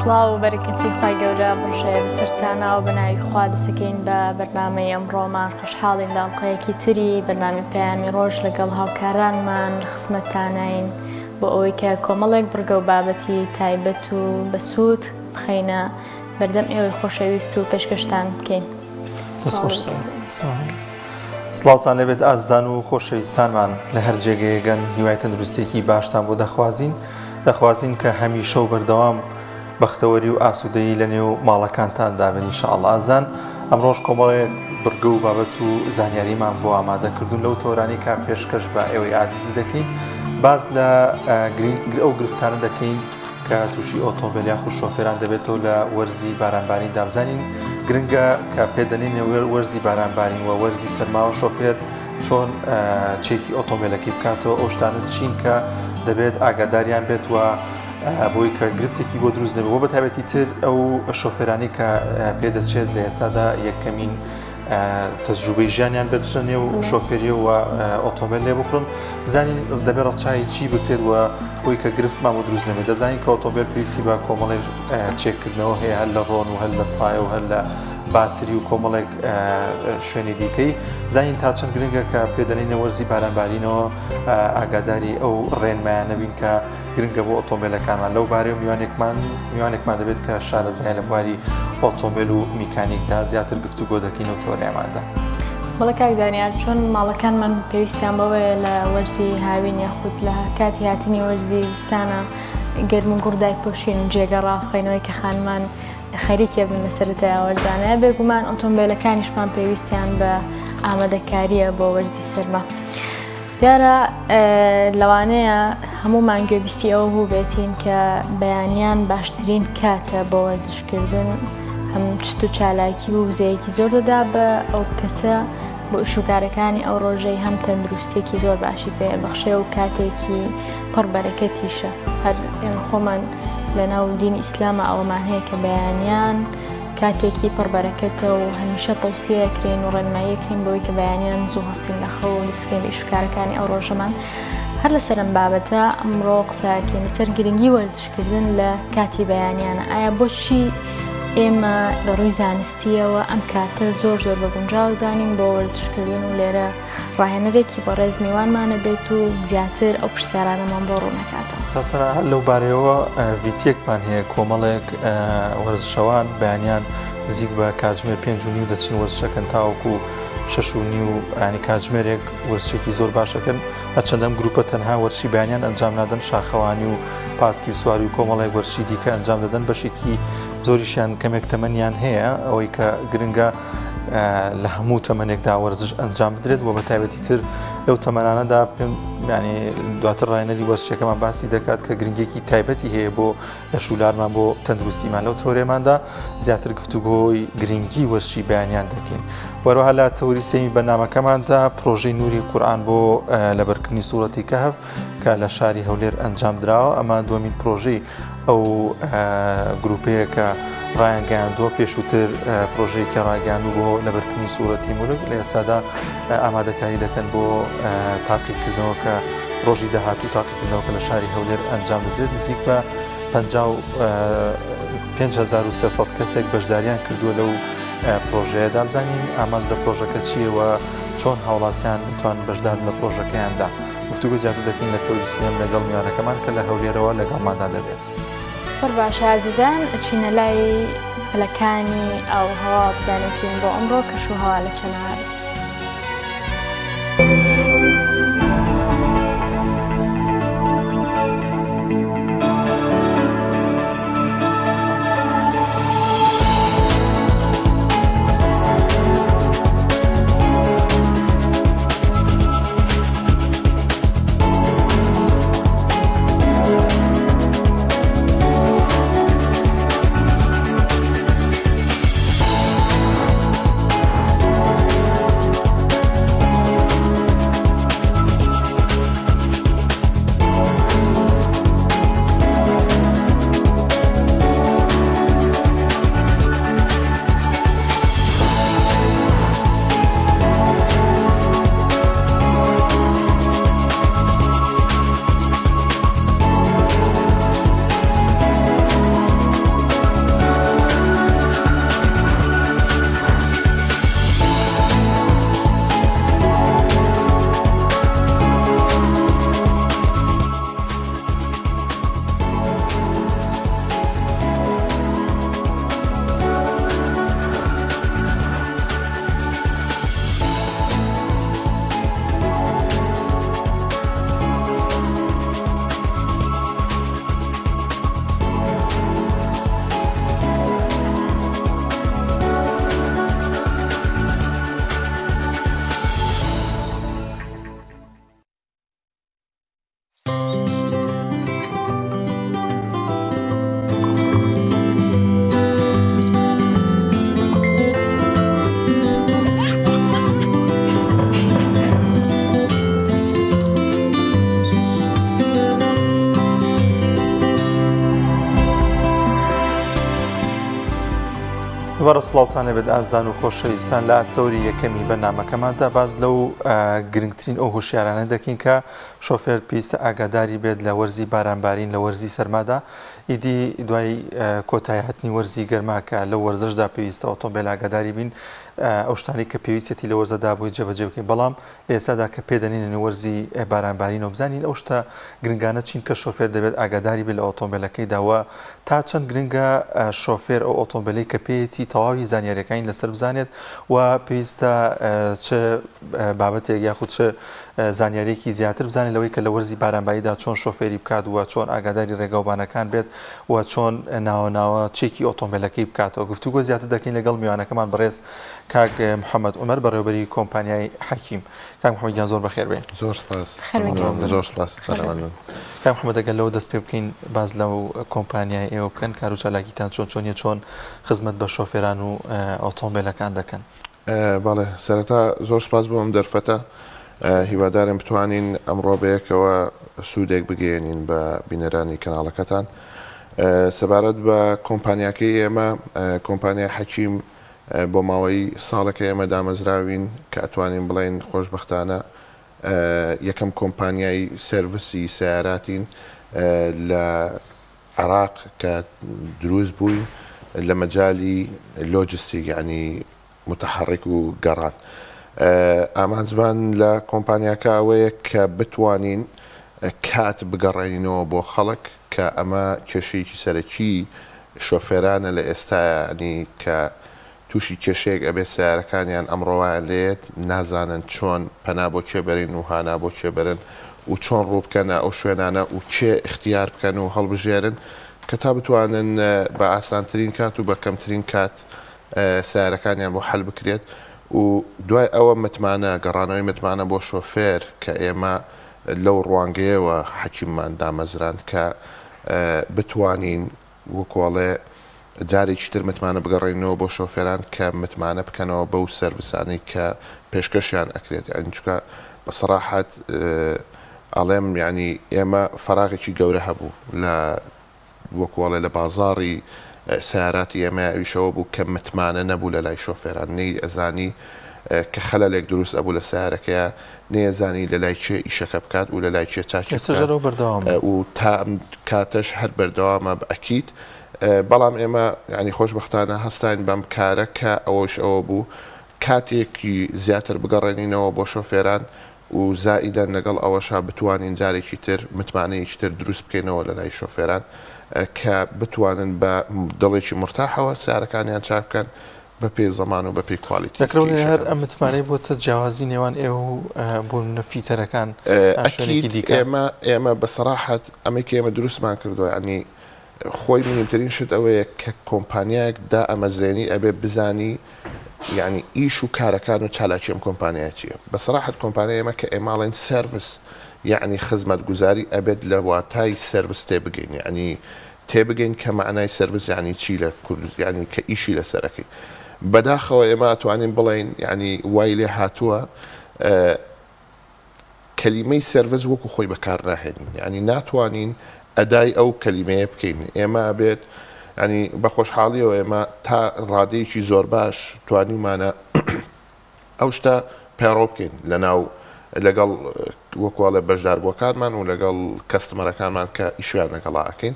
سڵاو و بەرەکەتی خوای گەورە بڕژێ بەسەرتانا و بەناوی خوا دەسەکەین بە بەرنامەی ئەمڕۆمان خۆشحاڵین لە ئەڵقەیەکی تری بەرنامەی پەیامی ڕۆژ لەگەڵ هاوکارانمان لە خزمەتتانین بۆ ئەوەی کە کۆمەڵێک بڕگە و بابەتی تایبەت و بەسوود بخەینە بەردەم ئێوەی خۆشەویست و پێشکەشتان بکەین. سڵاوتان لێبێت ئازیزان و خۆشەویستانمان لە هەر جێگەیەگەن هیوای تەندروستیەکی باشتان بۆ دەخوازین دەخوازین کە هەمیشە و بەردەوام بەختەوەری و ئاسوودەیی لە نێو ماڵەکانتاندا بن ان شاء اللە ئازیزان ئەمڕۆش کۆمەڵێک بڕگە و بابەت و زانیاریمان بۆ ئامادە کردوون لەو تۆرانی کە پێشکەش بە ئێوەی ئازیزی دەکەین باس لە ئەو گرفتانە دەکەین کە تووشی ئۆتۆمبێل یاخود شۆفێران دەبێتەوە لە وەرزی بارانباریندا بزانین گرنگە کە پێدەنین وەرزی بارانبارین و وەرزی سەرماوە شۆفێر چۆن چێکی ئۆتۆمبیلەکەی بکاتەوە ئەو شتانە چین کە دەبێت ئاگاداریان بێت و بۆی کە گرفتێکی بۆ دروست نەبێت بۆ بەتایبەتی تر ئەو شۆفێرانی کە پێدەچێت لە ئێستادا یەکەمین تەجروبەی ژیانیان بێت بچنە نێو شۆفێریەوە ئۆتۆمبیل لێ بخڕن زانین دەبێت ڕەچاوی چی بکرێت و بۆی کە گرفتمان بۆ دروست نەبێت دەزانین کە ئۆتۆمبیل پێویستی بە کۆمەڵێک چێکردنەوە هەیە هەر لە ڕۆن و هەر لە تایە و هەر لە باتری و کۆمەڵێک شوێنی دیکەی زانین تا چەند گرنگە کە پێدەنینە وەرزی بارانبارینەوە ئاگاداری ئەو ڕێنمایانە بین کە گرنگە بۆ ئۆتۆمبیلەکانمان لەو بارەی و میوانێکمان میوانێکمان دەبێت کە شارەزای لە بواری ئۆتۆمبیل و میکانیکدا زیاتر گفتوگۆ دەکەین و تۆریاماندا. بەڵێ کاک دانیار چۆن ماڵەکانمان پێویستیان بەوەیە لە وەرزی هاوین یاخود لە کاتی هاتنی وەرزی زستانە گەرم و گوڕ دایپۆشین و جێگە ڕابخەینەوەی کە خانمان خەریکێ بن لە سەرەتای وەرزانەیە بێگومان ئۆتۆمبیلەکانیشمان پێویستیان بە ئامادەکاریە بۆ وەرزی سەرما. دیارە لەوانەیە هەموومان گوێبیستی ئەوە بووبێتین کە بەیانیان باشترین کاتە بۆ وەرزشکردن هەم چست و چالاکی و وزەیەکی زۆر دەدا بە ئەو کەسە بۆ ئیشوکارەکانی ئەو ڕۆژەی هەم تەندروستێکی زۆر باشی پێ بەخشێ و کاتێکی پڕ بەرەکەتیشە هەر ئێمە خۆمان لەناو دینی ئیسلامە ئەوەمان هەیە کە بەیانیان کاتێکی پڕ بەرەکەتە و هەمیشە تەوسیە ئەکرێین و ڕێنمایی ئەکرێین بەوەی کە بەیانیان زوو هەستین لە خەو و دەست بکەین بە ئیش و کارەکانی ئەو ڕۆژەمان. هەر لەسەر ئەم بابەتە ئەمڕۆ قسە ئەکەین لەسەر گرنگی وەرزشکردن لە کاتی بەیانیانە. ئایا بۆچی ئێمە لە ڕووی زانستییەوە ئەم کاتە زۆر زۆر بە گونجاو زانین بۆ وەرزشکردن و لێرە ڕاهێنەرێکی بەڕێز میوانمانە بێت و زیاتر ئەو پرسیارانەمان بۆ ڕوونەکاتەوە. تاسەرا هەر لەو بارەیەوە ڤیتیەکمان هەیە کۆمەڵێک وەرزشەوان بەیانیان نزیک بە کاتژمێر 5:30 دەچن وەرزشەکەن تاوەکو 6:30 ینی کاتژمێرێک وەرزشێکی زۆر باشەکەن هەرچەندە ئەم گروپە تەنها وەرزشی بەیانیان ئەنجام نادەن شاخەوانی و پاسکی و سواری و کۆمەڵێک وەرزشی دیکە ئەنجام دەدەن بەشێکی زۆریشیان کەمێک تەمەنیان هەیە ئەوەی کە گرنگە لە هەموو تەمەنێکدا وەرزش ئەنجام بدرێت و بە تایبەتی تر لەو تەمەنانەدا پێم ینی دواتر ڕاهێنەری وەرزشەکەمان باسی دەکات کە گرنگێکی تایبەتی هەیە بۆ لەشولارمان بۆ تەندروستیمان لەو تەورێماندا زیاتر گفتوگۆی گرنگی وەرزشی بەیانیان دەکەین وەروەها لە تەوری سێمی بەرنامەکەماندا پرۆژەی نوری قورئان بۆ لەبەرکردنی سوڕەتی کەهف کە لە شاری هەولێر ئەنجام دراوە ئەمە دووەمین پرۆژەی ئەو گروپەیە کە ڕایانگەیاندووە پێشووتر پرۆژەیەکی ڕاگەیاندوو بۆ لەبەرکردنی سوورەتی مولک لە ئێستادا ئامادەکاری دەکەن بۆ تاقیکردنەوە کە ڕۆژی داهاتوو تاقیکردنەوەکە لە شاری هەولێر ئەنجام دەدرێت نزیک بە 5300 کەسێک بەشداریان کردووە لەو پرۆژەیەدا بزانین ئامانج لە پرۆژەکە چییە و چۆن هاوڵاتیان دەتوانن بەشدار لە پرۆژەکەیاندا گفتوگۆ زیاتر دەکەین لە تەوەری سێیەم لەگەڵ میوانەکەمان کە لە هەولێرەوە لەگەڵماندا دەبێت. زۆر باشە ئازیزان ئەچینە لای پلەکانی ئاووهەوا بزانێکین بۆ ئەمڕۆ کەش و هەوا لە چەنار. دووبارە سڵاوتان لێبێت ئازان و خۆشەویستان لە تەوری یەکەمی بەرنامەکەماندا باس لەو گرنگترین ئەو هۆشیارانە دەکەین کە شۆفێر پێویستە ئاگاداری بێت لە وەرزی بارانبارین لە وەرزی سەرمادا ئیدی دوای کۆتایی هاتنی وەرزی گەرما کە لەو وەرزەشدا پێویستە ئۆتۆمبێل ئاگاداری بین ئەو شتانەی کە پێویستێتی لە وەرزەدا بۆی جێبەجێ بکەین بەڵام لە ئێستادا کە پێ دەنێینە نێو وەرزی بارانبارینەوە بزانین ئەو شتە گرنگانە چین کە شۆفێر دەبێت ئاگاداری بێت لە ئۆتۆمبێلەکەیدا و تا چەند گرنگە شۆفێر ئەو ئۆتۆمبێلەی کە پێیەتی تەواوی زانیاریەکانی لەسەر بزانێت و پێویستە چ بابەتێک یاخود چ زانیاریەکی زیاتر بزانێت لەوەی کە لە وەرزی بارانباریدا چۆن شۆفێری بکات و چۆن ئاگاداری ڕێگاوبانەکان بێت و چۆن ناوە ناوە چێکی ئۆتۆمبێلەکەی بکاتەوە. گفتوگۆ زیاتر دەکەین لەگەڵ میوانەکەمان بەڕێز کاک محەمەد عومەر بەڕێوەبەری کۆمپانیای حەکیم. کاک محەمەد گیان زۆر بەخێر بێی. زۆر سپاس. زۆر سپاس. سەلامەت بن. کاک محەمەد ئەگەر لەوە دەست پێ بکەین باس لەو کۆمپانیای ئێوە بکەن کار و چالاکیتان چۆن چۆنیە چۆن خزمەت بە شۆفێران و ئۆتۆمبێلەکان دەکەن؟ بەڵێ سەرەتا زۆر سپاس بۆ ئەم دەرفەتە. هیوادارم بتوانین ئەمڕۆ بەیەکەوە سوودێک بگەیەنین بە بینەرانی کەناڵەکەتان. سەبارەت بە کۆمپانیاکەی ئێمە، کۆمپانیای حەکیم بۆ ماوەی ساڵێکە ئێمە دامەزراوین کە ئەتوانین بڵێین خۆشبەختانە یەکەم کۆمپانیای سێرڤسی سەیاراتین لە عێراق کە دروست بووین لە مەجالی لۆجستیک یانی متحرک و گەڕان. ئامانجمان لە کۆمپانیاکە ئەوەیە کە بتوانین کات بگەڕێنینەوە بۆ خەڵک کە ئەمە کێشەیەکی سەرەکی شۆفێرانە لە ئێستایا یانی کە تووشی کێشەیەک ئەبێت سەیارەکانیان ئەمڕۆ وایان لێیەت نازانن چۆن پەنا بۆ کێ بەرین و هانا بۆ کێ بەرن و چۆن ڕوو بکەنە ئەو شوێنانە و کێ ئیختیار بکەن و هەڵبژێرن کە تا بتوانن بە ئاسانترین کات و بە کەمترین کات سەیارەکانیان بۆ حەل بکرێت و دوای ئەوە متمانە گەڕانەوەی متمانە بۆ شۆفێر کە ئێمە لەو ڕوانگەیەوە حەکیممان دامەزراند کە بتوانین وەکو ئەڵێ جارێکی تر متمانە بگەڕێنینەوە بۆ شۆفێران کە متمانە بکەنەوە بەو سەرڤسانەی کە پێشکەشیان ئەکرێت یانی چونکە بە سەراحەت ئەڵێم یانی ئێمە فەراغێکی گەورە هەبوو لە وەکو ئەڵێ لە بازاڕی سەیاراتی ئێمە ئەویش ئەوە بوو کە متمانە نەبوو لە لای شۆفێران نەی ئەزانی کە خەلەلێک دروست ئەبوو لە سەیارەکەیا نەیەزانی لە لای کێ ئیشەکە بکات و لە لای کێ چاکی ئێستاش بکات هەر ئەو بەردەوامە. و تا ئەم کاتەش هەر بەردەوامە بە ئەکید بەڵام ئێمە یانی خۆشبەختانە هەستاین بەم کارە کە ئەوەش ئەوە بوو کاتێکی زیاتر بگەڕێنینەوە بۆ شۆفێران و زائیدەن لەگەڵ ئەوەشا بتوانین جارێکی تر متمانەیەکی تر دروست بکەینەوە لەلای شۆفێران کە بتوانن بە دڵێکی مورتاحەوە سەیارەکانیان چاک بکەن بە پێی زەمان و بە پێی quality دەکرێ بڵێین هەر ئەم متمانەی بۆتە جیاوازی نێوان ئێوە و بۆ نمونە fitter ەکان یان شوێنێکی ئەکید دیکە؟ ئێمە ئێمە بە سەراحەت ئەمەی کە ئێمە دروستمان کردووە یانی خۆی مهمترین شت ئەوەیە کە کۆمپانیایەک دائەمەزرێنی ئەبێ بزانی یانی ئیش و کارەکان و چالاکی ئەم کۆمپانیایە چیە بە سەراحەت کۆمپانیای ئێمە کە ئێمە ئەڵێین سێرڤس یانی خزمەتگوزاری ئەبێت لە واتای سێرڤس تێبگەین یانی تێبگەین کە مەعنای سێرڤس یانی چی لە کورد یانی کە ئیشی لەسەر ئەکەی بەداخەوە ئێمە ئەتوانین بڵێین یانی وای لێ هاتووە کەلیمەی سێرڤس وەکو خۆی بەکار ناهێنین یانی ناتوانین ئەدای ئەو کەلیمەیە بکەین ئێمە ئەبێت ینی بە خۆشحاڵیەوە ئێمە تا ڕادەیەکی زۆر باش توانیومانە ئەو شتە پەیڕەو بکەین لەناو لەگەڵ وەکو ئەڵێ بەشداربووەکانمان و لەگەڵ customer ەکانمان کە ئیشیان لەگەڵا ئەکەین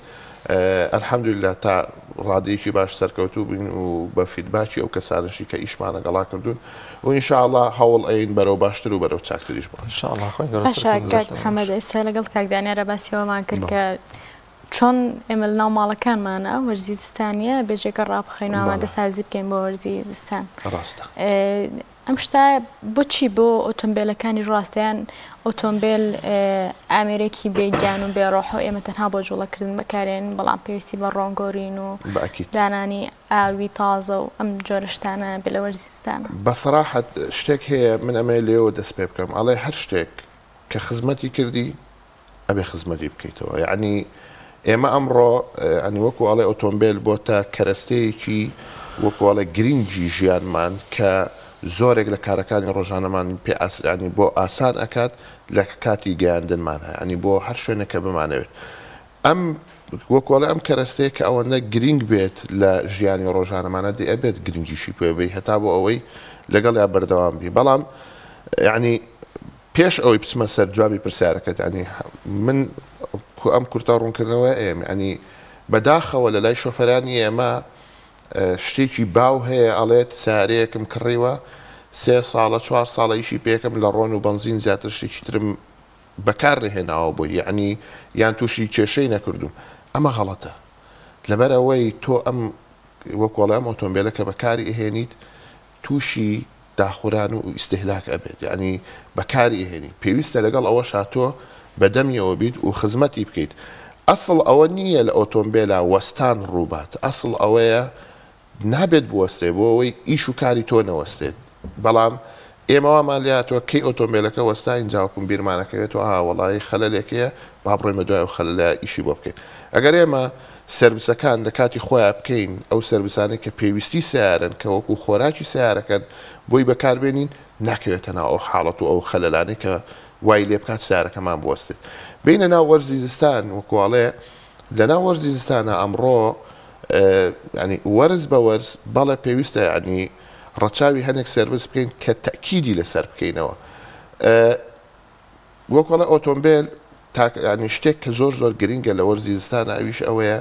الحمدللە تا ڕادەیەکی باش سەرکەوتوو بووین و بە feedback ی ئەو کەسانەشی کە ئیشمان لەگەڵا کردوون و ان شاء اللە هەوڵ ئەین بەرەو باشتر و بەرەو چاکتریش بڕۆین. ان شاء اللە خوای گەورە باشە سەرکەوتن کاک زۆر محمد باش. ئێستا لەگەڵ کاک دانیارا باسی ئەوەمان کرد بەڵێ. کە چۆن ئێمە لەناو ماڵەکانمانا وەرزی زستانیە بێ جێگە ڕابخەین و بەڵێ. ئامادەسازی بکەین بۆ وەرزی زستان. ڕاستە. ئەم شتە بۆچی بۆ ئۆتۆمبێلەکانیش ڕاستە یان ئۆتۆمبێل ئامێرێکی بێ گیان و بێ ڕۆح و ئێمە تەنها بۆ جوڵەکردن بەکارێنین بەڵام پێویستی بە ڕۆنگۆرین و بەئەکید. دانانی ئاوی تازە و ئەم جۆرە شتانە بێ لە وەرزی زستانە. بە سەراحەت شتێک هەیە من ئەمەوێ لێوە دەست پێ بکەم ئەڵێ هەر شتێک کە خزمەتی کردی ئەبێ خزمەتی بکەیتەوە یەعنی ئێمە ئەمڕۆ یەعنی وەکو ئەڵێ ئۆتۆمبێل بۆتە کەرەستەیەکی وەکو ئەڵێ گرینگی ژیانمان کە زۆرێک لە کارەکانی ڕۆژانەمان پێ یەعنی بۆ ئاسان ئەکات لە کاتی گەیاندنمان یەعنی بۆ هەر شوێنێک کە بمانەوێت ئەم. وەکۆڵێ ئەم کەرەستەیە کە ئەوەندە گرینگ بێت لە ژیانی ڕۆژانەمانە دێ ئەبێت گرنگیشی پێ بەی هەتا بۆ ئەوەی لەگەڵیا بەردەوام بی بەڵام یعنی پێش ئەوەی بچمە سەر جوابی پرسیارەکەت یعنی من ئەم کورتە ڕوونکردنەوە ئێم یعنی بەداخەوە لە لای شۆفەرانی ئێمە شتێکی باو هەیە ئەڵێت سارەیەکم کڕیوە سێ ساڵە چوار ساڵە ئیشی پێکەم لە ڕۆن و بەنزین زیاتر شتێکی ترم بەکار نەهێناوە بۆی یەعنی یان توشی کێشەی نەکردووم ئەمە غەڵەتە لەبەر ئەوەی تۆ ئەم وەکۆڵێ ئەم ئۆتۆمبیلە کە بەکاری ئەهێنیت تووشی داخوران و ئیستهلاک ئەبێت یعنی بەکاری ئەهێنی پێویستە لەگەڵ ئەوەشا تۆ بەدەمیەوە بیت و خزمەتی بکەیت ئەسڵ ئەوە نییە لە ئۆتۆمبیلا وەستان ڕووبات ئەسڵ ئەوەیە نابێت بوەستێ بۆ ئەوەی ئیش و کاری تۆ نەوەستێت بەڵام ئێمە وامان لێ هاتووە کەی ئۆتۆمبێلەکە وەستا ئینجا وەکوم بیرمان ئەکەوێتەوە ئا وەڵایی خەلەلێک هەیە با بڕۆین بە دوای ئەو خەلەلە ئیشی بۆ بکەین ئەگەر ئێمە سێرڤسەکان لە کاتی خۆیان بکەین ئەو سێرڤسانەی کە پێویستی سەیارەن کە وەکو خۆراکی سەیارەکەن بۆی بەکاربێنین ناکەوێتە ناو ئەو حاڵەت و ئەو خەلەلانەی کە وای لێ بکات سەیارەکەمان بوەستێت بینە ناو وەرزی زستان وەکواڵێ لەناو وەرزی زستانە ئەمڕۆ یانی وەرز بە وەرز بەڵێ پێویستە یانی ڕەچاوی هەنێک سێرڤس بکەین کە تەکیدی لەسەر بکەینەوە وەکۆڵە ئۆتۆمبیل تاک ینی شتێک کە زۆر زۆر گرنگە لە وەرزی زستانە ئەویش ئەوەیە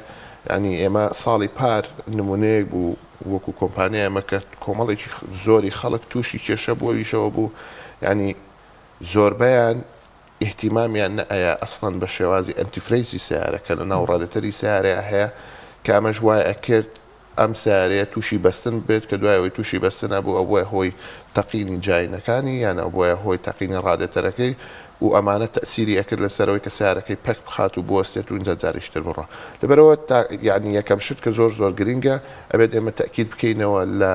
ینی ئێمە ساڵی پار نمونەیەک بوو وەکو کۆمپانیا ئێمە کە کۆمەڵێکی زۆری خەڵک تووشی کێشە بووە ویشەوە بوو ینی زۆربەیان ئیهتیمامیان نەئەیا ئەسڵەن بە شێوازی ئەنتیفرەیزی سەیارە کە لە ناو ڕادێتەری سەیارەیا هەیە کە ئەمەش وای ئەکرد ئەم سەیارەیە تووشی بەستن ببێت کە دوای ئەوەی تووشی بەستن ئەبوو ئەبووە هۆی تەقینی جاینەکانی یان ئەبووە هۆی تەقینی ڕادێتەرەکەی و ئەمانە تەئسیری ئەکرد لەسەرەوەی کە سەیارەکەی پەک بخات و بوەستێت و ئینجا جارێکی تر بڕوا لەبەرئەوە تا یانی یەکەم شت کە زۆر زۆر گرینگە ئەبێت ئێمە تەئکید بکەینەوە لە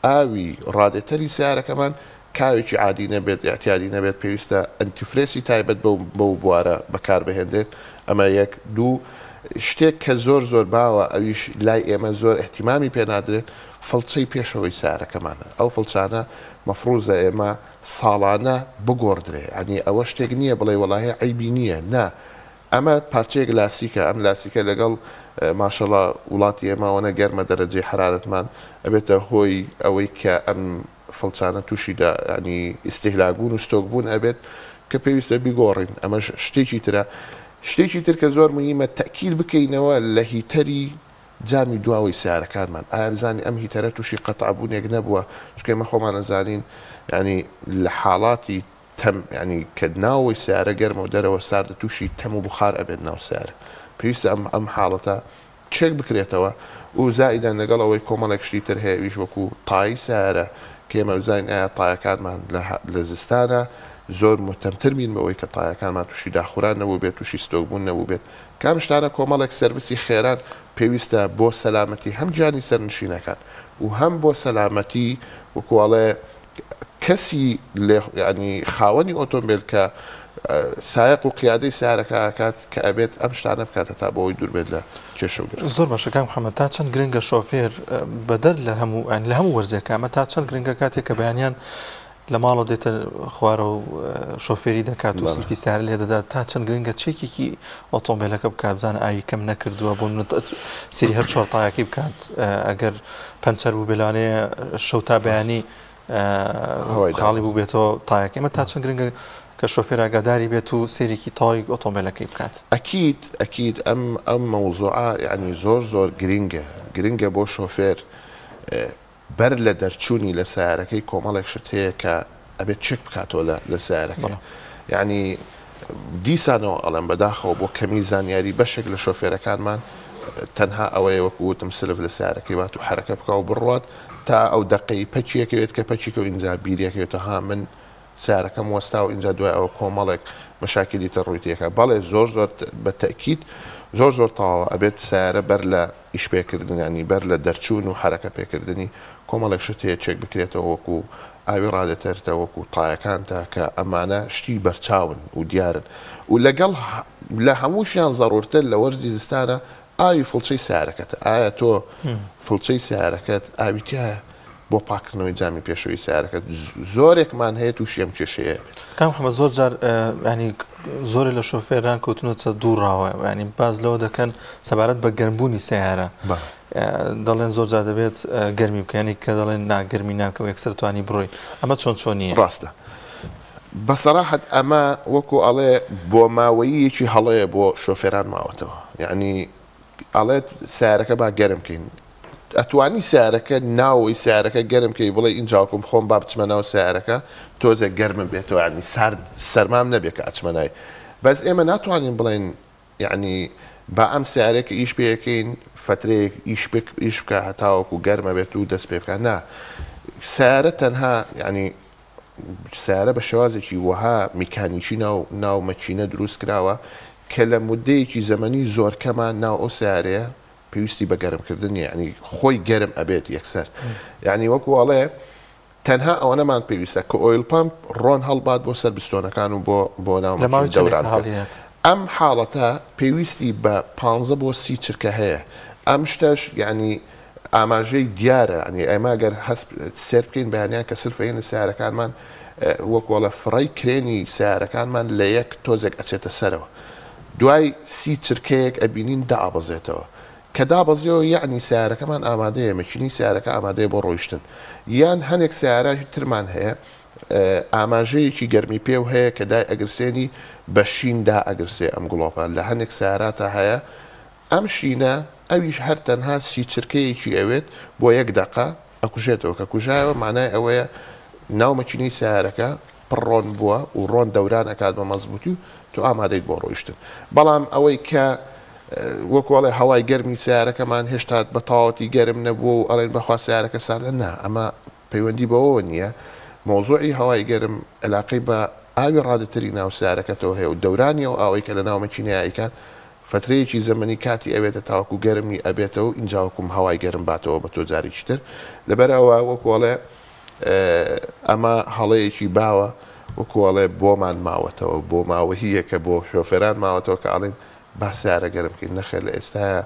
ئاوی ڕادێتەری سەیارەکەمان کاوێکی عادی نەبێت، ئیعتیادی نەبێت، پێویستە ئەنتیفرێسی تایبەت بەو بەو بوارە بەکاربهێنرێت، ئەمە یەک، دوو، شتێک کە زۆر زۆر باوە ئەویش لای ئێمە زۆر ئیهتیمامی پێ نادرێت، فڵچەی پێشەوەی سەیارەکەمانە، ئەو فڵچانە مەفروزە ئێمە ساڵانە بگۆڕدرێ، یانی ئەوە شتێک نییە بڵێی وەڵاهی عەیبی نییە، نا، ئەمە پارچەیەک لاسیکە، ئەم لاسیکە لەگەڵ ماشەڵا وڵاتی ئێمە ئەوەنە گەرمە دەرەجەی حەرارەتمان ئەبێتە هۆی ئەوەی کە ئەم فڵچانە تووشی دا یانی ئیستیهلاک بوون و ستۆک بوون ئەبێت کە پێویستە بیگۆڕین ئەمەش شتێکی ترە شتێکی تر کە زۆر مهمە تەئکید بکەینەوە لە هیتەری جامی دواوەی سەیارەکانمان ئایا بزانین ئەم هیتەرە تووشی قەتع بوونێک نەبووە چونکە ئێمە خۆمان ئەزانین یانی لە حاڵاتی تەم یانی کە ناوەوەی سەیارە گەرمە و دەرەوە ساردە تووشی تەم و بوخار ئەبێت ناو سەیارە پێویستە ئەم ئەم حاڵەتە چێک بکرێتەوە و زائیدەن لەگەڵ ئەوەی کۆمەڵێک شتی تر هەیە ئەویش وەکو تای سەیارە کە ئێمە بزانین ئایا تایەکانمان لە لە زستانە زۆر مهتەمتر بین بەوەی کە تایەکانمان تووشی داخوران نەبووبێت تووشی ستۆک بوون نەبووبێت کام شتانە کۆمەڵێک سێرڤسی خێران پێویستە بۆ سەلامەتی هەم گیانی سەرنشینەکان و هەم بۆ سەلامەتی وەکو ئەڵێ کەسی لێ یانی خاوەنی ئۆتۆمبێل کە سایەق و قیادەی سیارەکە ئەکات کە ئەبێت ئەم شتانە بکات هەتا بۆ ئەوەی دوور بێت لە کێشە و گرفت. زۆر باشە کاک محمد تا چەند گرنگە شۆفێر بەدەر لە هەموو یانی لە هەموو وەرزێکا ئەمە تا چەند گرنگە کاتێک کە بەیانیان لە ماڵەوە دێتە خوارەوە و شۆفێری دەکات و سلفی سیارە لێ دەدات تا چەند گرنگە چێکێکی ئۆتۆمبیلەکە بکات بزانە ئاوی کەم نەکردووە بۆ سری هەر چوار تایەکەی بکات ئەگەر پەنچەر بوو بێلانەیە شەو تا بەیانی خاڵی بوو بێتەوە تایەکە ئمە تا چەند گرنگە کە شۆفێر ئاگاداری بێت و سێرێکی تەواوی ئۆتۆمبیلەکەی بکات. ئەکید ئەکید ئەم ئەم مەوزوعە یانی زۆر زۆر گرینگە گرنگە بۆ شۆفێر بەر لە دەرچوونی لە سەیارەکەی کۆمەڵێک شت هەیە کە ئەبێت چێک بکاتەوە لە لە سەیارەکەی یانی دیسانەوە ئەڵێم بەداخەوە بۆ کەمی زانیاری بەشێک لە شۆفێرەکانمان تەنها ئەوەیە وەکو وتم سلف لە سیارەکەی بات و حرەکە بکا و بڕوات تا ئەو دەقەی پەکیەکەوێت کە پەکیکە و ئینجا بیریەکەوێتە ها من سیارەکەم وەستا و ئینجا دوای ئەوە کۆمەڵێک مەشاکیلی تر ڕووی تێکا بەڵێ زۆر زۆر بە تەئکید زۆر زۆر تەواوە ئەبێت سیارە بەر لە ئیش پێکردن یانی بەر لە دەرچوون و حەرەکە پێکردنی کۆمەڵێک شت هەیە چێک بکرێتەوە وەکو ئاوی ڕادێتەرتە وەکو تایەکانتە کە ئەمانە شتی بەرچاون و دیارن و لەگەڵ لە هەمووشیان زەڕورتر لە وەرزی زستانە ئاوی فڵچەی سەیارەکەتە ئایا تۆ فڵچەی سەیارەکەت ئاوی تیایە بۆ پاکردنەوەی جامی پێشەوەی سەیارەکەت زۆرێکمان هەیە تووشی ئەم کێشەیە بێت. کاک محمد زۆر جار ینی زۆرێ لە شۆفێران کەوتونەتە دووڕاوە ینی باز لەوە دەکەن سەبارەت بە گەرمبوونی سیارە دەڵێن زۆر جار دەبێت گەرمی بکەنی کە دەڵێن ناگەرمی ناکەوە یەکسەر توانی بڕۆی ئەمە چۆن چۆنیە ڕاستە بەسەراحەت ئەمە وەکو ئەڵێ بۆماوەییەکی هەڵەیە بۆ شۆفێران ماوەتەوە یعنی ئەڵێت سیارەکە با گەرم کەین ئەتوانی سیارەکە ناوەوەی سیارەکە گەرم کەی بڵێ ئینجاکم خۆم با بچمە ناو سیارەکە تۆزێک گەرمم بێتەوە ینی سارد سەرمام نەبێت کە ئەچمە ناوی بەس ئێمە ناتوانین بڵێن یعنی با ئەم سیارەیە کە ئیش پێەکەین فترەیەک ئیش ئیش بکە هەتاوەکو گەرمە بێت و دەست پێ بکە نا سیارە تەنها یعنی سیارە بە شێوازێکی وەها میکانیکی ناو ناو مەکینە دروست کراوە کە لە مودەیەکی زەمەنی زۆر کەما ناو ئەو سیارەیە پێویستی بە گەرم کردن نیە یانی خۆی گەرم ئەبێت یەکسەر یانی وەکو ئەڵێ تەنها ئەوەنەمان پێویستە کە oil pump ڕۆن هەڵبات بۆ سەر بستۆنەکان و بۆ بۆ ناو لە ماوەی مەکینە چەندێک دەوران بکات هەڵیات؟ ئەم حاڵەتە پێویستی بە پانزە بۆ 30 چرکە هەیە ئەم شتەش یانی ئاماژەی دیارە یانی ئێمە گەر هەست سێر بکەین بەیانیان کە سلف ئەیەنە سەیارەکانمان وەک وەڵە فڕەی کرێنی سەیارەکانمان لە یەک تۆزێک ئەچێتە سەرەوە دوای سی چرکەیەک ئەبینین دائەبەزێتەوە کە دابەزیەوە یەعنی سەیارەکەمان ئامادەیە مەکینەی سەیارەکە ئامادەیە بۆ ڕۆیشتن یان هەنێک سەیارە ترمان هەیە ئاماژەیەکی گەرمی پێو هەیە کە دای ئەگرسێنی بە شین دائەگرسێ ئەم گڵۆپە لە هەنێک سەیاراتا هەیە ئەم شینە ئەویش هەر تەنها سی چرکەیەکی ئەوێت بۆ یەک دەقە ئەکوژێتەوە کە کوژایەوە مانای ئەوەیە ناو مەکینەی سەیارەکە پڕ ڕۆن بووە و ڕۆن دەوران ئەکات بە مەزبوتی و تۆ ئامادەیت بۆ ڕۆیشتن بەڵام ئەوەی کە وەکو ئەڵێ هەوای گەرمی سەیارەکەمان هێشتا بە تەواوەتی گەرم نەبووە و ئەڵێن بەخوا سەیارەکە ساردە نا ئەمە پەیوەندی بەوەوە نییە مەوزوعی هەوای گەرم علاقەی بە ئاوی ڕادتری ناو سەیارەکەتەوە هەیە و دەورانی ئەو ئاوەی کە لە ناو مەکینەیە ئەیکات فەترەیەکی زەمەنی کاتی ئەوێتە تاوەکو گەرمی ئەبێتەوە ئینجا وەکوم هەوای گەرم باتەوە بە تۆ جارێکی تر لەبەر ئەوە وەکو ئەڵێ ئەمە هەڵەیەکی باوە وەکو ئەڵێ بۆمان ماوەتەوە بۆ ماوەییەکە بۆ شۆفێران ماوەتەوە کە ئەڵێن با سیارە گەرم بکەین نەخێر لە ئێستایا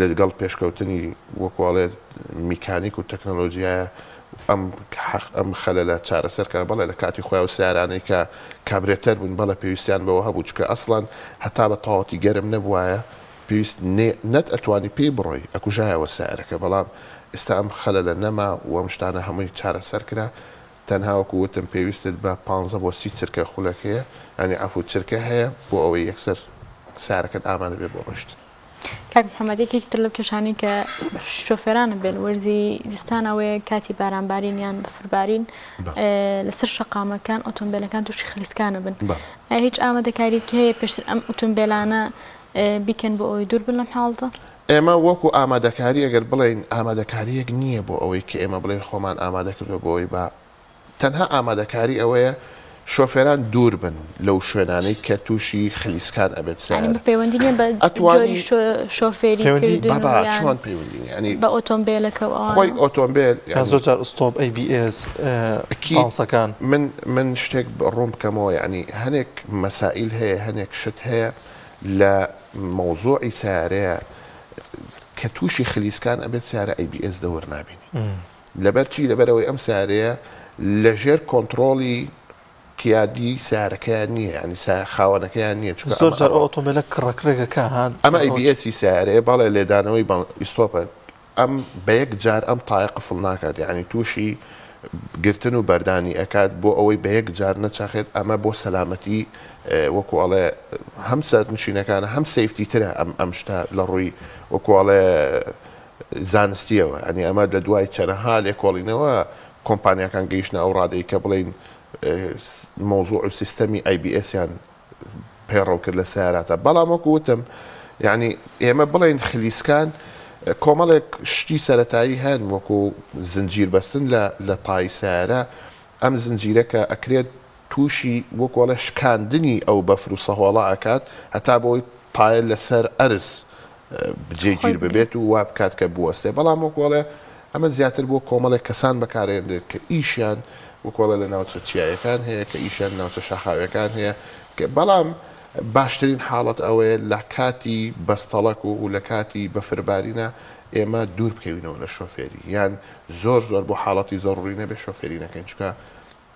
لەگەڵ پێشکەوتنی وەکو ئەڵێ میکانیک و تەکنەلۆجیایە ئەم حەق ئەم خەلەلە چارەسەر کرا بەڵێ لە کاتی خۆیان و سیارانەی کە کابرێتەر بوون بەڵێ پێویستیان بەوە هەبوو چونکە ئەسڵەن هەتا بە تەواوەتی گەرم نەبوایە پێویست نێ نەت ئەتوانی پێی بڕۆی ئەکوژایەوە سیارەکە بەڵام ئێستا ئەم خەلەلە نەما و ئەم شتانە هەمووی چارەسەر کرا تەنها وەکو وتم پێویستت بە پانزە بۆ 30 چرکە خولەک هەیە یانی عەفو چرکە هەیە بۆ ئەوەی یەکسەر سیارەکەت ئامادە بێ بۆ ڕۆیشتن. کاک محمد یەکێکی تر لەو کێشانەی کە شۆفێرانە بێن وەرزی زستان ئەوەیە کاتی بارانبارین یان بەفربارین لەسەر شەقامەکان ئۆتۆمبیلەکان تووشی خلیسکانە بن هیچ ئامادەکاریکی هەیە پێشتر ئەم ئۆتۆمبیلانە بیکەن بۆ ئەوەی دوور بن لەم حاڵتە؟ ئێمە وەکو ئامادەکاری ئەگەر بڵێین ئامادەکاریەک نییە بۆ ئەوەی کە ئێمە بڵێین خۆمان ئامادە کردوە بۆ ئەوەی با تەنها ئامادەکاری ئەوەیە شۆفێران دوور بن لەو شوێنانەی کە تووشی خلیسکان ئەبێت یانی سەیارە پەیوەندی نیە بە ئەتوانی جۆری شۆفێری پەیوەندی کردن و بابا یان چۆن پەیوەندی نیە یانی بە ئۆتۆمبێلەکە و خۆی ئەوانە؟ ئۆتۆمبێل یان یانی زۆر جار ئوستۆپ ئەی بی ئێس ئەکید پانسەکان. من من شتێک ڕوون بکەمەوە یانی هەنێک مەسائیل هەیە هەنێک شت هەیە لە مەوزوعی سەیارەیە کە تووشی خلیسکان ئەبێت سەیارە ئەی بی ئێس دەور نابینی لەبەر چی؟ لەبەر ئەوەی ئەم سەیارەیە لەژێر کۆنتڕۆڵی قیادی سەیارەکەیان نییە یانی خاوەنەکەیان نییە چونکە زۆر ئەمە جار ئەو ئەڕوا ئۆتۆمبێلە کڕەکڕێکەکە ها ئەمە ئەی بی ئێسی سەیارەیە بەڵێ لێدانەوەی بە ئیستۆپە ئەم بە یەک جار ئەم تایە قفڵ ناکات یانی تووشی گرتن و بەردانی ئەکات بۆ ئەوەی بە یەک جار نەچەخێت ئەمە بۆ سەلامەتی وەکو ئەڵێ هەم سەرنشینەکانە هەم safety ترە ئەم ئەم شتە لە ڕووی وەکو ئەڵێ زانستیەوە یانی ئەمە لە دوای چەنەها لێکۆڵینەوە کۆمپانیاکان گەیشتنە ئەو ڕادەی کە بڵێین مەوزوع و سیستەمی ABS یان پەیڕەو کرد لە سەیاراتا بەڵام وەکو وتم یانی ئێمە بڵێین خلیسکان کۆمەڵێک شتی سەرەتایی هەن وەکو زنجیر بەستن لە لە تای سەیارە ئەم زنجیرە کە ئەکرێت تووشی وەکو ئەڵێ شکاندنی ئەو بەفر و سەهۆڵە ئەکات هەتا بۆی تایە لەسەر ئەرز خۆی جێگیر بگرێت. ببێت و وا بکات کە بوەستێ بەڵام وەکو ئەڵێ ئەمە زیاتر بۆ کۆمەڵێک کەسان بەکارێنرێت کە ئیشیان وەکو ئەڵێ لە ناوچە چیایەکان هەیە کە ئیشیان ناوچە شاخاویەکان هەیە کە بەڵام باشترین حاڵەت ئەوەیە لە کاتی بەستەڵەک و لە کاتی بەفربارینە ئێمە دوور بکەوینەوە لە شۆفێری یان زۆر زۆر بۆ حاڵەتی زەڕوری نەبێت شۆفێری نەکەین چونکە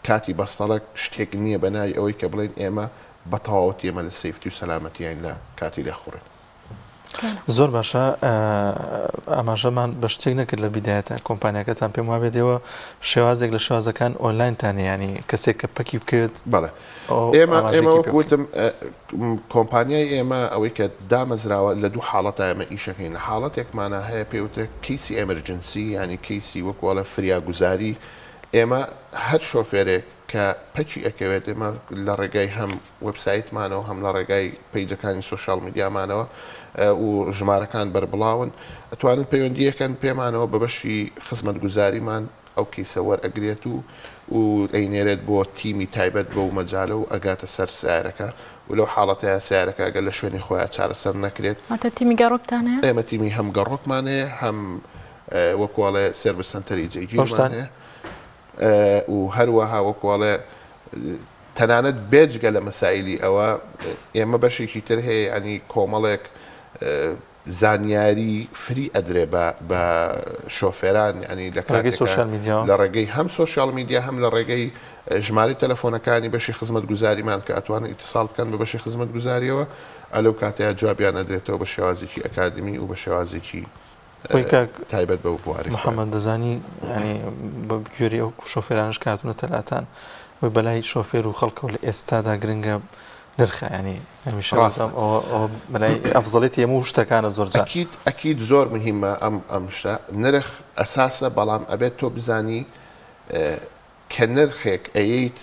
کاتی بەستەڵەک شتێک نییە بە ناوی ئەوەی کە بڵێین ئێمە بە تەواوەتی ئێمە لە safety و سەلامەتیین لە کاتی لێخوڕین. زۆر باشە ئاماژەمان بە شتێک نەکرد لە بیدایەتە کۆمپانیاکەتان پێم وابێت ئێوە شێوازێک لە شێوازەکان ئۆنلاینتان ینی کەسێک کە پەکی بکەوێت. بەڵێ ئێمە ئێمە وەک وتم کۆمپانیای ئێمە ئەوەی کە دامەزراوە لە دوو حاڵەتا ئێمە ئیشەکەین لە حاڵەتێکمانە هەیە پێوترێت کەیسی emergency ینی کەیسی وەکوڵە فریاگوزاری ئێمە هەر شۆفێرێک کە پەکی ئەکەوێت ئێمە لە ڕێگای هەم وێبسایتمانەوە هەم لە ڕێگای پەیجەکانی social media مانەوە و ژمارەکان بەربڵاون ئەتوانن پەیوەندیەکەن پێمانەوە بە بەشی خزمەتگوزاریمان ئەو کەیسە وەرئەگرێت و و ئەینێرێت بۆ تیمی تایبەت بەو مەجالە و ئەگاتە سەر سیارەکە و لەو حاڵەتەیە سیارەکە ئەگەر لە شوێنی خۆیان چارەسەر نەکرێت. واتە تیمی گەڕۆکتان هەیە؟ ئێمە تیمی هەم گەڕۆکمان هەیە هەم وەکواڵێ service center ی جێگیرمان هەیە و هەروەها وەکواڵێ تەنانەت بێجگە لە مەسایلی ئەوە ئێمە بەشێکی تر هەیە یانی کۆمەڵێک زانیاری free ئەدرێ بە بە شۆفێران یانی لە ڕێگەی social media لە ڕێگەی هەم social media هەم لە ڕێگەی ژمارەی تەلەفۆنەکانی بەشی خزمەتگوزاریمان کە ئەتوانن ئیتیساڵ بکەن بە بەشی خزمەتگوزاریەوە ئەلەو کاتەیە جوابیان ئەدرێتەوە بە شێوازێکی ئەکادمی و بە شێوازێکی خۆی کاک تایبەت بەو بوارەی خۆیان. محەمەد دەزانی یانی بە گوێرەی ئەو شۆفێرانەش کە هاتوونەتە لاتان ئەوەی بەلای شۆفێر و خەڵکەوە لە ئێستادا گرنگە نرخە یانی هەمیشە ڕاستە. ئەوە ئەوە بەلای ئەفزەڵێتی هەموو شتەکانە زۆر جار. ئەکید ئەکید زۆر مهمە ئەم ئەم شتە نرخ ئەساسە بەڵام ئەبێت تۆ بزانی کە نرخێک ئەیەیت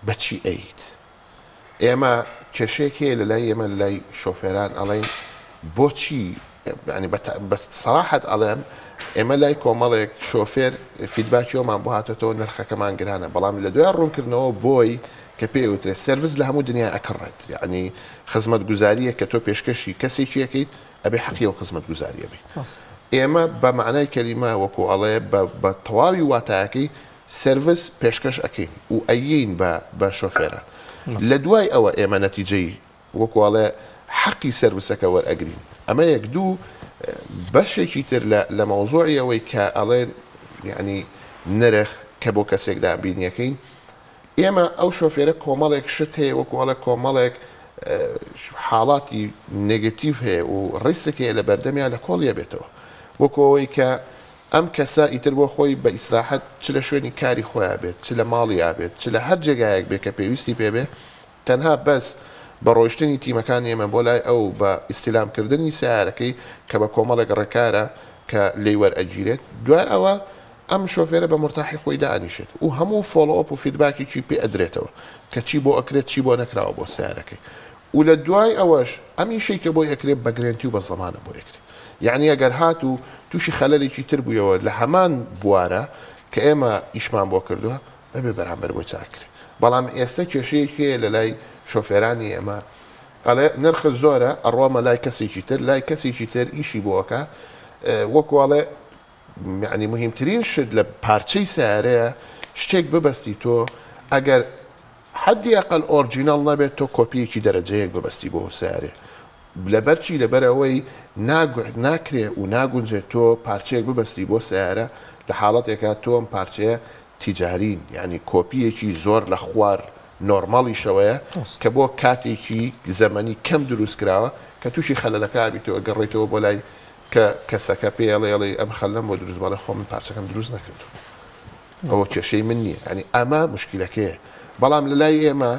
بە چی ئەیت ئێمە کێشەیەک هەیە لە لای ئێمە لە لای شۆفێران ئەڵێن بۆچی یانی بە سەراحەت ئەڵێم ئێمە لای کۆمەڵێک شۆفێر feedback ی ئەومان بۆ هاتۆتەوە نرخەکەمان گرانە بەڵام لە دوای ڕوونکردنەوە بۆی کە پێی وترێت service لە هەموو دنیا ئەکڕێت یعنی خزمەتگوزاریە کە تۆ پێشکەشی کەسێکی ئەکەیت ئەبێ حەقی ئەو خزمەتگوزاریە بیت ئێمە بە معنای کەلیمە وەکو ئەڵێ بە تەواوی واتایەکەی service پێشکەش ئەکەین و ئەیەین بە بە شۆفێران لە دوای ئەوە ئێمە نەتیجەی وەکو ئەڵێ حەقی service ەکە وەرئەگرین ئەمە یەک دوو بەشێکی تر لە لە مەوزوعی ئەوەی کە ئەڵێن یعنی نرخ کە بۆ کەسێک دابینیەکەین ئێمە ئەو شۆفێرە کۆمەڵێک شت هەیە وەکو ئەڵێ کۆمەڵێک حاڵاتی negative هەیە و risk هەیە لە بەردەمیان لە کۆڵیە بێتەوە وەکو ئەوەی کە ئەم کەسە ئیتر بۆ خۆی بە ئیسراحەت چ لە شوێنی کاری خۆیا بێت، چ لە ماڵیا بێت، چ لە هەر جێگایەک بێت کە پێویستی پێ بێ، تەنها بەس بە ڕۆیشتنی تیمەکانی ئێمە بۆ لای ئەو بە ئیستیلام کردنی سەیارەکەی کە بە کۆمەڵێک ڕێکارە کە لێی وەرئەگیرێت، دوای ئەوە ئەم شۆفێرە بە مورتاحی خۆی دائەنیشێت و هەموو follow up و feedback ێکی پێ ئەدرێتەوە کە چی بۆ ئەکرێت چی بۆ نەکراوە بۆ سەیارەکەی و لە دوای ئەوەش ئەم ئیشەی کە بۆی ئەکرێ بە guarantee و بە زەمانە بۆی ئەکرێ یەعنی ئەگەر هاتوو تووشی خەلەلێکی تر بوویەوە لە هەمان بوارە کە ئێمە ئیشمان بۆ کردووە بەبێ بەرامبەر بۆی چاک کرێ بەڵام ئێستە کێشەیەک هەیە لە لای شۆفێرانی ئێمە ئەڵێ نرخ زۆرە ئەڕۆمە لای کەسێکی تر لای کەسێکی تر ئیشی بۆ ئەکا وەکو ئەڵێ یەعنی مهمترین شت لە پارچەی سەیارەیە شتێک ببەستی تۆ ئەگەر حەدی ئەقەل original نەبێت تۆ کۆپیەکی دەرەجە یەک ببەستی بۆ ئەو سەیارەیە لەبەر چی لەبەر ئەوەی ناکرێ و ناگونجێت تۆ پارچەیەک ببەستی بۆ سەیارە لە حاڵەتێکا تۆ ئەم پارچەیە تیجارین یانی کۆپیەکی زۆر لە خوار normal یشەوەیە کە بۆ کاتێکی زەمەنی کەم دروست کراوە کە تووشی خەلەلەکە ئەبیتەوە گەڕێیتەوە بۆ لای کە کەسەکە پێی ئەڵێ ئەڵێی ئەم خەلەم بۆ دروست بەڵێ خۆ من پارچەکەم دروست نەکردووە ئەوە کێشەی من نییە یانی ئەمە مشکلەکەیە بەڵام لە لای ئێمە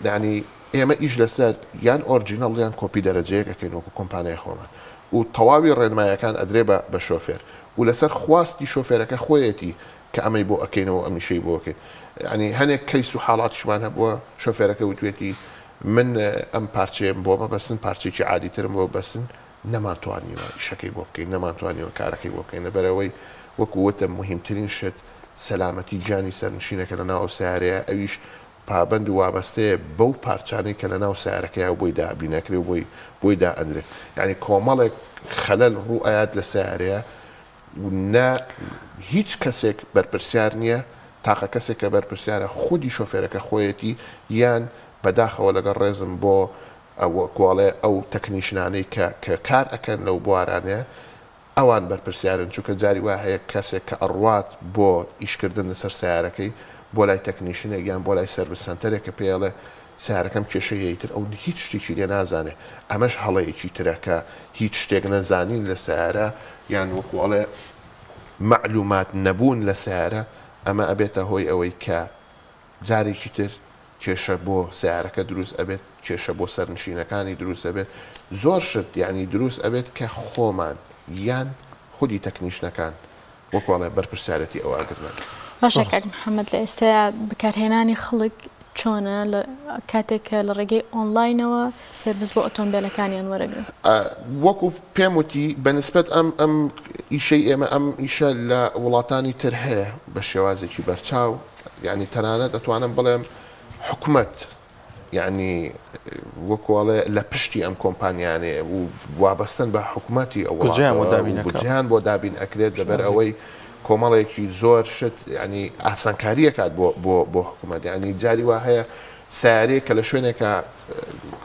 یانی ئێمە ئیش لەسەر یان original یان کۆپی دەرەجەیەک ئەکەین وەکو کۆمپانیای خۆمان و تەواوی ڕێنمایەکان ئەدرێ بە بە شۆفێر و لەسەر خواستی شۆفێرەکە خۆیەتی کە ئەمەی بۆ ئەکەینەوە ئەمیشەی بۆ ئەکەین یانی هەنێک کەیس و حاڵاتیشمان هەبووە شۆفێرەکە وتوێتی من ئەم پارچەیەم بۆ مەبەستن پارچێکی عادیترم بۆ بەستن نەمانتوانیوە ئیشەکەی بۆ بکەین، نەمانتوانیوە کارەکەی بۆ بکەین، لەبەرئەوەی وەکو وتم موهیمترین شت سەلامەتی گیانی سەرنشینەکە لەناو ئەو سەیارەیە، ئەویش پابەند و وابەستەیە بەو پارچانەی کە لەناو سەیارەکەیە و بۆی دابین ئەکرێ و بۆی بۆی دائەنرێ، یانی کۆمەڵێک خەلەل ڕوو ئەیات لە سەیارەیە و نە هیچ کەسێک بەرپرسیار نییە، تاقە کەسێک کە بەرپرسیارە خودی شۆفێرەکە خۆیەتی یان بەداخەوە لەگەڵ ڕێزم بۆ وەکو ئەڵێ ئەو technician انەی کە کە کار ئەکەن لەو بوارانەیە ئەوان بەرپرسیارن چونکە جاری وا هەیە کەسێک کە ئەڕوات بۆ ئیش کردن لەسەر سەیارەکەی بۆ لای technician ێک یان بۆ لای service center ێک کە پێی ئەڵێ سەیارەکەم کێشەی هەیە ئیتر ئەو هیچ شتێکی لێ نازانێ ئەمەش هەڵەیەکی ترە کە هیچ شتێک نەزانین لە سەیارە یان وەکو ئەڵێ مەعلومات نەبوون لە سەیارە ئەمە ئەبێتە هۆی ئەوەی کە جارێکی تر کێشە بۆ سەیارەکە دروست ئەبێت کێشە بۆ سەرنشینەکانی دروست ئەبێت زۆر شت یانی دروست ئەبێت کە خۆمان یان خودی تەکنیشنەکان وەکو ئەڵێ بەرپرسیارێتی ئەوە ئەگرنە دەست. باشە کاک محمد لە ئێستایا بەکارهێنانی خەڵک چۆنە لە کاتێک کە لە ڕێگەی ئۆنڵاینەوە سێرڤس بۆ ئۆتۆمبێلەکانیان وەرەگرن؟ وەکو پێم وتی بە نسبەت ئەم ئەم ئیشەی ئێمە ئەم ئیشە لە وڵاتانی تر هەیە بە شێوازێکی بەرچاو یانی تەنانەت ئەتوانم بڵێم حکومەت یانی وەکو ئەڵێ لە پشتی ئەم کۆمپانیانەیە و وابەستەن بە حکومەتی ئەو بودجەیان بۆ وڵاتەوە دابین و ئەکا. بودجەیان بۆ دابین ئەکرێت لەبەر ئەوەی کۆمەڵێکی زۆر شت یانی ئاسانکاری ئەکات بۆ بۆ بۆ حکومەت یانی جاری وا هەیە سەیارەیەک کە لە شوێنێکا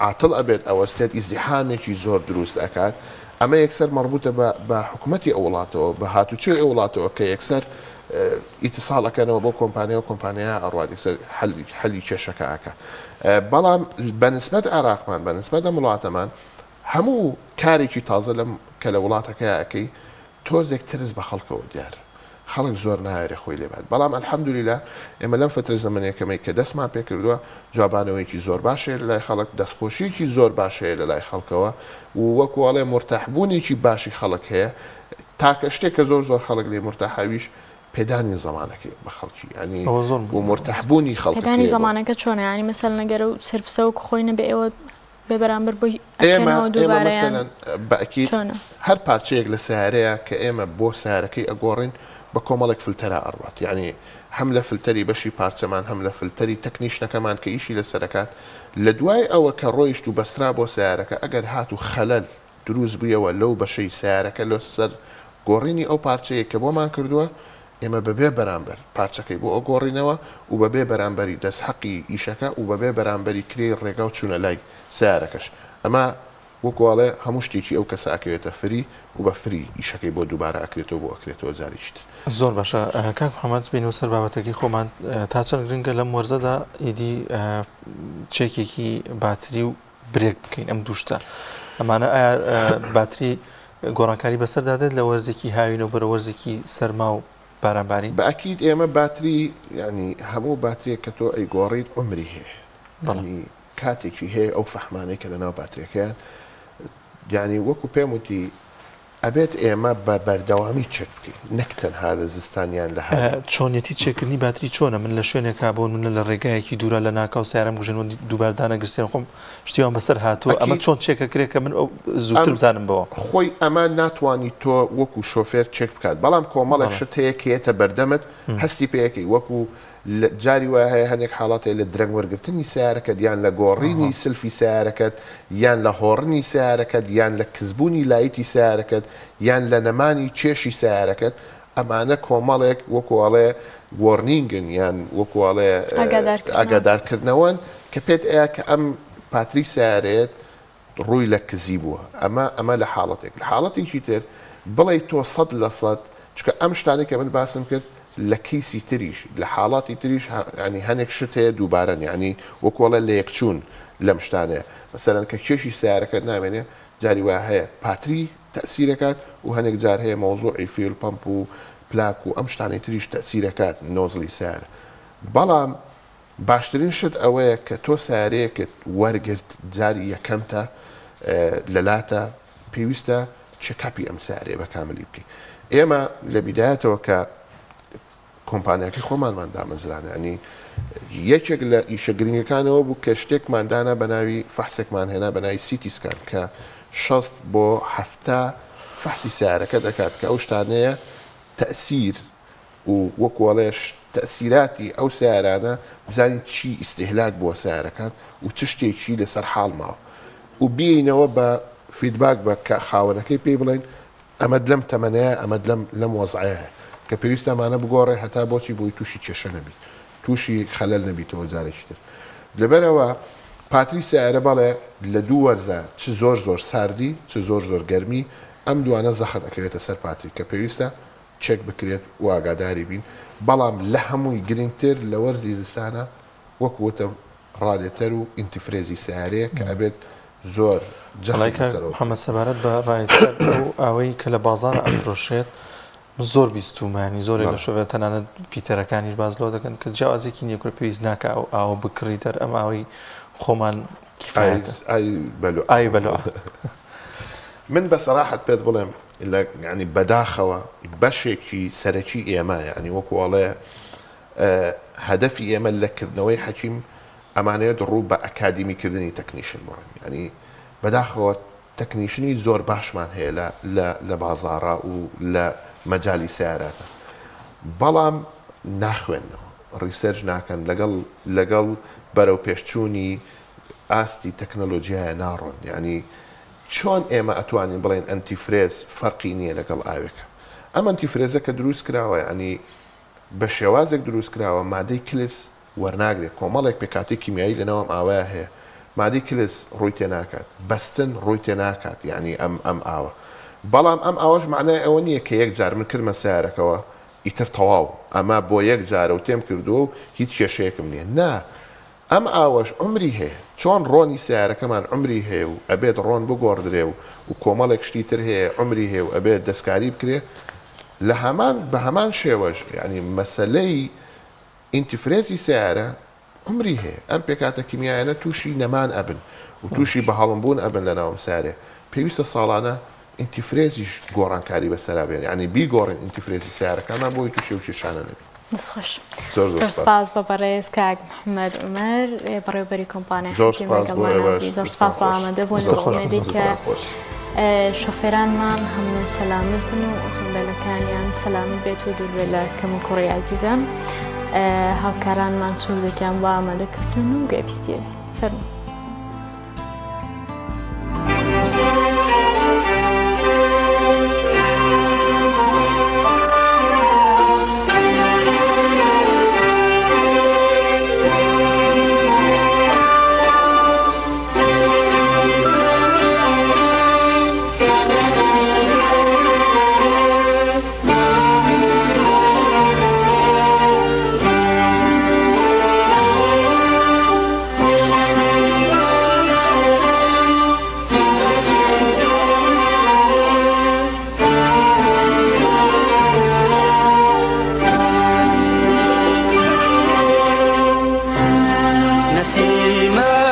عاتڵ ئەبێت ئەوەستێت ئیزدیحامێکی زۆر دروست ئەکات ئەمە یەکسەر مەڕبوتە بە بە حکومەتی ئەو وڵاتەوە بە هاتوچۆی ئەو وڵاتەوە کە یەکسەر ئیتساڵ ئەکەنەوە بۆ کۆمپانیا و کۆمپانیا ئەڕوات یەکسەر حەلی حەلی کێشەکە ئەکا بەڵام بە نسبەت عێراقمان بە نسبەت ئەم وڵاتەمان هەموو کارێکی تازە لەم کە لە وڵاتەکەیا ئەکەی تۆزێک ترس بە خەڵکەوە دیارە خەڵک زۆر نایەرێ خۆی لێ بات بەڵام الحمدللە ئێمە لەم فترە زەمەنیە کەمەی کە دەستمان پێ کردووە جوابانەوەیەکی زۆر باش هەیە لەلای خەڵک دەستخۆشیەکی زۆر باش هەیە لەلای خەڵکەوە و وەکو ئەڵێ مورتاح بوونێکی باشی خەڵک هەیە تاکە شتێک کە زۆر زۆر خەڵک لێی مورتاحە ئەویش پێدانی زەمانەکەی بە خەڵکی یانی ئەوە زۆر و مورتاح بوونی پێدانی خەڵکەکەیە بۆ زەمانەکە چۆنە یانی مەسەلەن ئەگەر ئەو سێرفسە وەکو خۆی نەبێ ئێوە بێ بەرامبەر بۆی ئێمە ئەکەنەوە ئێمە دووبارە یان مەسەلەن بە ئەکید چۆنە؟ هەر پارچەیەک لە سەیارەیە کە ئێمە بۆ سەیارەکەی ئەگۆڕین بە کۆمەڵێک فلتەرا ئەڕوات یانی هەم لە فلتەری بەشی پارچەمان هەم لە فلتەری تەکنیشنەکەمان کە ئیشی لەسەر ئەکات لە دوای ئەوە کە ڕۆیشت و بەسترا بۆ سەیارەکە ئەگەر هاتوو خەلەل دروست بویەوە لەو بەشەی سەیارەکە لەسەر گۆڕینی ئەو پارچەیە کە بۆمان کردووە، ئێمە بەبێ بەرامبەر پارچەکەی بۆ ئەگۆڕینەوە و بەبێ بەرامبەری دەستحەقی ئیشەکە و بەبێ بەرامبەری کرێی ڕێگا و چوونە لای سەیارەکەش. ئەمە وەکو ئەڵێ هەموو شتێکی ئەو کەسە ئەکەوێتە free و بە free ئیشەکەی بۆ دووبارە ئەکرێتەوە بۆ ئەکرێتەوە جارێکی تر. زۆر باشە کاک محمد بینەوە سەر بابەتەکەی خۆمان تا چەند گرنگە لەم وەرزەدا ئیدی چێکێکی باتری و brake بکەین ئەم دوو شتە ئەمانە ئایا باتری گۆڕانکاری بەسەردا دێت لە وەرزێکی هاوین و بەرە وەرزێکی سەرما و بارانبارین؟ بە ئەکید ئێمە باتری یانی هەموو باتریەک کە تۆ ئەیگۆڕیت عومری هەیە یانی کاتێکی هەیە ئەو فەحمانەی کە لەناو باتریەکەیان یانی وەکو پێم وتی ئەبێت ئێمە بە بەردەوامی چێک بکەین نەک تەنها لە زستان یان لە هاوین. چۆنیەتی چێکردنی باتری چۆنە؟ من لە شوێنێکا بۆ نمونە لە ڕێگایەکی دوورا لە ناکاو سەیارەم کوژێنەوە دووبارە دانەگرسێن خۆم شتی وام بەسەر هاتووە ئەمە ئەکید چۆن چێک ئەکرێ کە من ئەو زووتر ئەم بزانم بەوە؟ خۆی ئەمە ناتوانی تۆ وەکو شۆفێر چێک بکات بەڵام کۆمەڵێک بەڵێ. شت هەیە کە یەتە بەردەمت هەستی پێ ئەکەی وەکو لە جاری وایە هەیە هەنێک حاڵەت هەیە لە درەنگ وەرگرتنی سەیارەکەت یان لە گۆڕینی سلفی سەیارەکەت یان لە هۆڕنی سەیارەکەت یان لە کزبوونی light ی سەیارەکەت یان لە نەمانی کێشی سەیارەکەت ئەمانە کۆمەڵێک وەکو ئەڵێ warning ن یان وەکو ئەڵێ ئاگادارکردنەوەن کە پێت ئەیا کە ئەم پاتری سەیارەیەت ڕووی لە کزی بووە ئەمە ئەمە لە حاڵەتێک لە حاڵەتێکی تر بڵێی تۆ 100% چونکە ئەم شتانەی کە من باسم کرد لە کەیسی تریش لە حاڵاتی تریش یانی هەنێک شت هەیە دووبارەن یانی وەکو ئەڵێ لە یەکچوون لەم شتانەیە مەسەلەن کە کێشی سەیارەکەت نامێنێ جاری وا هەیە پاتری تەئسیرەکات و هەنێک جار هەیە مەوزوعی fuel pump و پلاک و ئەم شتانەی تریش تەئسیرەکات nozzle ی سەیارە بەڵام باشترین شت ئەوەیە کە تۆ سەیارەیەکت وەرگرت جاری یەکەمتە لەلاتە پێویستە checkup ی ئەم سەیارەیە بە کاملی بکەی ئێمە لە بیدایەتەوە کە کۆمپانیاکەی خۆمانمان دامەزرانە ینی یەکێک لە ئیشە گرنگەکانەوە بوو کە شتێکمان دانا بە ناوی فەحسێکمان هێنا بە ناوی CT scan کە 60 بۆ هەفتا فەحسی سیارەکە دەکات کە ئەو شتانەیە تەسیر و وەکو ئەڵێ تەئسیراتی ئەو سەیارانە بزانین چی ئیستیهلاک بووە سەیارەکان و چ شتێکی لەسەر حاڵ ماوە و بیەینەوە بە feedback بە کە خاوەنەکەی پێی بڵێین ئەمەت لەم تەمەنەیە ئەمەت لەم لەم وەزعەیە کە پێویستە ئەمانە بگۆڕێ هەتا بۆچی بۆی تووشی کێشە نەبیت تووشی خەلەل نەبیتەوە جارێکی تر لەبەرئەوە پاتری سەیارە بەڵێ لە دوو وەرزە چ زۆر زۆر ساردی چ زۆر زۆر گەرمی ئەم دوانە زەخت ئەکەوێتە سەر پاتری کە پێویستە چێک بکرێت و ئاگاداری بین، بەڵام لە هەمووی گرنگتر لە وەرزی زستانا وەک وتم ڕادێتەر و ئینتیفرێزی سەیارەیە کە ئەبێت زۆر جەخت وەڵای کاک لەسەر ئەوە بکەین. محەمەد سەبارەت بە ڕادێتەر ئەو ئاوەی کە لە بازاڕ ئەفرۆشرێت من زۆر بیستوومە یانی زۆرێک لە بەڵێ. شۆفێر تەنانەت فیتەرەکانیش باس لەوە دەکەن کە جیاوازێکی نییە کورە پێویست ناکا ئەو ئاوە بکڕیت هەر ئەم ئاوەی خۆمان ئاوی کیفایەتە. ئاوی بەلوعە. ئاوی بەلوعە. من بە سەراحەت پێت بڵێم لە یانی بەداخەوە بەشێکی سەرەکی ئێمە یانی وەکو ئەڵێ هەدەفی ئێمە لە کردنەوەی حەکیم ئەمانەوێت ڕوو بە ئەکادیمی کردنی تەکنیشن بڕۆین یانی بەداخەوە تەکنیشنی زۆر باشمان هەیە لە لە لە بازاڕا و لە مەجالی سەیاراتە بەڵام ناخوێننەوە research ناکەن لەگەڵ لەگەڵ بەرەو پێشچوونی ئاستی تەکنەلۆجیایە ناڕۆن یانی چۆن ئێمە ئەتوانین بڵێین antifreeze فەرقی نییە لەگەڵ ئاوێکە ئەم antifreeze ە کە دروست کراوە یانی بە شێوازێک دروست کراوە مادەی کلس وەرناگرێت، کۆمەڵێک پێکهاتەی کیمیایی لەناو ئەم ئاوەیا هەیە، مادەی کلس ڕووی تێناکات، بەستن ڕووی تێناکات یانی ئەم ئەم ئاوە. بەڵام ئەم ئاوەش مەعنای ئەوە نییە کە یەک جار من کردمە سەیارەکەوە ئیتر تەواو ئەمە بۆ یەک جارە و تێم کردووە و هیچ کێشەیەکم نییە. نا ئەم ئاوەش عومری هەیە، چۆن ڕۆنی سەیارەکەمان عومری هەیە و ئەبێت ڕۆن بگۆڕدرێ و و کۆمەڵێک شتی تر هەیە عومری هەیە و ئەبێت دەستکاری بکرێ، لە هەمان بە هەمان شێوەش یانی مەسەلەی ئینتیفرێزی سەیارە عومری هەیە، ئەم پێکهاتە کیمیایانە تووشی نەمان ئەبن و تووشی بەهەڵمبوون ئەبن لەناو ئەم سەیارەیە، پێویستە ساڵانە ئینتیفرێزیش گۆڕانکاری بەسەرا بێت، یانی بیگۆڕین ئینتیفرێزی سەیارەکانمان بۆ ئەوەی تووشی ئەو کێشانە نەبین. دەست خۆش. زۆر زۆر زۆر سپاس. سپاس بۆ بەڕێز کاک محمد عومەر بەڕێوەبەری کۆمپانیای زۆر حەکیم سپاس بۆ لەگەڵمانە ئێوەش. زۆر دەستان سپاس بۆ خۆش. ئامادەبوون دەست بە خۆش. ئومێدی کە دەستان خۆش. شۆفێرانمان هەموو سەلامەت بن و ئۆتۆمبیلەکانیان سەلامەت بێت و دوور بێت لە کەموکوڕی ئازیزان. هاوکارانمان سوودێکیان بۆ ئامادە کردوون و گوێبیستیە بین. فەرموو.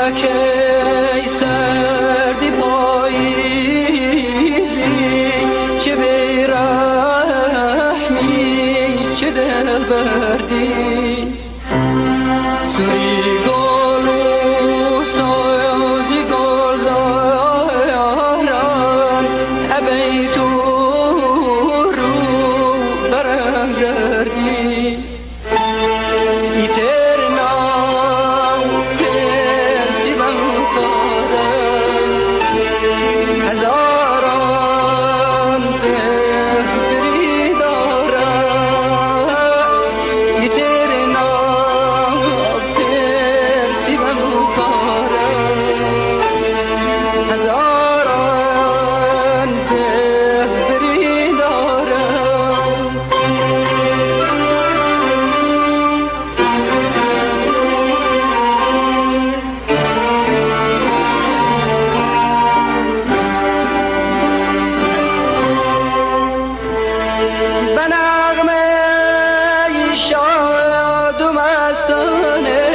نەسیمەکەی سەردی پاییزی چ بێرەحمی چ دڵبەردی سووری گوڵ و سەوزی گوڵزاران ئەبەی تۆ ڕوو بەرەم زەردی ئیتر ناو پرسی بەم کارە هەزاران بریدارە ئیتر ناو پرسی بەم کارە هەزاران بریدارە. بە نەغمەی شاد و مەستانێ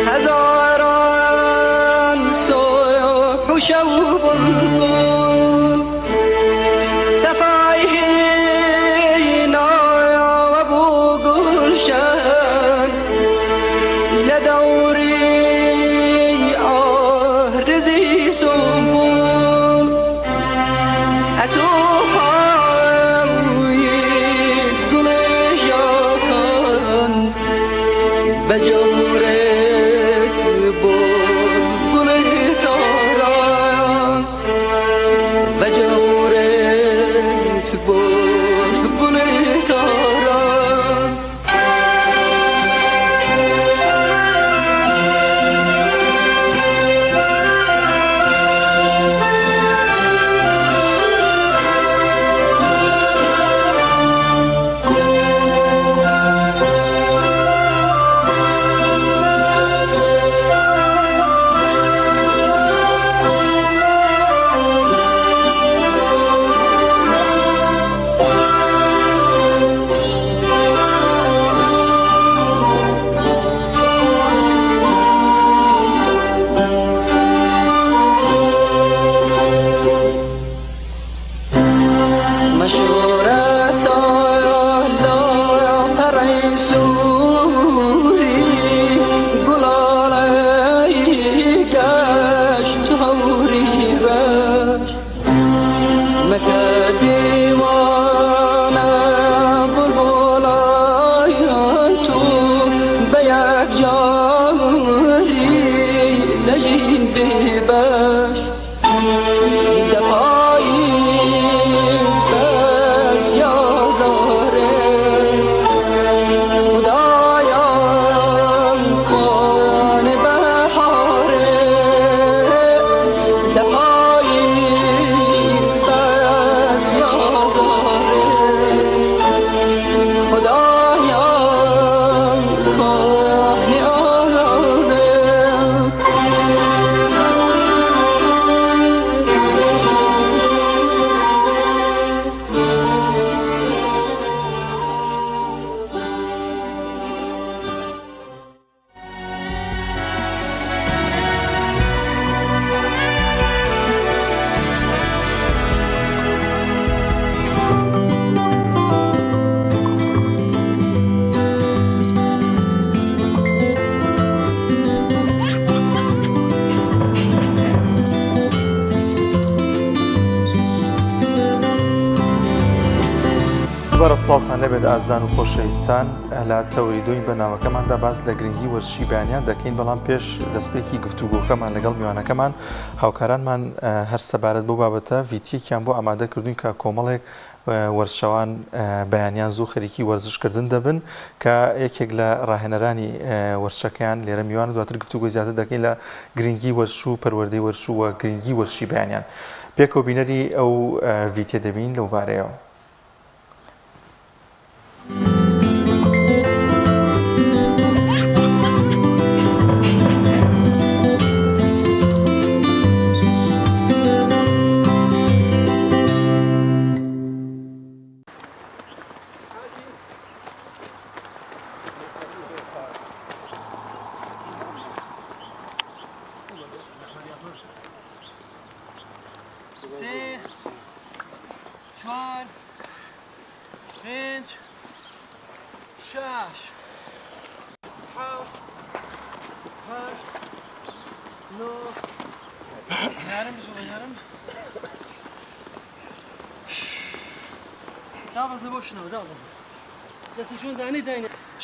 هەزاران سوبح و شەو بولبول سەفای هیناوە بۆ گوڵشەن لە دەوری ئاهرزی سومبول ئەتۆ خاوی دووبارە سڵاوتان لێبێت ئازیزان و خۆشەویستان لە تەوەری دووی بەرنامەکەماندا باس لە گرنگی وەرزشی بەیانیان دەکەین بەڵام پێش دەستپێکی گفتوگۆکەمان لەگەڵ میوانەکەمان هاوکارانمان هەر سەبارەت بۆ بابەتە ڤیتیەکیان بۆ ئامادە کردوین کە کۆمەڵێک وەرزشەوان بەیانیان زوو خەریکی وەرزشکردن دەبن کە یەکێک لە ڕاهێنەرانی وەرزشەکەیان لێرە میوان و دواتر گفتوگۆی زیاتر دەکەین لە گرنگی وەرزش و پەروەردەی وەرزش و گرنگی وەرزشی بەیانیان. پێکەوە بینەری ئەو ڤیتیە دەبین لەو بارەیەوە.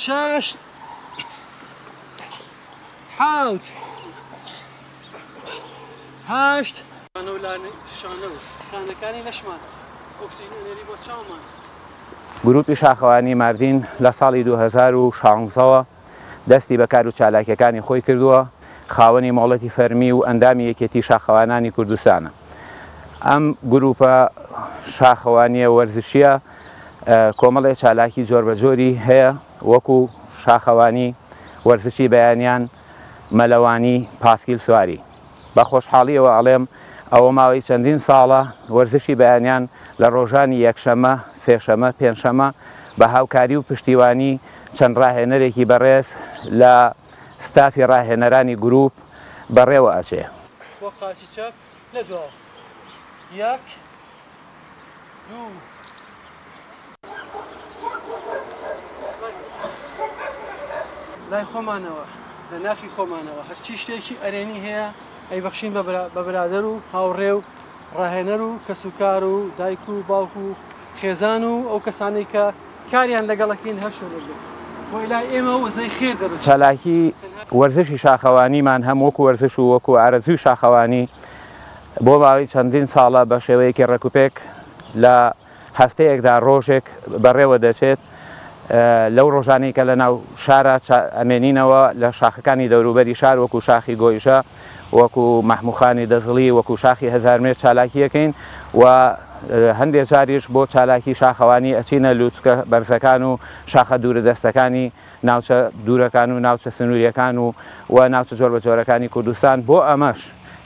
شەش حەوت هەشت شانەکانی لەشمان ئۆکسجین ئەنێری بۆ چاومان. گروپی شاخەوانی ماردین لە ساڵی 2016 ەوە دەستی بە کار و چالاکیەکانی خۆی کردووە، خاوەنی مۆڵەتی فەرمی و ئەندامی یەکێتی شاخەوانانی کوردستانە. ئەم گروپە شاخەوانیە وەرزشیە کۆمەڵێ چالاکی جۆربەجۆری هەیە وەکو شاخەوانی، وەرزشی بەیانیان، مەلەوانی، پاسکیل سواری. بە خۆشحاڵیەوە ئەڵێم ئەوە ماوەی چەندین ساڵە وەرزشی بەیانیان لە ڕۆژانی یەکشەمە، سێشەمە، پێنجشەمە بە هاوکاری و پشتیوانی چەند ڕاهێنەرێکی بەڕێز لە ستافی ڕاهێنەرانی گروپ بەڕێوە ئەچێ. بۆ قاچی چەپ لە دواوە یەک دوو. لای خۆمانەوە لە ناخی خۆمانەوە هەرچی شتێکی ئەرێنی هەیە ئەیبەخشین بە برادەر و هاوڕێ و ڕاهێنەر و کەسوکار و دایک و باوک و خێزان و ئەو کەسانەی کە کاریان لەگەڵەکەین هەر شوێنێک بێت بۆ لای ئێمە وزەی خێر دەبەخشن. چالاکی وەرزشی شاخەوانیمان هەم وەکو وەرزش و وەکو ئارەزووی شاخەوانی بۆ ماوەی چەندین ساڵە بە شێوەیەکی ڕێکوپێک لە هەفتەیەکدا ڕۆژێک بەڕێوە دەچێت، لەو ڕۆژانەی کە لە ناو شارا ئەمێنینەوە لە شاخەکانی دەوروبەری شار وەکو شاخی گۆیژە، وەکو مەحموخانی دەزڵی، وەکو شاخی هەزارمێر چالاکیەکەین و هەندێ جاریش بۆ چالاکی شاخەوانی ئەچینە لوتکە بەرزەکان و شاخە دوورەدەستەکانی ناوچە دوورەکان و ناوچە سنووریەکان و و ناوچە جۆربەجۆرەکانی کوردستان، بۆ ئەمەش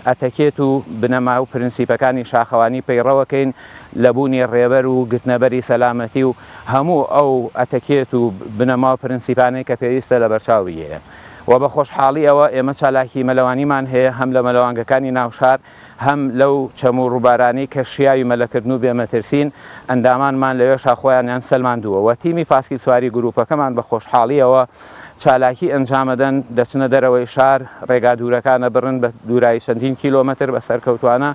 ئەتەکێت و بنەما و پرنسیپەکانی شاخەوانی پەیڕەوەکەین لە بوونی ڕێبەر و گرتنەبەری سەلامەتی و هەموو ئەو ئەتەکێت و بنەما و پرنسیپانەی کە پێویستە لەبەرچاو بگیرێن و بە خۆشحاڵیەوە ئێمە چالاکی مەلەوانیمان هەیە هەم لە مەلەوانگەکانی ناوشار هەم لەو چەم و ڕووبارانەی کە شیاوی مەلەکردن و بێ مەترسین، ئەندامانمان لەوێشا خۆیانیان سەلماندووە و تیمی پاسکیل سواری گرووپەکەمان بە خۆشحاڵییەوە چالاکی ئەنجامەدەن، دەچنە دەرەوەی شار، ڕێگا دوورەکان ئەبڕن بە دوورایی چەندین کیلۆمەتر بە سەرکەوتوانە.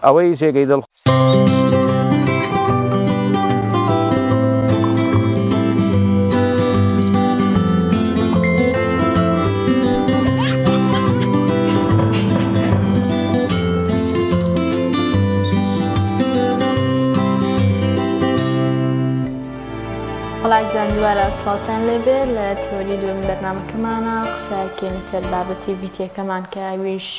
ئەوەی جێگەی دڵ. وەڵا ئازیزان دووبارە سڵاوتان لێبێ لە تەوەری دووەمی بەرنامەکەمانە قسەکەین لەسەر بابەتی ڤیتیەکەمان کە ئەویش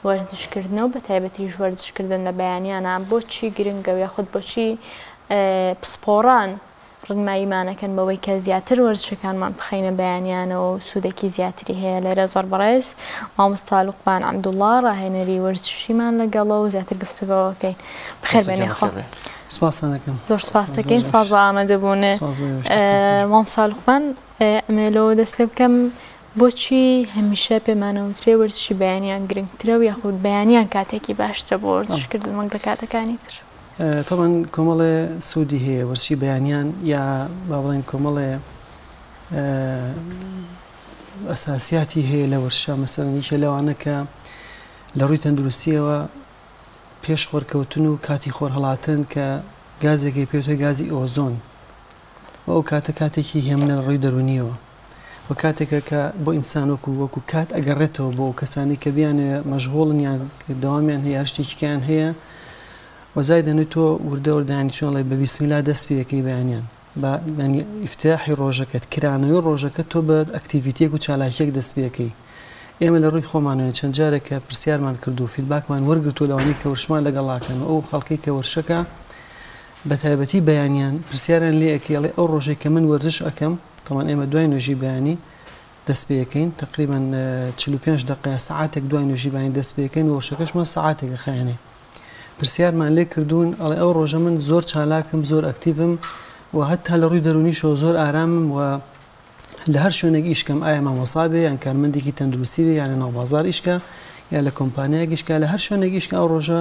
وەرزشکردنە و بەتایبەتیش وەرزشکردن لە بەیانیانا بۆچی گرنگە و یاخود بۆچی پسپۆڕان ڕنماییمانەکەن بەوەی کە زیاتر وەرزشەکانمان بخەینە بەیانیانەوە و سوودێکی زیاتری هەیە لێرە زۆر بەڕێز مامۆستا لوقمان عەبدوڵڵا ڕاهێنەری وەرزشیمان لەگەڵە و زیاتر گفتوگۆەکەین بەخێر بێن یاخوا. سپاستان دەکەم. زۆر سپاس دەکەین سپاس بۆ ئامادەبوونێ. مامۆستا لوقمان ئەمەوێ لەوە دەست پێ بکەم بۆچی هەمیشە پێمانەوترێ وەرزشی بەیانیان گرنگترە و یاخود بەیانیان کاتێکی باشترە بۆ وەرزشکردن وەک لە کاتەکانی تر؟ تەبعەن کۆمەڵێ سوودی هەیە وەرزشی بەیانیان یا با بڵێین کۆمەڵێ ئەساسیاتی هەیە لە وەرشە مەسەلەن یەکێ لەوانە کە لە ڕووی تەندروستیەوە پێش خۆرکەوتن و کاتی خۆر هەڵاتن کە گازێکی پێوترێ گازی ئۆزۆن و ئەو کاتە کاتێکی هێمنە لە ڕووی دەروونیەوە و کاتێکە کە بۆ ئینسان وەکو وەکو کات ئەگەڕێتەوە بۆ ئەو کەسانی کە بیانەوێ مەشغوڵن یان دەوامیان هەیە هەر شتێکیان هەیە و زایدەنوی تۆ وردە وردە یانی چۆن ئەڵێ بە بیسمیلا دەست پێ ئەکەی بەیانیان بە یانی ئیفتاحی ڕۆژەکەت کرانەوەی ڕۆژەکەت تۆ بە activity یەک و چالاکیەک دەست پێ ئەکەی ئێمە لە ڕووی خۆمانەوە چەند جارێک کە پرسیارمان کرد و feedback مان وەرگرتووە لەوانەی کە وەرشمان لەگەڵاکەن و ئەو خەڵکەی کە وەرشەکە بە تایبەتی بەیانیان پرسیاریان لێ ئەکەی ئەڵێ ئەو ڕۆژەی کە من وەرزش ئەکەم تەمان ئێمە دوای نوێژی بەیانی دەست پێ ئەکەین تەقریبەن 45 دقە یا سەعاتێک دوای نوێژی بەیانی دەست پێ ئەکەین وەرشەکەشمان سەعاتێک ئەخایەنێ پرسیارمان لێ کردوون ئەڵێ ئەو ڕۆژە من زۆر چالاکم زۆر active م و هەتا لە ڕووی دەروونیشەوە زۆر ئارامم و لە هەر شوێنێک ئیش کەم ئایا مامۆسا بێ یان کارمەندێکی تەندروستی بێ یان لە ناو بازار ئیش کا یا لە کۆمپانیایەک ئیش کا لە هەر شوێنێک ئیش کا ئەو ڕۆژە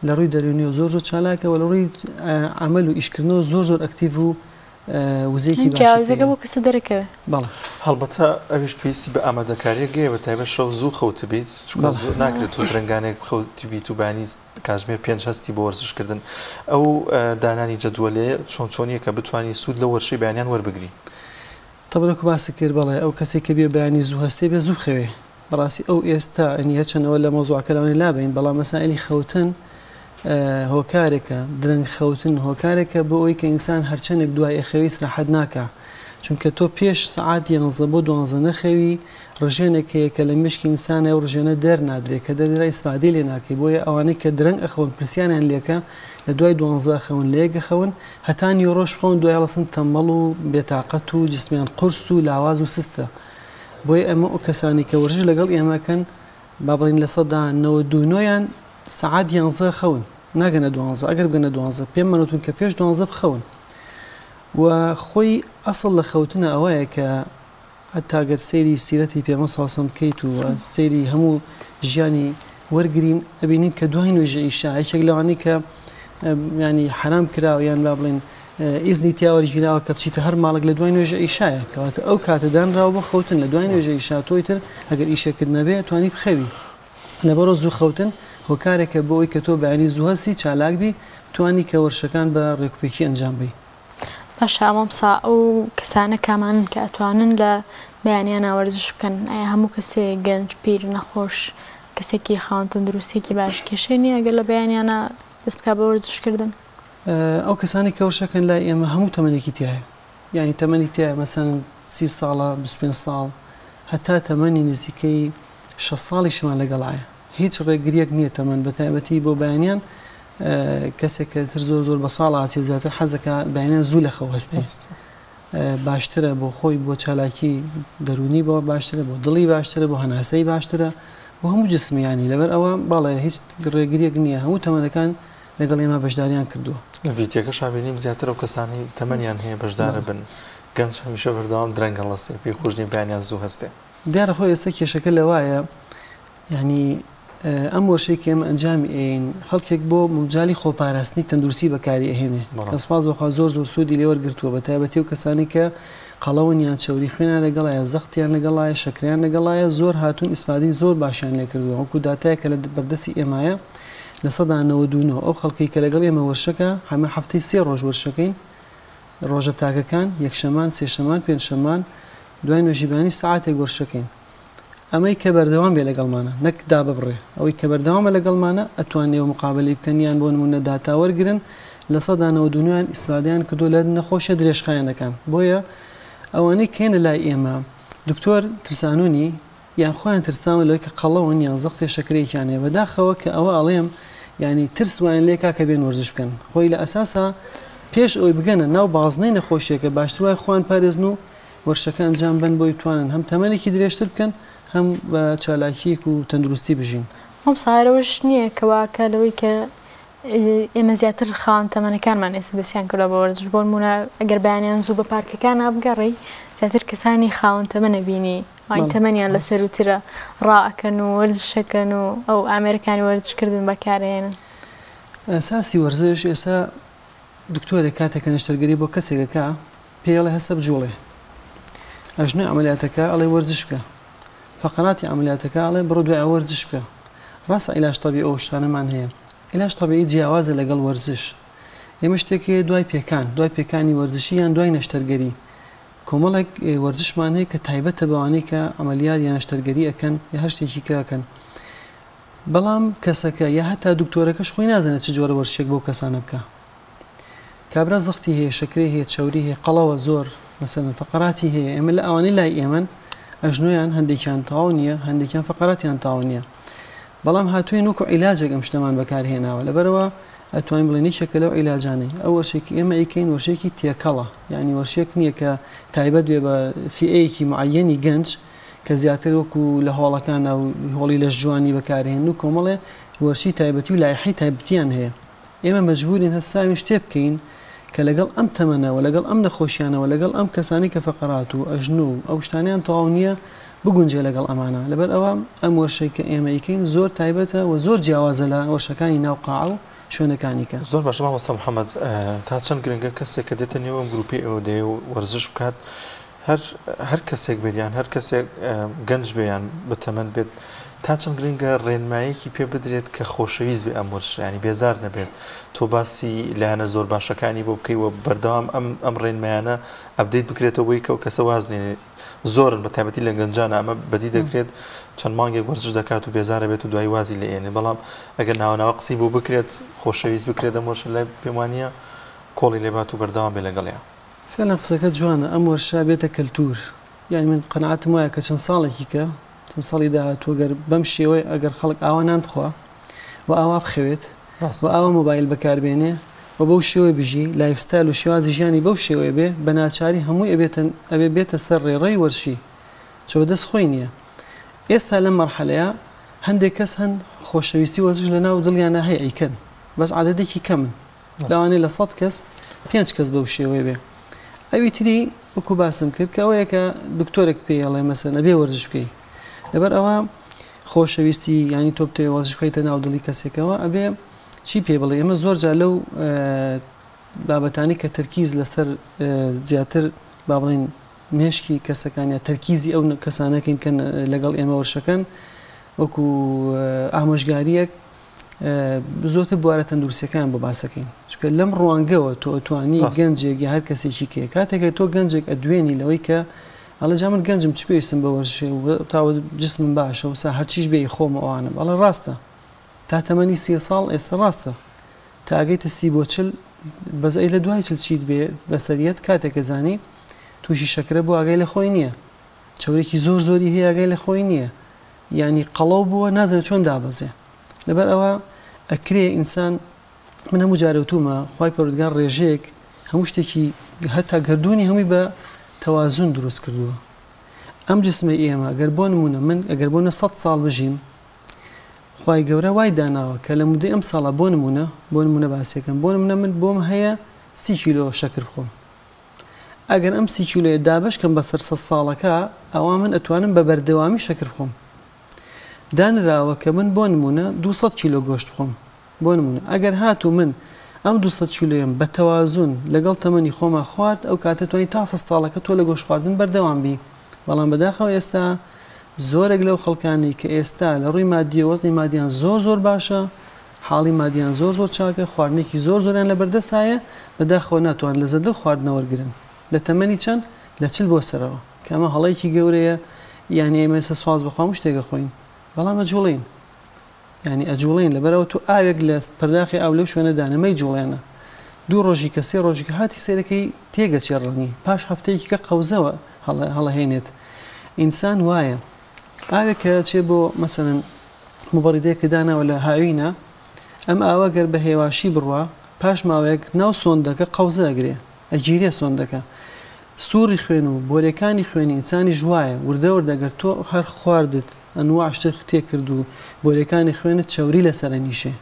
لە ڕووی دەروونیەوە زۆر زۆر چالاکە و لە ڕووی عەمەل و ئیشکردنەوە زۆر زۆر active و وزەیەکی باشی جیاوازیەکە بۆ کەسە دەرەکەوێ. بەڵێ. هەڵبەتە ئەویش پێویستی بە ئامادەکاریەک هەیە بە تایبەت شەو زوو خەوتبیت چونکە زۆر ناکرێت تۆ درەنگانێک بخەوتبیت و بەیانی کاتژمێر پێنج هەستی بۆ وەرزش کردن ئەو دانانی جەدوەلەیە چۆن چۆنیە کە بتوانی سوود لەو وەرشەی بەیانیان وەربگری؟ تەبعەن وەکو باست کرد بەڵێ ئەو کەسەی کە بێ بەیانی زوو هەستێ بێ زوو بخەوێ بەڕاستی ئەو ئێستا ئەنی هەرچەند ئەوە لە مەوزوعەکە لەوانەیە لابەین بەڵام مەسائلی خەوتن هۆکارێکە درەنگ خەوتن هۆکارێکە بۆ ئەوەی کە ئینسان هەرچەندێک دوای ئەخەوێ ئیسراحەت ناکا چونکە تۆ پێش سەعات یانزە بۆ دوانزە نەخەوی ڕژێنێک هەیە کە لە مێشکی ئینسانە ئەو ڕژێنە دەرنادرێ کە دەردرا ئیسفادەی لێ ناکەی بۆیە ئەوانەی کە درەنگ ئەخەون پرسیاریان لێکە لە دوای دوانزە ئەخەون لە یەک ئەخەون هەتا نیوەڕۆش بخەون دوای هەڵەسن تەمبەڵ و بێتاقەت و جسمیان قورس و لاواز و سستە بۆیە ئەمە ئەو کەسانی کە وەرزش لەگەڵ ئێمە ئەکەن با بڵێین 99% یان سەعات یانزە خەون ناگەنە دوانزە ئەگەر بگەنە دوانزە پێم مەنوتون کە پێش دوانزە بخەون و خۆی ئەسڵ لە خەوتنە ئەوەیە کە هەتا گەر سەیری سیرەتی پێغەمبەر صلی اللە علیە وسلم بکەیت و سەیری هەموو ژیانی وەرگرین ئەبینین کە دوای نوێژی عیشا یەکێک لەوانەی کە ینی حەرام کراوە یان با بڵێن ئیزنی تیا وەرگیراوە کە بچیتە هەر ماڵێک لە دوای نوێژی عیشایە کەواتە ئەو کاتە دانراوە بۆ خەوتن لە دوای نوێژی عیشا تۆی تر ئەگەر ئیشێکت نەبێ توانی بخەوی لەبەرۆ زوو خەوتن هۆکارێکە بۆ ئەوی کە تۆ بەیانی زوو هەستی چالاک بی توانی کە وەرشەکان بە ڕێکوپێکی ئەنجام بەی. باشە مامۆستا ئەو کەسانە کامانەن کە ئەتوانن لە بەیانیانا وەرزش بکەن ئایا هەموو کەسێ گەنج پیر نەخۆش کەسێکی خاوەن تەندروستیەکی باش کێشەی نییە گەر لە بەیانیانا دەست بکات بە وەرزش کردن؟ ئەو کەسانەی کە وەرزشەکەن لای ئێمە هەموو تەمەنێکی تیایە یانی تەمەنی تیایە مەسەن 30 ساڵە 25 ساڵ هەتا تەمەنی نزیکەی 60 ساڵیشمان لەگەڵایە هیچ ڕێگریەک نییە تەمەن بەتایبەتی بۆ بەیانیان کەسێک کە تر زۆر زۆر بە ساڵ ئاچێ زیاتر حەزەکە بەیانیان زوو لە خەو هەستێ باشترە بۆ خۆی بۆ چالاکی دەرونی بۆ باشترە بۆ دڵی باشترە بۆ هەناسەی باشترە بۆ هەموو جسمیانی لەبەر ئەوە بەڵێ هیچ ڕێگریەک نییە هەموو تەمەنەکان لەگەڵ ئێمە بەشداریان کردووە. لە ڤیدیۆکەشا بینیم زیاتر ئەو کەسانەی تەمەنیان هەیە بەشدارە بن گەنج هەمیشە بەردەوام درەنگ هەڵەسێ پێی خۆش نیە بەیانیان زوو هەستێ. دیارە خۆ ئێستا کێشەکە لەوایە یانی ئەم وەرشەی کە ئێمە ئەنجامی ئەیەین خەڵکێک بۆ مجالی خۆپاراستنی تەندروستی بەکاری ئەهێنێ کە سوپاس بەخوا زۆر زۆر سوودی لێ وەرگرتووە بە تایبەتی ئەو کەسانی کە قەڵەون یان چەوری خوێنیان لەگەڵایە زەختیان لەگەڵایە شەکرەیان لەگەڵایە زۆر هاتوون ئیسفادەی زۆر باشیان لێکردووە وەکو داتایە کە لە بەردەستی ئێمایە 99% ئەو خەڵکەی کە لەگەڵ ئێمە وەرشەکە هەمە هەفتەی سێ ڕۆژ وەرشەکەین ڕۆژە تاکەکان یەکشەمان سێشەمان پێنجشەمان دوای نوێژی بەیانی سەعاتێک وەرشەکەین ئەمەی کە بەردەوام بێ لەگەڵمانە نەک داببڕێ ئەوەی کە بەردەوامە لەگەڵمانە ئەتوان ئێوە مقابەلەی بکەن یان بۆ نمونە داتا وەرگرن 99% یان ئیسفادەیان کردووە لە نەخۆشیە درێژخایەنەکان بۆیە ئەوانەی کێنە لای ئێمە دکتۆر ترسانونی یان خۆیان ترساون لەوەی کە قەڵەون یان زەختێ شەکرەیەکیان هەیە بەداخەوە کە ئەوە ئەڵێم یانی ترس وایان لێکا کە بێن وەرزش بکەن خۆی لە ئەساسا پێش ئەوەی بگەنە ناو بازنەی نەخۆشیەکە باشتر وایە خۆیان پارێزن و وەرشەکە ئەنجام بەن بۆی بتوانن هەم تەمەنێکی درێژتر بکەن هەم بە چالاکیەک و تەندروستی بژین. مامۆستا هەر ئەوەش نییە کە وا کە لەوەی کە ئێمە زیاتر خاوەن تەمەنەکانمان ئێستا دەستیان کردوە بە وەرزش بۆ نموونە ئەگەر بەیانیان زوو بە پارکەکانا بگەڕێی زیاتر کەسانی خاوەن تەمەن ئەبینی وای تەمەنیان لە سەرووترە ڕائەکەن و وەرزشەکەن و ئەو ئامێرەکانی وەرزشکردن بەکارئەهێنن. ئەساسی وەرزش ئێستا دکتۆرێک کاتێک کە نەشتەرگەری بۆ کەسێک ئەکا پێی ئەڵێ هەستە بجوڵێ. ئەژنۆی عەمەلیاتەکە ئەڵێ وەرزش بکە، فەقەراتی عەمەلیاتەکە ئەڵێ بڕۆ دوای ئەوە وەرزش بکە. ڕاستە عیلاج تەبیعی ئەو شتانەمان هەیە. عیلاج تەبیعی جیاوازە لەگەڵ وەرزش. ئێمە شتێک هەیە دوای پێکان، دوای پێکانی وەرزشی یان دوای نەشتەرگەری کۆمەڵێک وەرزشمان هەیە کە تایبەتە بەوانەی کە عەمەلیات یا نەشتەرگەری ئەکەن یا هەر شتێکی کە ئەکەن. بەڵام کەسەکە یا هەتا دکتۆرەکەش خۆی نازانێت چ جۆرە وەرزشێک بەو کەسانە بکا. کابرا زەختی هەیە، شەکرەی هەیە، چەوری هەیە، قەڵەوە زۆر، مەسەلەن فەقەراتی هەیە، ئێمە لە ئەوانەی لای ئێمەن ئەژنۆیان هەندێکیان تەواو نییە، هەندێکیان فەقەراتیان تەواو نییە. بەڵام هاتووین وەکو عیلاجێک ئەم شتەمان بەکار هێناوە، لەبەرئەوە ئەتوانین بڵێین یەکێکە لەو عیلاجانەی. ئەو وەرشەی کە ئێمە ئەیکەین وەرشەیەکی تێکەڵە، یانی وەرشەیەک نییە کە تایبەت بێ بە فیئەیەکی معەیەنی گەنج کە زیاتر وەکو لە هۆڵەکانا و هۆڵی لەشجوانی بەکارهێنن و کۆمەڵێ وەرشی تایبەتی و لایحەی تایبەتیان هەیە. ئێمە مەجبورین هەستاوین شتێ بکەین کە لەگەڵ ئەم تەمەنە و لەگەڵ ئەم نەخۆشیانە و لەگەڵ ئەم کەسانەی کە فەقەرات و ئەژنۆ و ئەو شتانەیان تەواو نییە بگونجێ لەگەڵ ئەمانە. لەبەر ئەوە ئەم وەرشەی کە ئێمە ئەیکەین زۆر تایبەتە و زۆر جیاوازە لە وەرشەکانی ناو قاعە و شوێنەکانی کە. زۆر باشە مامۆستا محمد تا چەند گرنگە کەسێک کە دێتە نێو ئەم گروپەی ئێوە دەیەوێ وەرزش بکات هەر هەر کەسێک بێت یان هەر کەسێک گەنج بێ یان بەتەمەن بێت تا چەند گرنگە ڕێنمایەکی پێ بدرێت کە خۆشەویست بێ ئەم وەرزشە ینی بێزار نەبێت تۆ باسی لایەنە زۆر باشەکانی بۆ بکەی و بەردەوام ئەم ئەم ڕێنمایانە update بکرێتەوە بۆی کە ئەو کەسە واز نێنێ زۆرن بە تایبەتی لە گەنجانە ئەمە بەدی دەکرێت چەند مانگێک وەرزش دەکات و بێزارە بێت و دوایی وازی لێ ئێنێ بەڵام ئەگەر ناوە ناوە قسەی بۆ بکرێت خۆشەویست بکرێت ئەم وەرزشە لای پێم وانییە کۆڵی لێبات و بەردەوام بێ لەگەڵیا. فعلا قسەکەت جوانە ئەم وەرشە بێتە کەلتور یانی من قەناعەتم وایە کە چەند ساڵێکی کە چەند ساڵی داهاتوو گەر بەم شێوەی ئەگەر خەڵک ئاوا نان بخوا و ئاوا بخەوێت و ئاوا مۆبایل بەکاربێنێ و بەو شێوەی بژی lifestyle و شێوازی ژیانی بەو شێوەیە بێ بە ناچاری هەمووی ئەبێتە ئەبێ بێتە سەر ڕێڕەی وەرشی چە بەدەست خۆی نییە ئێستا لەم مەرحەلەیە هەندێک کەس هەن خۆشەویستی وەرزش لە ناو دڵیانە هەیە ئەیکەن بەس عادەتێکی کەمن لەوانەیە لە سەد کەس پێنج کەس بەو شێوەیە بێ. ئەوی تری وەکو باسم کرد کە ئەوەیە کە دکتۆرێک پێی ئەڵێ مەسەن ئەبێ وەرزش بکەی. لەبەر ئەوە خۆشەویستی یانی تۆ بتەوێ وەرزش بکەیتە ناو دڵی کەسێکەوە ئەبێ چی پێ بڵێ ئێمە زۆر جار لەو بابەتانی کە تەرکیز لەسەر زیاتر با بڵێین مێشکی کەسەکان یا تەرکیزی ئەو کەسانەکەین کە لەگەڵ ئێمە وەرشەکەن وەکو ئامۆژگاریەک زۆرتر بوارە تەندروستیەکان بۆ باسەکەین چونکە لەم ڕوانگەوە تۆ ئەتوانی گەنجێک یا هەر کەسێکی کێ کاتێک تۆ گەنجێک ئەدوێنی لەوەی کە ئەڵێ جا من گەنجم چ پێویستم بە وەرزشێ و تاوە جسمم باشە و سا هەرچیش بێ خۆم ئەوانم ئەڵێ ڕاستە تا تەمەنی سێ ساڵ ئێستا ڕاستە تا ئەگەیتە سی بۆ چل بەس ئەی لە دوای چل چیت بێ بەسەریەت کاتێک کە زانی تووشی شەکرە بوو ئاگای لە خۆی نییە چەورێکی زۆر زۆری هەیە ئاگای لە خۆی نییە یانی قەڵەو بووە نازانێت چۆن دابەزێ لەبەر ئەوە ئەکرێ ئینسان من هەموو جارێ وتومە خوای پەروەردگار ڕێژەیەک هەموو شتێکی هەتا گەردوونی هەمووی بە تەوازن دروست کردووە ئەم جسمەی ئێمە گەر بۆ نمونە من ئەگەر بۆ نە سەد ساڵ بژیم خوای گەورە وای داناوە کە لە مدەی ئەم ساڵە بۆ نمونە بۆ نمونە باسێکم بۆ نمونە من بۆم هەیە سی کیلۆ شەکر بخۆم ئەگەر ئەم سی کیلۆیە دابەش کەم بەسەر سەد ساڵەکە ئەوا من ئەتوانم بە بەردەوامی شەکر بخۆم. دانراوە کە من بۆ نموونە 200 کیلۆ گۆشت بخۆم بۆ نموونە ئەگەر هاتوو من ئەم 200 کیلۆیەم بە تەوازون لەگەڵ تەمەنی خۆما خوارد ئەو کاتە توانی تا سەد ساڵەکە تۆ لە گۆشت خواردن بەردەوام بی بەڵام بەداخەوە ئێستا زۆرێک لەو خەڵکانەی کە ئێستا لە ڕووی مادیەوە وەزعی مادیان زۆر زۆر باشە حاڵی مادیان زۆر زۆر چاکە، خواردنێکی زۆر زۆریان لەبەردەسایە، بەداخەوە ناتوانن لەزەت لەو خواردنە وەرگرن. لە تەمەنی چەند؟ لە 40 بۆ سەرەوە. کە ئەمە هەڵەیەکی گەورەیە، یانی ئێمە ئێستا سوپاس بۆ خوا هەموو شتێک ئەخۆین، بەڵام ئەجوڵێین. یانی ئەجوڵێین، لەبەرئەوە تۆ ئاوێک لە پەرداخی ئاو لەو شوێنە دانێ مەیجوڵێنە. دوو ڕۆژی کە سێ ڕۆژی کە هاتی سەیرەکەی تێگەچێ ڕەنگی، پاش هەفتەیەکی کە قەوزەوە هەڵەهێنێت. ئینسان وایە. ئاوێک کە ئەچێ بۆ مەسەلەن موبەڕیدەیەکە داناوە لە هاوینە ئەم ئاوە گەر بە هێواشی بڕوا پاش ماوەیەک ناو سۆندەکە قەوزە ئەگرێ ئەگیرێ سۆندەکە سوڕی خوێن و بۆرێکانی خوێنی ئینسانیش وایە وردە وردە گەر تۆ هەر خواردت ئەنواع شتت تێکرد و بۆرێکانی خوێنت چەوری لەسەر ئەنیشێ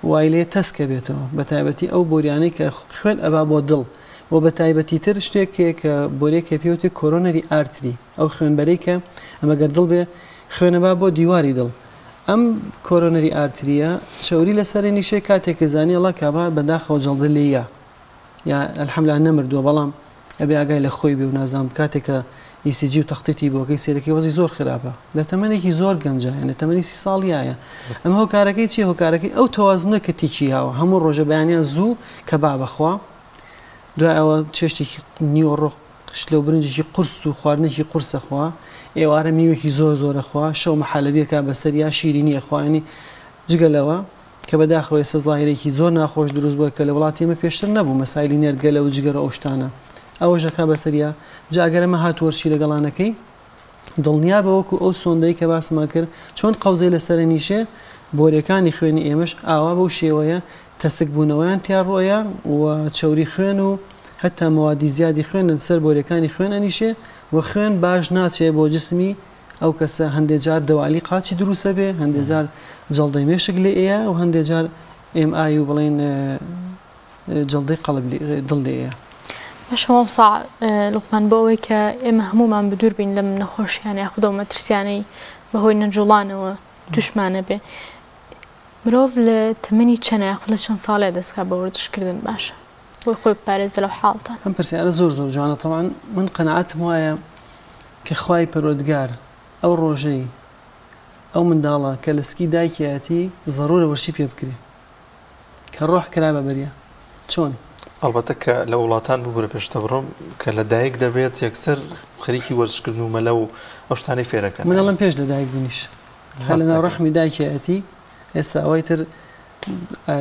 وای لێ تەسکە بێتەوە بەتایبەتی ئەو بۆریانەی کە خوێن ئەبا بۆ دڵ و بەتایبەتی تر شتێک هەیە کە بۆریەک هەیە پێی وترێ coronary artery ئەو خوێنبەرەی کە ئەمە گەر دڵ بێ خوێن ئەبا بۆ دیواری دڵ ئەم coronary artery یە چەوری لەسەر نیشێ کاتێک کە زانی ئەڵا کابرا بەداخەوە جەڵدە لێیە یا الحمدلله نەمردووە بەڵام ئەبێ ئاگای لە خۆی بێ و نازانم کاتێک کە ECG و تەختیتی بۆکەی سەیرەکەی وەزی زۆر خراپە لە تەمەنێکی زۆر گەنجە یعنی تەمەنی سی ساڵیایە ئەمە هۆکارەکەی چیە هۆکارەکەی ئەو تەوازنە کە تیکی یاوە هەموو ڕۆژە بەیانیان زوو کە با بەخوا دوای ئەوە چێشتێکی نیوەڕۆ شلە و برنجێکی قورس و خواردنێکی قورسە خوا ئێوارە میوێکی زۆر زۆرە خوا شەو محەلەبیەکە بەسەر یا شیرینیە خوانی جگە لەوە کە بەداخەوە ئێستا زاهیرێکی زۆر ناخۆش دروست بووە کە لە وڵاتی ئێمە پێشتر نەبوو مەسایلی نێرگەلە و جگەرە ئەو شتانە ئەوەش ئەکا بەسەریا جا ئەگەر ئەمە هات وەرشی لەگەڵا نەکەی دڵنیابە وەکو ئەو سۆندەی کە باسمان کرد چۆن قەوزەی لەسەرە نیشێ بۆریەکانی خوێنی ئێمەش ئاوا بەو شێوەیە تەسک بوونەوەیان تیا ڕۆیە و چەوری خوێن و هەتا مەوادی زیادی خوێن لەسەر بۆریەکانی خوێن ئەنیشێ و خوێن باش ناچێ بۆ جسمی ئەو کەسە هەندێ جار دەوالی قاچی دروسە بێ هەندێ جار جەڵدەی مێشک لێ ئەیە و هەندێ جار ئێم ئای و بڵێن جەڵدەی قەڵب دڵ لێ ئەیە. باشە مامۆستا لوقمان بۆ ئەوەی کە ئێمە هەموومان بدوور بین لەم نەخۆشیانە یاخود ئەو مەترسیانەی بەهۆی نەجوڵانەوە تووشمانە بێ مرۆڤ لە تەمەنی چەنە یاخود لە چەند ساڵێ دەست بکات بە وەرزشکردن باشە بۆی خۆی بپارێزێ لەو حاڵەتە؟ ئەم پرسیارە زۆر زۆر جوانە تەبعەن من قەناعەتم وایە کە خوای پەروەردگار ئەو ڕۆژەی ئەو منداڵە کە لە سکی دایکیایەتی زەرورە وەرشی پێ بکرێ کە ڕۆح کرا بە بەریا چۆن؟ ئەڵبەتە کە لە وڵاتان ببورە پێشتە بڕۆم کە لە دایک دەبێت یەکسەر خەریکی وەرزشکردن و مەلە و ئەو شتانەی فێرەکەن. من ئەڵێم پێش لە دایک بوونیش هەر لەناو ڕەحمی دایکیایەتی ئێستا ئەوەی تر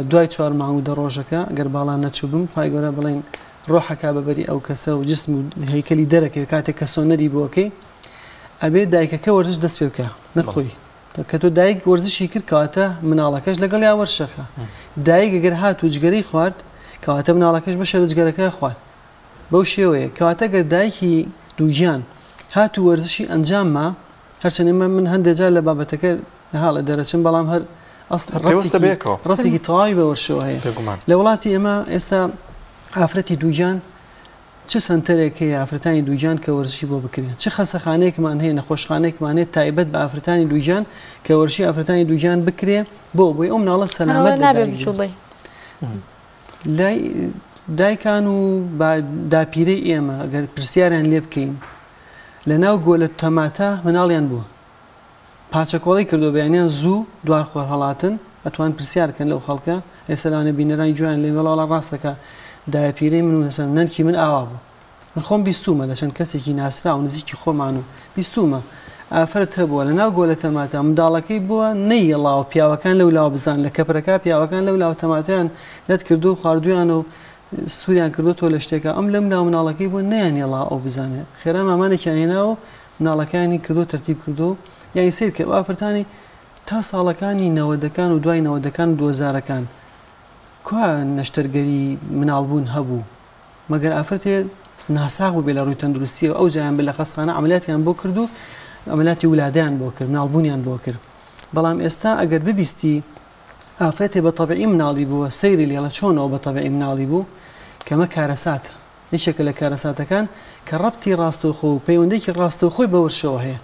دوای چوار مانگ و دە ڕۆژەکە گەر باڵا نەچووبم خوای گەورە بڵێن ڕۆحەکە بە بەری ئەو کەسە و جسم و هەیکەلی دەرەکەوێ کاتێک کە سۆنەری بۆکەی ئەبێ دایکەکە وەرزش دەست پێ بکە نەک خۆی کە تۆ دایک وەرزشی کرد کەواتە مناڵەکەش لەگەڵ یا وەرشەکە دایک گەر هات و جگەرەی خوارد کەواتە مناڵەکەش بەشە لە جگەرەکە خوارد بەو شێوەیە کەواتە گەر دایکی دووگیان هات و وەرزشی ئەنجام ما هەرچەند ئێمە من هەندێک جار لە بابەتەکە هاڵە دەرەچم بەڵام هەر پێوەستە بەیەکەوە ڕەتێکی تەواوی بە وەرشەوە هەیە لە وڵاتی ئێمە ئێستا ئافرەتی دووگیان چ سەنتەرێک هەیە ئافرەتانی دووگیان کە وەرزشی بۆ بکرێن چ خەسەخانەیەکمان هەیە نەخۆشخانەیەکمان هەیە تایبەت بە ئافرەتانی دووگیان کە وەرزشی ئافرەتانی دووگیان بکرێ بۆ بۆی ئەو مناڵە سەلامەت نابێ بجوڵێ لای دایکان و داپیرەی ئێمە گەر پرسیاریان لێ بکەین لە ناو گۆلە تەماتە مناڵیان بووە پاچەکۆڵەی کردووە بەیانیان زوو دوار خۆر هەڵاتن ئەتوان پرسیار کەن لەو خەڵکە ئێستا لەوانەیە بینەران گوێیان لێ بێ وەڵا ڕاستەکە دایە پیرەی من و مەسەلەن نەنکی من ئاوا بوو من خۆم بیستوومە لە چەند کەسێکی ناسراو نزیکی خۆمان و بیستوومە ئافرەت هەبووە لە ناو گۆلە تەماتە منداڵەکەی بووە نەیەڵاوە پیاوەکان لەو لاوە بزان لە کەپرەکە پیاوەکان لەو لاوە تەماتەیان لەت کردو خواردویانە و سووریان کردوتەوە لە شتێکە ئەم لەم لاو مناڵەکەی بووە نەیانێڵا ئەو بزانێ خێرا مامانێکیان هێناوە مناڵەکانی کردو تەرتیب کردو یانی سەیر کە ئافرەتانی تا ساڵەکانی نەوەدەکان و دوای نەوەدەکان و دووەزارەکان کوا نەشتەرگەری مناڵبوون هەبوو مەگەر ئافرەتێ ناساغ بووبێ لە ڕووی تەندروستیەوە ئەو جایان بە لە خەستخانە عەمەلیاتیان بۆ کرد و عەمەلیاتی ولادەیان بۆ کرد مناڵبوونیان بۆ کرد بەڵام ئێستا ئەگەر ببیستی ئافرەتێ بە تەبعی مناڵی بووە سەیری لێڵە چۆن ئەو بە تەبعی مناڵی بوو کەمە کارەساتە یەکێکە لە کارەساتەکان کە ڕەبتی ڕاستەوخۆ و پەیوەندییەکی ڕاستەوخۆی بە وەرزشەوە هەیە.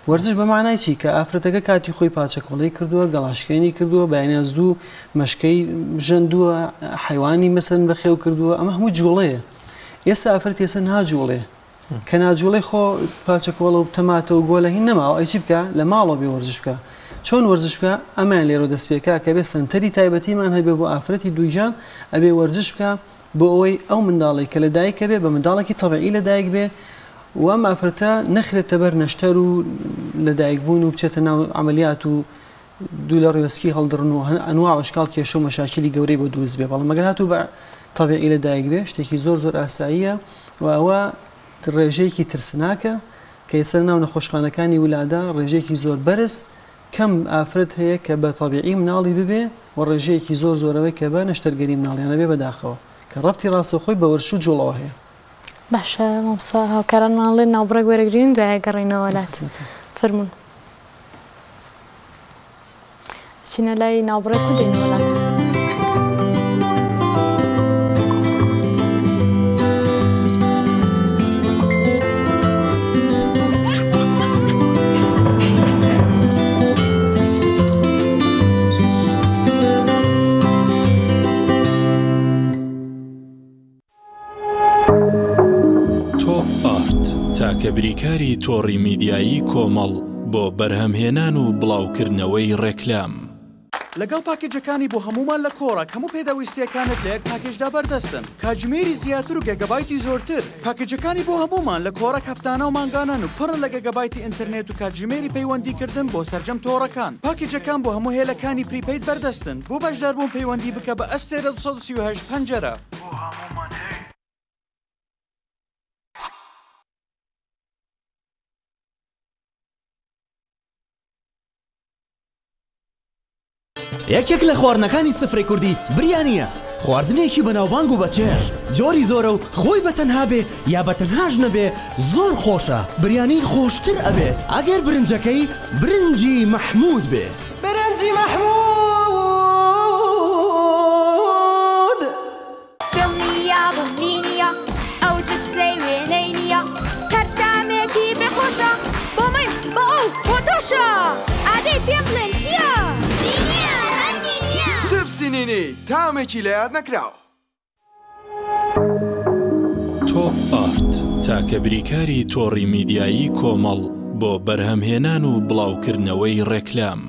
وەرزش بە مانای چی؟ کە ئافرەتەکە کاتی خۆی پاچەکۆڵەی کردووە، گەڵاشکێنی کردووە، بەیانیان زوو مەشکەی ژەندووە، حەیوانی مەسەلەن بەخێو کردووە، ئەمە هەموو جووڵەیە. ئێستا ئافرەت ئێستا ناجووڵێ. کە ناجووڵێ خۆ پاچەکۆڵە و تەماتە و گۆلە هین نەماوە، ئەی چی بکا؟ لە ماڵەوە بێ وەرزش بکا. چۆن وەرزش بکا؟ ئەمەیان لێرەوە دەست پێ کا کە بێ سەنتەری تایبەتیمان هەبێ بۆ ئافرەتی دووگیان، ئەبێ وەرزش بکا، بۆ ئەوەی ئەو منداڵەی کە لەدایک ئەبێ بە منداڵێکی تەبیعی لەدایک بێ و ئەم ئافرەتە نەخرێتە بەر نەشتەر و لەدایک بوون و بچێتە ناو عەمەلیات و دوو لە ڕێوسکی هەڵدڕن و ئەنواع و ئەشکاڵ کێشە و مەشاکیلی گەورەی بۆ دروست بێ بەڵام ئەگەر هاتوو بە تەبیعی لەدایک بێ شتێکی زۆر زۆر ئاساییە و ئەوە ڕێژەیەکی ترسناکە کە ئێستا ناو نەخۆشخانەکانی ولادە ڕێژەیەکی زۆر بەرز کەم ئافرەت هەیە کە بە تەبیعی مناڵی ببێ و ڕێژەیەکی زۆر زۆرەوەی کە بە نەشتەرگەری مناڵیان ئەبێ بەداخەوە کە ڕەبتی ڕاستەوخۆی بە وەرزش و جوڵەوە هەیە. باشە مامۆستا هاوکارانمان ئەڵێن ناوبڕێک وەرەگرین دوایە گەڕێینەوە لات فەرموون. ئەچینە لای ناوبڕێک و دێینەوە لات. تاکە بریکاری تۆڕی میدیایی کۆمەڵ بۆ بەرهەمهێنان و بڵاوکردنەوەی ڕێکلام. لەگەڵ پاکێجەکانی بۆ هەموومان لە کۆڕەک هەموو پێداویستییەکانت لە یەک پاکێجدا بەردەستن، کاتژمێری زیاتر و گێگابایتی زۆرتر. پاکێجەکانی بۆ هەموومان لە کۆڕەک هەفتانە و مانگانەن و پڕن لە گێگابایتی ئینتەرنێت و کاتژمێری پەیوەندیکردن بۆ سەرجەم تۆڕەکان. پاکێجەکان بۆ هەموو هێلەکانی prepaid بەردەستن. بۆ بەشداربوون پەیوەندی بکە بە ئەستێرە 238 پەنجەرە. بۆ هەموومان هەیە. یەکێک لە خواردنەکانی سفرەی کوردی بریانییە، خواردنێکی بەناوبانگ و بەچێژ، جۆری زۆرە و خۆی بە تەنها بێ یا بە تەنهاش نەبێ زۆر خۆشە، بریانی خۆشتر ئەبێت ئەگەر برنجەکەی برنجی مەحموود بێ. برنجی مەحموود. دڵنیابم لینیە ئەو جپسەی وێنەی نیە هەر تامێکی بێ خۆشە بۆ من بۆ ئەو بۆ تۆشە ئادەی پێم بڵێن چیە؟ نینیە هەر نینیە. چپسی نینی تامێکی لەیاد نەکراو. تۆپ ئارت، تاکە بریکاری تۆڕی میدیایی کۆمەڵ بۆ بەرهەمهێنان و بڵاوکردنەوەی ڕێکلام.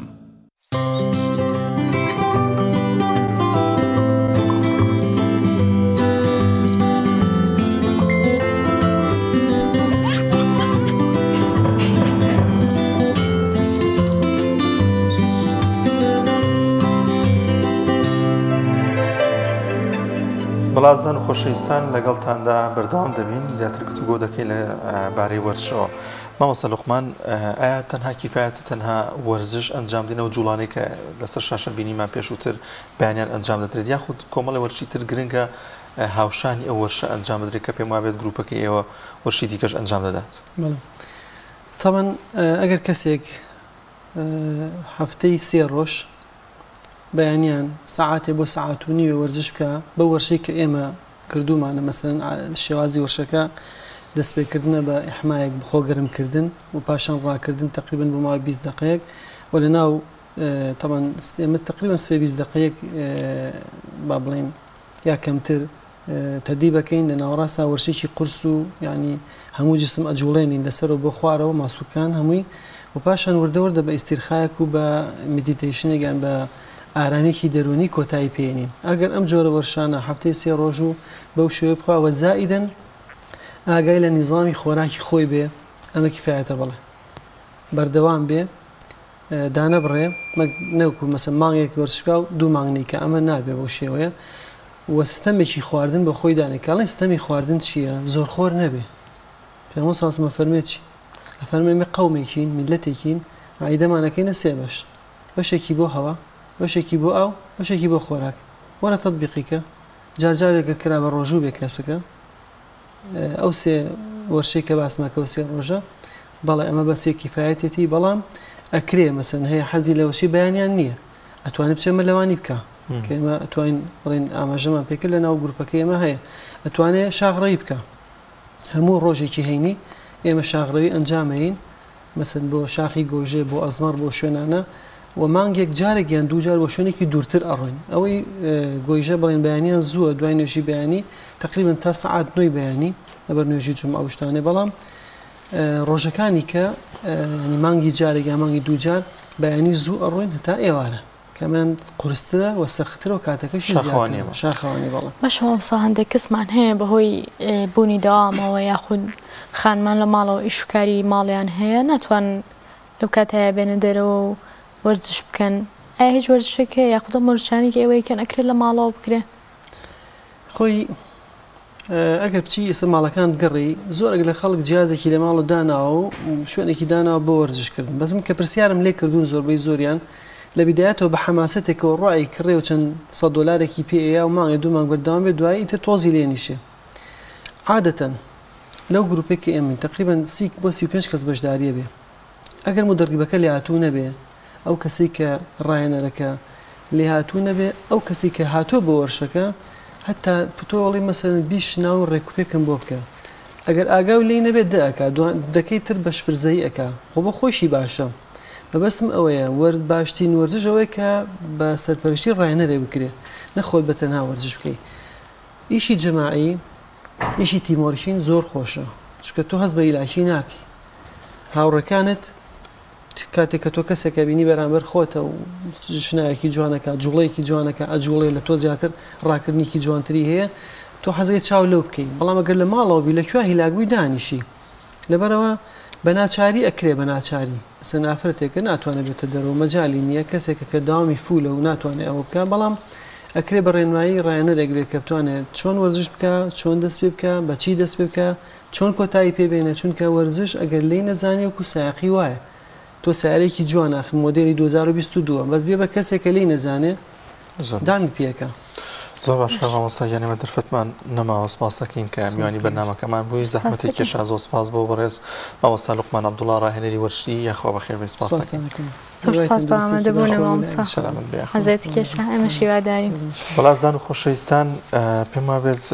بەڵازان و خۆشەویستان لەگەڵتاندا بەردەوام دەبین زیاتر گفتوگۆ دەکەین لە بارەی وەرزشەوە مامۆستا لوقمان ئایا تەنها کیفایەتە تەنها وەرزش ئەنجام دێن ئەو جوڵانەی کە لەسەر شاشە بینیمان پێشووتر بەیانیان ئەنجام دەدرێت یاخود کۆمەڵی وەرزشی تر گرنگە هاوشانی ئەو وەرشە ئەنجام بدرێت کە پێم وابێت گروپەکەی ئێوە وەرشی دیکەش ئەنجام دەدات؟ بەڵێ تەبەن ئەگەر کەسێک هەفتەی سێ ڕۆژ بەیانیان سەعاتێ بۆ سەعات و نیوێ وەرزش بکا بەو وەرشەی کە ئێمە کردوومانە مەسەلەن شێوازی وەرشەکە دەستپێکردنە بە ئیحمایەک بخۆ گەرمکردن و پاشان ڕاکردن تقریبن بۆ ماوەی 20 دقەیەک و لە ناو تەبەن ئێمە تقریبا سێ 20 دقەیەک با بڵێین یا کەمتر تەدریبەکەین لە ناوەڕاستا وەرشێکی قورس و یانی هەموو جسم ئەجوڵێنین لەسەرەوە بۆ خوارەوە ماسولکان هەمووی و پاشان وردە وردە بە ئیستیرخایەک و بە meditation ێک یان بە ئارامیکی دەروونی کۆتایی پێێنین ئەگەر ئەم جۆرە وەرشانە هەفتەی سێ ڕۆژ و بەو شێوەیە بخوا وە زائیدەن ئاگای لە نیزامی خۆراکی خۆی بێ ئەمە کفایەتە بەڵێ بەردەوام بێ دانەبڕێ مەک نەوەکو مەسەن مانگێک وەرزش بکا و دوو مانگ نەیکا ئەمە نابێ بەو شێوەیە و ستەمێکی خواردن بە خۆی دانێ کە ئەڵێن ستەمی خواردن چییە زۆرخۆر نەبێ پێغەمبەر صلی اللە علیه و سلم ئەفەرموێ چی ئەفەرموێ ئێمە قەومێکین میللەتێکین مەعیدەمان ئەکەینە سێ بەش بەشێکی بۆ هەوا بەشێکی بۆ ئاو بەشێکی بۆ خۆراک وەرە تەتبیقی کە جار جارێک گەر کرا بە ڕۆژوو بێ کەسەکە ئەو سێ وەرشەی کە باسمان کە سێ ڕۆژە بەڵێ ئەمە بەسێ کیفایەتێتی بەڵام ئەکرێ مەسەن هەیە حەزی لە وەرشەی بەیانیان نییە ئەتوانێت بچێ مەلەوانی بکە کە ئێمە ئەتوانین بڵێن ئاماژەمان پێکرد لە ناو گروپەکە ئێمە هەیە ئەتوانێ شاخڕەوی بکە هەموو ڕۆژێکی هەینی ئێمە شاخڕەوی ئەنجامەین مەسەن بۆ شاخی گۆژێ بۆ ئەزمەڕ بۆ شوێنانە و مانگێک جارێک یان دووجار بۆ شوێنێکی دوورتر ئەڕۆین ئەوەی گۆیژە بڵێن بەیانیان زووە دوای نوێژی بەیانی تقریبا تا سەعات نۆی بەیانی لەبەر نوێژی جومعە و شتانێ بەڵام ڕۆژەکانی کە ینی مانگی جارێک یا مانگی دووجار بەیانی زوو ئەڕۆین هەتا ئێوارە کەمان قورسترە و سەختترە و کاتەکەشی زیاترە شاخەوانی بەڵێ. باشە مامۆستا هەندێک کەسمان هەیە بەهۆی بوونی دەوامەوە یاخود خانمان لە ماڵەوە ئیش و کاری ماڵیان هەیە ناتوانن لەو کاتەیا بێنە دەرەوە و وەرزش بکەن ئایا هیچ وەرزشێک هەیە یاخود ئەم وەرزشانەی کە ئێوە ئەیکەن ئەکرێت لە ماڵەوە بکرێ؟ خۆی ئەگەر بچی ئێستا ماڵەکان بگەڕێی زۆرێک لە خەڵک جیازێکی لە ماڵە داناوە و شوێنێکی داناوە بۆ وەرزشکردن بەس من کە پرسیارم لێ کردوون زۆربەی زۆریان لە بیدایەتەوە بە حەماسەتێکەوە ڕای کڕێ و چەند سەد دۆلارێکی پێ ئەیا و مانگێ دوو مانگ بەردەوام بێ دوایی ئیتر تۆزی لێ نیشێ عادەتەن لەو گروپێک کە ئێمەین تقریبا سی بۆ 35 کەس بەشداریە بێ ئەگەر مودەڕیبەکە لێهاتوو نەبێ، ئەو کەسەی کە ڕاهێنەرەکە لێهاتوو نەبێ، ئەو کەسەی کە هاتووە بۆ وەرشەکە هەتا تۆ ئەڵێی مەسەلەن بیست ناو ڕێکوپێکم بۆ بکە ئەگەر ئاگاو لێی نەبێ دە ئەکا دوان دەکەی تر بە شپرزەیی ئەکا خۆ بۆ خۆیشی باشە مەبەستم ئەوەیە وەر باشترین وەرزش ئەوەیە کە بە سەرپەرشتی ڕاهێنەرێک بکرێ نە خۆت بە تەنها وەرزش بکەی ئیشی جەماعی ئیشی teamworking زۆر خۆشە. چونکە تۆ هەست بە هیلاکی ناکەی. هاوڕێکانت کاتێک کە تۆ کەسێک ئەبینی بەرامبەر خۆتە و شنایەکی جوانەکە جوڵەیەکی جوانەکە ئەجوڵێ لە تۆ زیاتر ڕاکردنێکی جوانتری هەیە تۆ حەزەکەی چاو لەو بکەی بەڵام ئەگەر لە ماڵەوە بی لە کوێ هیلاک بووی دانیشی لەبەرەوە بە ناچاری ئەکرێ بە ناچاری مەسەن ئافرەتێکە ناتوانێت بێتە دەرەوە مەجالی نییە کەسێکە کە داوامی فولە و ناتوانێت ئەوە بکە بەڵام ئەکرێ بە ڕێنمایی ڕایەنەرێک بێت کە بتوانێت چۆن وەرزش بکە چۆن دەست پێ بکە بەچی دەست پێ بکە چۆن کۆتایی پێ بێنێ چونکە وەرزش ئەگەر لێی نەزانی وەکو سایەقی وایە تۆ سەیارەیەکی جوان ئاخر مۆدێلی 2022 بەس بێ بە کەسێک کە لێی نەزانێ دامی پێکە. زۆر باشە مامۆستا گیان ئێمە دەرفەتمان نەماوە سپاس دەکەین کە میوانی بەرنامەکەمان بووی زەحمەتی کێشا زۆر سپاس بۆ بەڕێز مامۆستا لوقمان عەبدوڵڵا ڕاهێنەری وەرزشی یاخوا بەخێر بێی سپاس دەکەین. زۆر سپاس بۆ ئامادەبوونە مامۆستا سەلامەت بێ. ئەزیەت کێشا ئێمەش هیوادارین. وەڵا ئازیزان و خۆشەویستان پێم وابێت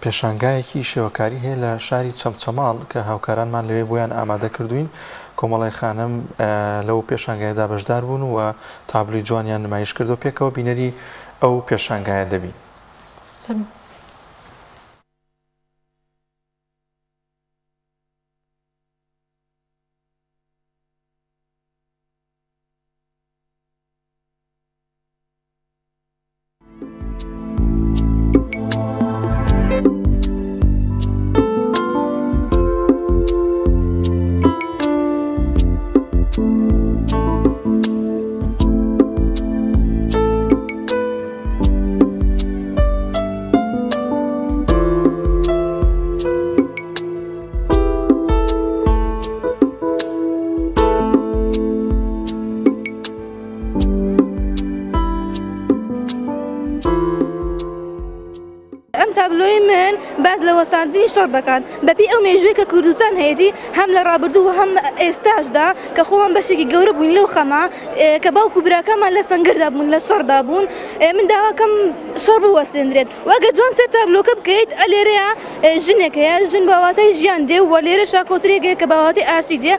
پێشانگایەکی شێوەکاری هەیە لە شاری چەمچەماڵ کە هاوکارانمان لەوێ بۆیان ئامادە کردووین کۆمەڵی خانم لەو پێشانگایەدا بەشدار بوون و تابلۆی جوانیان نمایش کردو پێکەوە بینەری ئەو پێشانگایە دەبین. فەرموو. ئەم تابلۆی من باس لە وەستاندنی شەڕ دەکات بەپێی ئەو مێژووی کە کوردستان هەیەتی هەم لە ڕابردوو و هەم ئێستاشدا کە خۆمان بەشێکی گەورە بووین لەو خەمە کە باوک و براکانمان لە سەنگەردا بوون لە شەڕدا بوون من داواکەم شەڕ بوەستێندرێت و ئەگەر جوان سەر تابلۆکە بکەیت ئەلێرەیە ژنێک هەیە ژن بە واتای ژیان دێ و لێرەشا کۆترێک هەیە کە بە واتای ئاشتی دێ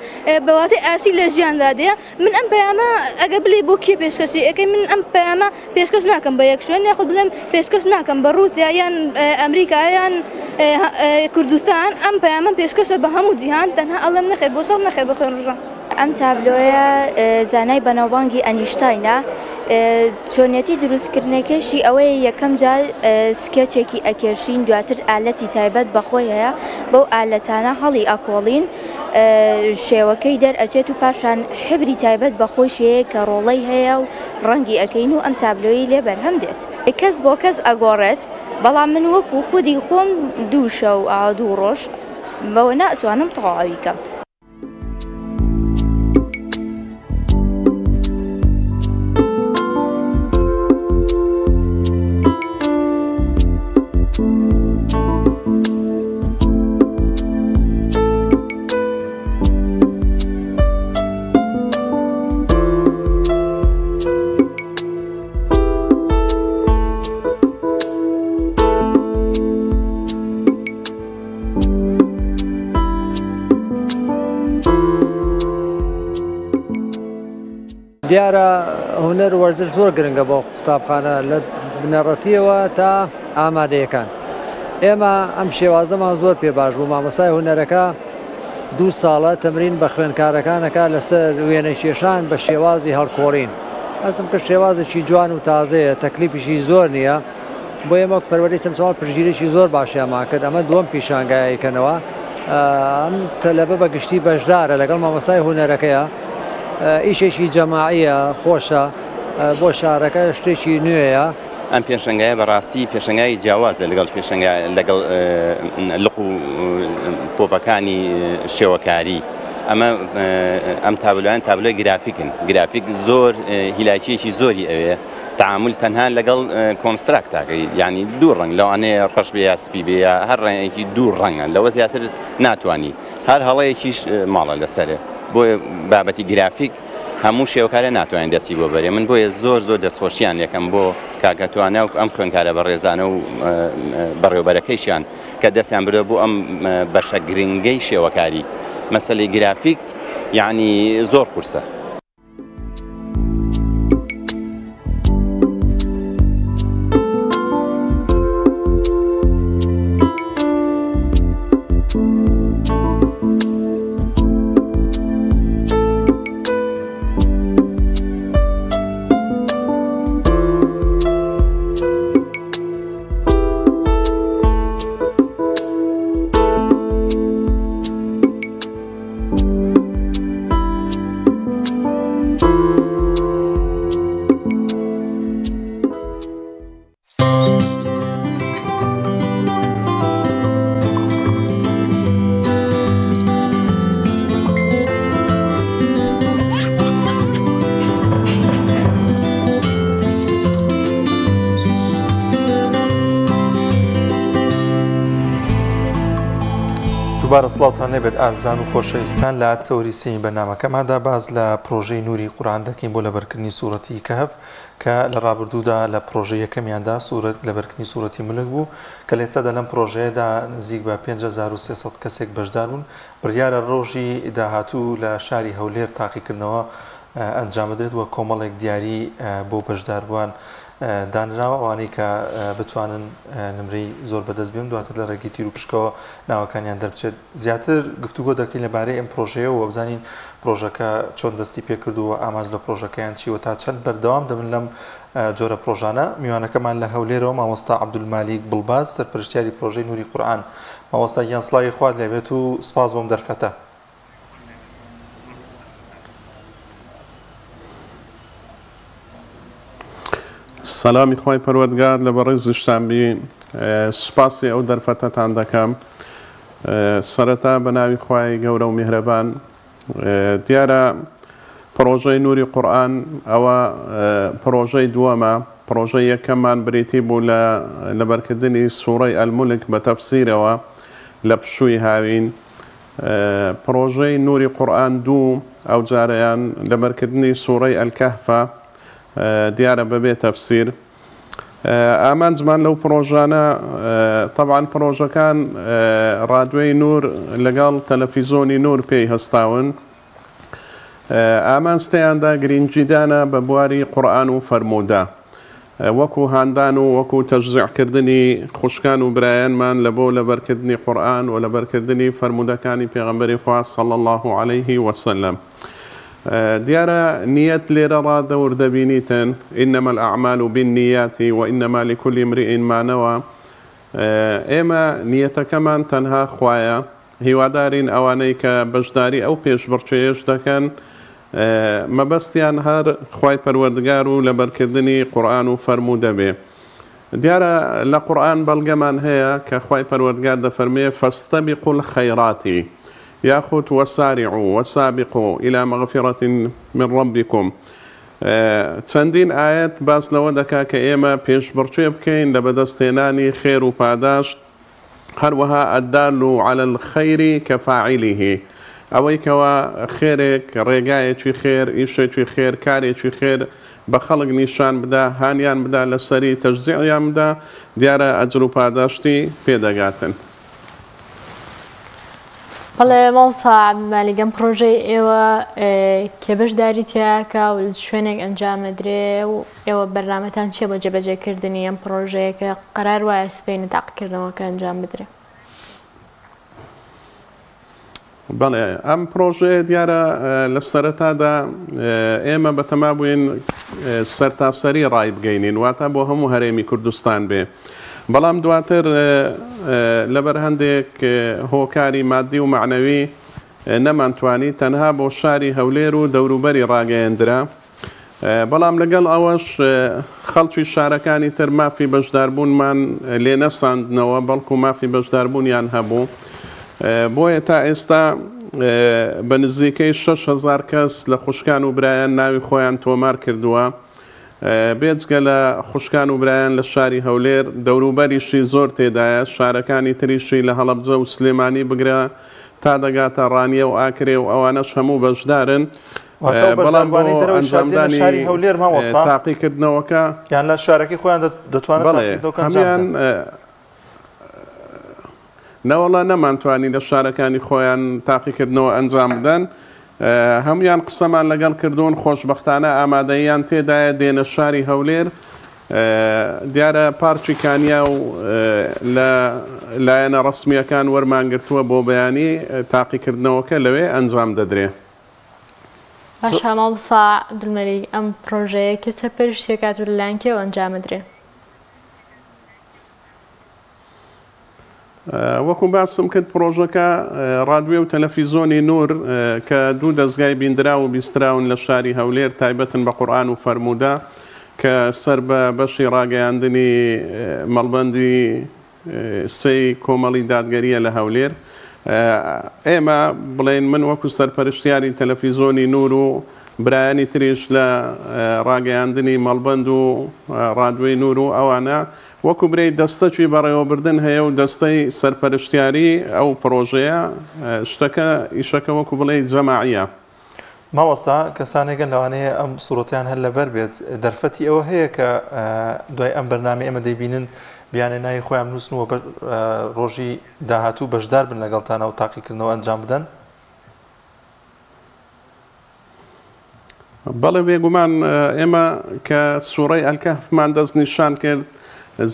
بە واتای ئاشتی لە ژیاندا دێ من ئەم پەیامە ئەگەر بلێ بۆ کێ پێشکەشی ئەکەی من ئەم پەیامە پێشکەش ناکەم بە یەک شوێن یاخود بڵێم پێشکەش ناکەم بە ڕووسیا یان ئەمریکا یان کوردستان ئەم پەیامەم پێشکەشە بە هەموو جیهان تەنها ئەڵێم نەخێر بۆ شەڕ نەخێر بە خوێن ڕژان. ئەم تابلۆیە زانای بەناوبانگی ئەنیشتاینە، چۆنیەتی دروستکردنەکەشی ئەوەیە یەکەم جار سکێچێکی ئەکێشین دواتر ئالەتی تایبەت بەخۆی هەیە بەو ئالەتانە هەڵی ئەکۆڵین شێوەکەی دەرئەچێت و پاشان حبری تایبەت بە خۆیشی هەیە کە ڕۆڵەی هەیە و ڕەنگی ئەکەین و ئەم تابلۆیەی لێ بەرهەم دێت. کەس بۆ کەس ئەگۆڕێت بەڵام من وەکو خودی خۆم دوو شەو دوو ڕۆژ بەوە ناتوانم تەواوی کەم. دیارە هونەر و وەرزش زۆر گرنگە بۆ قوتابخانە لە بنەڕەتیەوە تا ئامادەیەکان ئێمە ئەم شێوازەمان زۆر پێ باش بوو مامۆستای هونەرەکە دوو ساڵە تەمرین بە خوێندکارەکانەکە لەسەر وێنەکێشان بە شێوازی هەڵکۆڵین هەستم کرد شێوازێکی جوان و تازەیە تەکلیفیشی زۆر نییە بۆ ئێمە وەک پەروەردەی چەمچەماڵ پشتگیریی زۆر باشیانمان کرد ئەمە دووەم پیشانگایە کەنەوە ئەم تەلەبە بە گشتی بەشدارە لەگەڵ مامۆستای هونەرەکەیە ئیشێکی جەماعیە خۆشە بۆ شارەکە شتێکی نوێیە. ئەم پێشەنگایە بەڕاستی پێشەنگای جیاوازە لەگەڵ پێشەنگا لەگەڵ لق و پۆپەکانی شێوەکاری ئەمە ئەم تابلۆیان تابلۆی گرافیکن گرافیک زۆر هیلاکیەکی زۆری ئەوێ تعامل تەنها لەگەڵ کۆنستراکتاکەی یعنی دوو ڕەنگ لەوانەیە ڕەش بێ یا سپی بێ یا هەر ڕەنگێکی دوو ڕەنگە لەوە زیاتر ناتوانانی هەر هەڵەیەکیش ماڵە لەسەرێ بۆیە بابەتی گرافیک هەموو شێوەکارێ ناتوانێت دەستی بۆ بەرێ من بۆیە زۆر زۆر دەستخۆشیان لێکەم بۆ کاکە توانا و ئەم خوێندکارە بەڕێزانە و بەڕێوبەرەکەیشیان کە دەستیان بردووە بۆ ئەم بەشە گرنگەی شێوەکاری مەسەلەی گرافیک یعنی زۆر قورسە. دووبارە سڵاوتان لێبێت ئازیزان و خۆشەویستان لە تەوەری سێیەمی بەرنامەکەماندا باس لە پرۆژەی نوری قورئان دەکەین بۆ لەبەرکردنی سورەتی کەهف کە لە ڕابردوودا لە پرۆژەی یەکەمیاندا سورەت لەبەرکردنی سورەتی ملک بوو کە لە ئێستادا لەم پرۆژەیەدا نزیک بە 5300 کەسێک بەشدار بوون بڕیارە ڕۆژی داهاتوو لە شاری هەولێر تاقیکردنەوە ئەنجامبدرێت و کۆمەڵێک دیاری بۆ بەشداربووان دانراوە، ئەوانەی کە بتوانن نمرەی زۆر بەدەست بێن دواتر لە ڕێگەی تیروپشکەوە ناوەکانیان دەربچێت. زیاتر گفتوگۆ دەکەین لەبارەی ئەم پرۆژەیەوە و بزانین پرۆژەکە چۆن دەستی پێکردووە و ئامانج لە پرۆژەکەیان چی و تا چەند بەردەوام دەبن لەم جۆرە پرۆژانە. میوانەکەمان لە هەولێرەوە مامۆستا عەبدولمالیک بڵباز سەرپەرشتیاری پرۆژەی نوری قورئان. مامۆستا گیان سڵاوی خوات لێبێت و سپاس بۆم دەرفەتە. سەلامی خوای پەروەردگار لە بەڕێزیشتان بی سوپاسی ئەو دەرفەتەتان دەکەم سەرەتا بە ناوی خوای گەورە و میهرەبان دیارە پڕۆژەی نوری قورئان ئەوە پڕۆژەی دووەمە پڕۆژەی یەکەممان بریتی بوو لە لەبەرکردنی سوڕەی الملک بە تەفسیرەوە لە پشووی هاوین پڕۆژەی نوری قورئان دوو، ئەوجارەیان لەبەرکردنی سوڕەی الکهفە، دیارە بەبێ تەفسیر. ئامانجمان لەو پڕۆژانە، تەبعەن پڕۆژەکان ڕادوێی نور لەگەڵ تەلەفیزۆنی نور پێی هەستاون، ئامانج تێیاندا گرینگیدانە بە بواری قورئان و فەرموودە. وەکو هاندان و وەکو تەشجیع کردنی خوشکان و برایانمان لە بۆ لەبەر کردنی قورئان و لەبەر کردنی فەرموودەکانی پێغەمبەری خوا صلی اللە علیه وسلم. دیارە نیەت لێرە ڕا دەور دەبینیتن، انما الاعمال بالنیات وانما لکل امرئ ما نوی، ئێمە نیەتەکەمان تەنها خوایە، هیوادارین ئەوانەی کە بەشداری ئەو پێشبڕکێیەش دەکەن مەبەستیان هەر خوای پەروەردگار و لەبەرکردنی قورئان و فەرموودە بێ. دیارە لە قورئان بەڵگەمان هەیە کە خوای پەروەردگار دەفەرموێ فاستبقوا الخیرات یاخود وسارعوا وسابقوا الی مغفرە من ربکم چەندین ئایەت باس لەوە دەکا کە ئێمە پێشبڕکێ بکەین لە بەدەستهێنانی خێر و پاداشت هەروەها الدال علی الخیر کفاعله ئەوەی کەوا خێرێک، ڕێگایەکی خێر، ئیشێکی خێر، کارێکی خێر بە خەڵک نیشان بدا، هانیان بدا لەسەری، تەشجیعیان بدا، دیارە ئەجر و پاداشتی پێ دەگاتن. بەڵێ مامۆستا عەبدولمالیک ئەم پڕۆژەی ئێوە کێ بەشداری تیاکا و لە چ شوێنێک ئەنجام ئەدرێ و ئێوە بەرنامەتان چیە بۆ جێبەجێکردنی ئەم پڕۆژەیە کە قەرار وایە سبەینێ تاقیکردنەوەکە ئەنجام بدرێ؟ بەڵێ ئەم پڕۆژەیە دیارە لە سەرەتادا ئێمە بەتەما بووین سەرتاسەری ڕایبگەینین واتە بۆ هەموو هەرێمی کوردستان بێ بەڵام دواتر لەبەر هەندێک هۆکاری مادی و مەعنەوی نەمانتوانی تەنها بۆ شاری هەولێر و دەوروبەری ڕاگەیەندرا بەڵام لەگەڵ ئەوەش خەڵکی شارەکانی تر مافی بەشداربوونمان لێ نەساندنەوە، بەڵکو مافی بەشداربوونیان هەبوو. بۆیە تا ئێستا بە نزیکەی 6000 کەس لە خوشکان و برایان ناوی خۆیان تۆمار کردووە. بێجگە لە خوشکان و برایان لە شاری هەولێر، دەوروبەریشی زۆر تێدایە، شارەکانی تریشی لە هەڵەبجە و سلێمانی بگرە تا دەگاتە ڕانیە و ئاکرێ و ئەوانەش هەموو بەشدارن. واتە ئەو بەڵام بۆ بەشداربووانەی دەرەوەی شار دێنە ئەنجامدانی شاری هەولێر مامۆستا؟ تاقیکردنەوەکە یان لە شارەکەی خۆیان دەتوانن بەڵێ تاقیکردنەوەکە ئەنجام هەموویان بدەن؟ نەوەڵا نەمانتوانی لە شارەکانی خۆیان تاقیکردنەوە ئەنجام بدەن هەموویان قسەمان لەگەڵ کردوون خۆشبەختانە ئامادەییان تێدایە دێنە شاری هەولێر دیارە پارکی کانیاو لە لایەنە ڕەسمییەکان وەرمانگرتووە بۆ بەیانی تاقیکردنەوەکە لەوێ ئەنجام دەدرێ. باشە مامۆستا عەبدولمەلیک ئەم پڕۆژەیە کێ سەرپەرشتی ئەکات و لەلایەن کێوە ئەنجام ئەدرێ؟ وەکو باسم کرد پڕۆژەکە ڕادوێ و تەلەفیزۆنی نور کە دوو دەزگای بیندراو و بیستراون لە شاری هەولێر تایبەتن بە قورئان و فەرموودە کە سەر بە بەشی ڕاگەیاندنی مەڵبەندی سێی کۆمەڵی دادگەرییە لە هەولێر. ئێمە بڵێین من وەکو سەرپەرشتیاری تەلەفیزۆنی نور و برایانی تریش لە ڕاگەیاندنی مەڵبەند و ڕادوێی نور و ئەوانە. وەکو برێی دەستەکی بەڕێوەبردن هەیە و دەستەی سەرپەرشتیاری ئەو پڕۆژەیە، شتەکە ئیشەکە وەکو بڵێی جەماعییە. مامۆستا کەسانێکن لەوانەیە ئەم سوڕەتیان هەر لەبەر بێت دەرفەتی ئەوە هەیە کە دوای ئەم بەرنامەی ئێمە دەیبینن بیانێ ناوی خۆیان بنووسن و ڕۆژی داهاتوو بەشدار بن لەگەڵتانە و تاقیکردنەوە ئەنجام بدەن؟ بەڵێ بێگومان ئێمە کە سوڕەی ئەلکەهفمان دەستنیشان کرد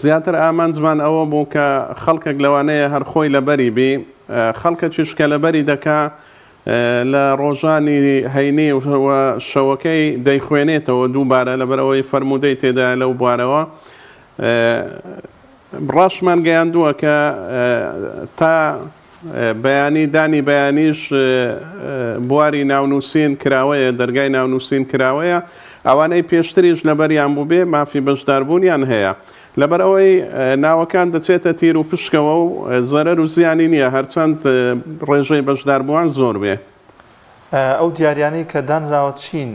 زیاتر ئامانجمان ئەوە بوو کە خەڵکێک لەوانەیە هەر خۆی لەبەری بی خەڵکەکیش کە لەبەری دەکا لە ڕۆژانی هەینی و شەوەکەی دەیخوێنێتەوە دووبارە لەبەرئەوەی فەرموودەی تێدایە لەو بوارەوە ڕاشمان گەیاندووە کە تا بەیانی دانی بەیانیش بواری ناونووسین کراوەیە دەرگای ناونووسین کراوەیە ئەوانەی پێشتریش لەبەریان بووبێ مافی بەشداربوونیان هەیە لەبەرئەوەی ناوەکان دەچێتە تیر و پشکەوە و زەرەر و زیانی نییە هەرچەند ڕێژەی بەشداربووان زۆر بێ. ئەو دیاریانەی کە دانراوە چین؟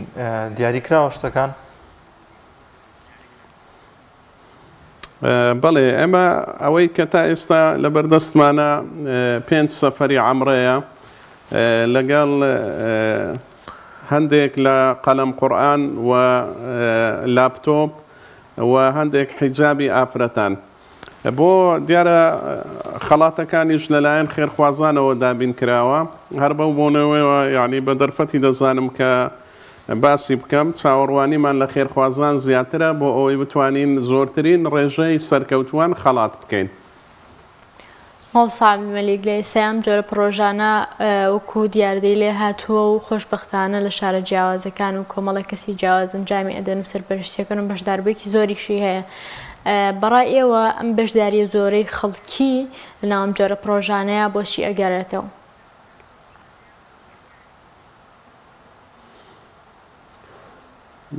دیاری کراوە شتەکان؟ بەڵێ ئێمە ئەوەی کە تا ئێستا لەبەردەستمانە پێنج سەفەری عەمرەیە لەگەڵ هەندێک لە قەلەم قورئان و لاپتۆپ و هەندێک حیجابی ئافرەتان. بۆ دیارە خەڵاتەکانیش لەلایەن خێرخوازانەوە دابین کراوە. هەر بەو بۆنەوەیەوە یەعنی بە دەرفەتی دەزانم کە باسی بکەم، چاوەڕوانیمان لە خێرخوازان زیاترە بۆ ئەوەی بتوانین زۆرترین ڕێژەی سەرکەوتووان خەڵات بکەین. مامۆستا عەبدولمەلیک، لە ئێستای ئەم جۆرە پڕۆژانە وەکو دیاردەی لێ هاتووە و خۆشبەختانە لە شارە جیاوازەکان و کۆمەڵێک کەسی جیاواز ئەنجامی ئەدەن و سەرپەرشتیەکەن و بەشداربوویەکی زۆریشی هەیە. بەڕای ئێوە ئەم بەشدارییە زۆرەی خەڵکی لەناو ئەم جۆرە پڕۆژانەیە بۆچی ئەگەرێتەوە؟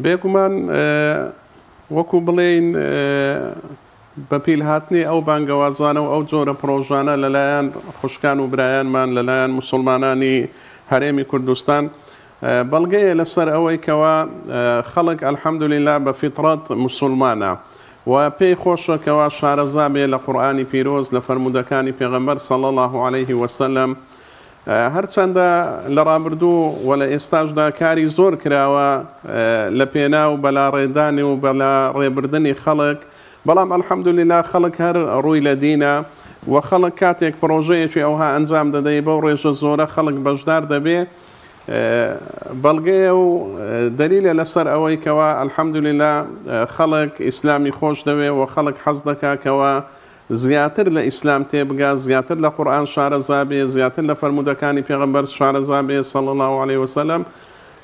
بێگومان وەکو بڵێین بە پیلهاتنی ئەو بانگەوازانە و ئەو جۆرە پڕۆژانە لەلایەن خوشکان و برایانمان لەلایەن موسوڵمانانی هەرێمی کوردستان بەڵگەیە لەسەر ئەوەی کەوا خەڵک الحمدللە بە فیتڕەت موسوڵمانە و پێی خۆشە کەوا شارەزا بێ لە قورئانی پیرۆز لە فەرموودەکانی پێغەمبەر صلی اللە علیه وسلم هەرچەندە لە ڕابردوو و لە ئێستاشدا کاری زۆر کراوە لە پێناو بەلاڕێدانی و بەلاڕێبردنی خەڵک، بەڵام الحمدللە خەڵک هەر ڕووی لە دینە و خەڵک کاتێک پڕۆژەیەکی ئەوها ئەنجام دەدەی بەو ڕێژە زۆرە خەڵک بەشدار دەبێ بەڵگەیە و دەلیلە لەسەر ئەوەی کەوا الحمدللە خەڵک ئیسلامی خۆش دەوێ و خەڵک حەز دەکا کەوا زیاتر لە ئیسلام تێبگا، زیاتر لە قورئان شارەزا بێ، زیاتر لە فەرموودەکانی پێغەمبەر شارەزا بێ صلی اللە علیە وسلم،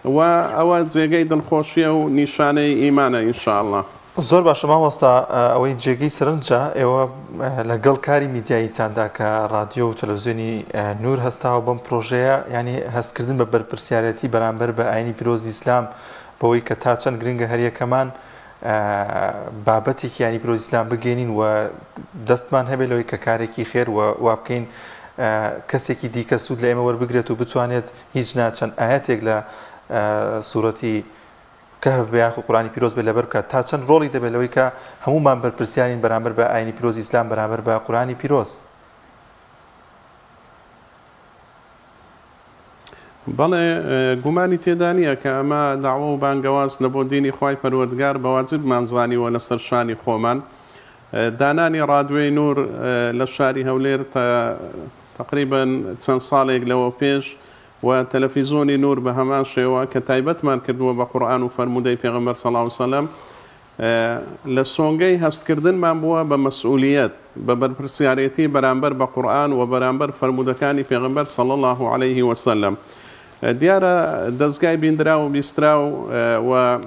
و ئەوە جێگەی دڵخۆشیە و نیشانەی ئیمانە ان شاء اللە. زۆر باشە مامۆستا ئەوەی جێگەی سەرنجە ئێوە لەگەڵ کاری میدیاییتاندا کە ڕادیۆ و تەلەفزیۆنی نور هەستاوە بەم پرۆژەیە یانی هەستکردن بە بەرپرسیارێتی بەرامبەر بە ئاینی پیرۆزی ئیسلام بەوەی کە تا چەند گرنگە هەریەکەمان بابەتێکی یانی پیرۆزی ئیسلام بگەینین و دەستمان هەبێت لەوەی کە کارێکی خێر و وا بکەین کەسێکی دیکە سوود لە ئێمە وەربگرێت و بتوانێت هیچ نا چەند ئاەتێک لە سوورەتی کەهف بێ یاخو قورئانی پیرۆز بێ لەبەر بکات تا چەند ڕۆڵی دەبێت لەوەی کە هەموومان بەرپرسیارین بەرامبەر بە ئاینی پیرۆزی ئیسلام بەرامبەر بە قورئانی پیرۆز. بەڵێ گومانی تێدا نییە کە ئەمە دەعوە و بانگەواز لە بۆ دینی خوای پەروەردگار بە واجبمان زانیوە لەسەر شانی خۆمان دانانی ڕادوێی نور لە شاری هەولێر تەقریبەن چەند ساڵێک لەوە پێش و تەلەفیزۆنی نور بە هەمان شێوە کە تایبەتمان کردووە بە قورئان و فەرموودەی پێغەمبەر صلی اللە علیە وسلم لە سۆنگەی هەستکردنمان بووە بە مەسئولیەت، بە بەرپرسیارێتی بەرامبەر بە قورئان و بەرامبەر فەرموودەکانی پێغەمبەر صلی اللە علیه وسلم. دیارە دەزگای بیندراو و بیستراو و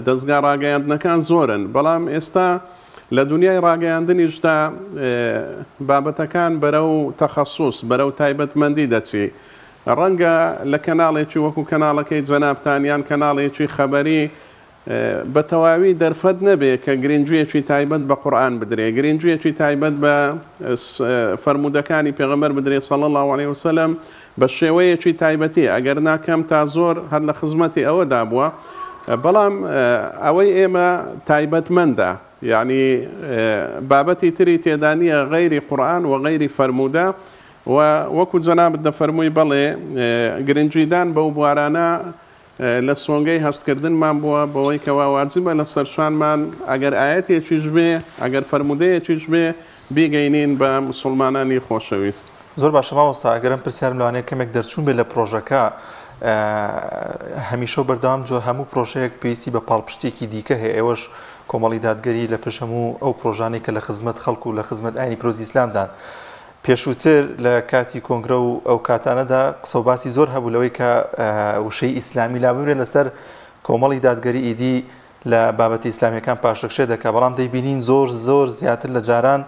دەزگا ڕاگەیاندنەکان زۆرن، بەڵام ئێستا لە دونیای ڕاگەیاندنیشدا بابەتەکان بەرەو تەخەسوس، بەرەو تایبەتمەندی دەچی. ڕەنگە لە کەناڵێکی وەکو کەناڵەکەی جەنابتان یان کەناڵێکی خەبەری بە تەواوی دەرفەت نەبێ کە گرنگییەکی تایبەت بە قورئان بدرێ، گرنگییەکی تایبەت بە فەرموودەکانی پێغەمبەر بدرێ صلی اللە علیە وسلم بە شێوەیەکی تایبەتی، ئەگەر نا کەم تا زۆر هەر لە خزمەتی ئەوەدا بووە، بەڵام ئەوەی ئێمە تایبەتمەندە. یەعنی بابەتی تری تێدا نییە غەیری قورئان و غەیری فەرموودە و وەکو جەنابت دەفەرمووی بەڵێ گرنگیدان بەو بوارانە لە سۆنگەی هەستکردنمان بووە بەوەی کەوا واجبە لەسەر شانمان ئەگەر ئایەتێکیش بێ ئەگەر فەرموودەیەکیش بێ بیگەینین بە موسوڵمانانی خۆشەویست. زۆر باشە مامۆستا ئەگەر ئەم پرسیارم لەوانەیە کەمێک دەرچوون بێت لە پرۆژەکە هەمیشە و بەردەوام جۆ هەموو پرۆژەیەک پێویستی بە پاڵپشتێکی دیکە هەیە ئێوەش کۆمەڵی دادگەری لە پشت هەموو ئەو پرۆژانەی کە لە خزمەت خەڵک و لە خزمەت ئاینی پیرۆزی ئیسلامدان پێشووتر لە کاتی کۆنگرە و ئەو کاتانەدا قسە و باسی زۆر هەبوو لەوەی کە وشەی ئیسلامی لاببرێت لەسەر کۆمەڵی دادگەری ئیدی لە بابەتە ئیسلامیەکان پاشەکشێ دەکا بەڵام دەیبینین زۆر زۆر زیاتر لە جاران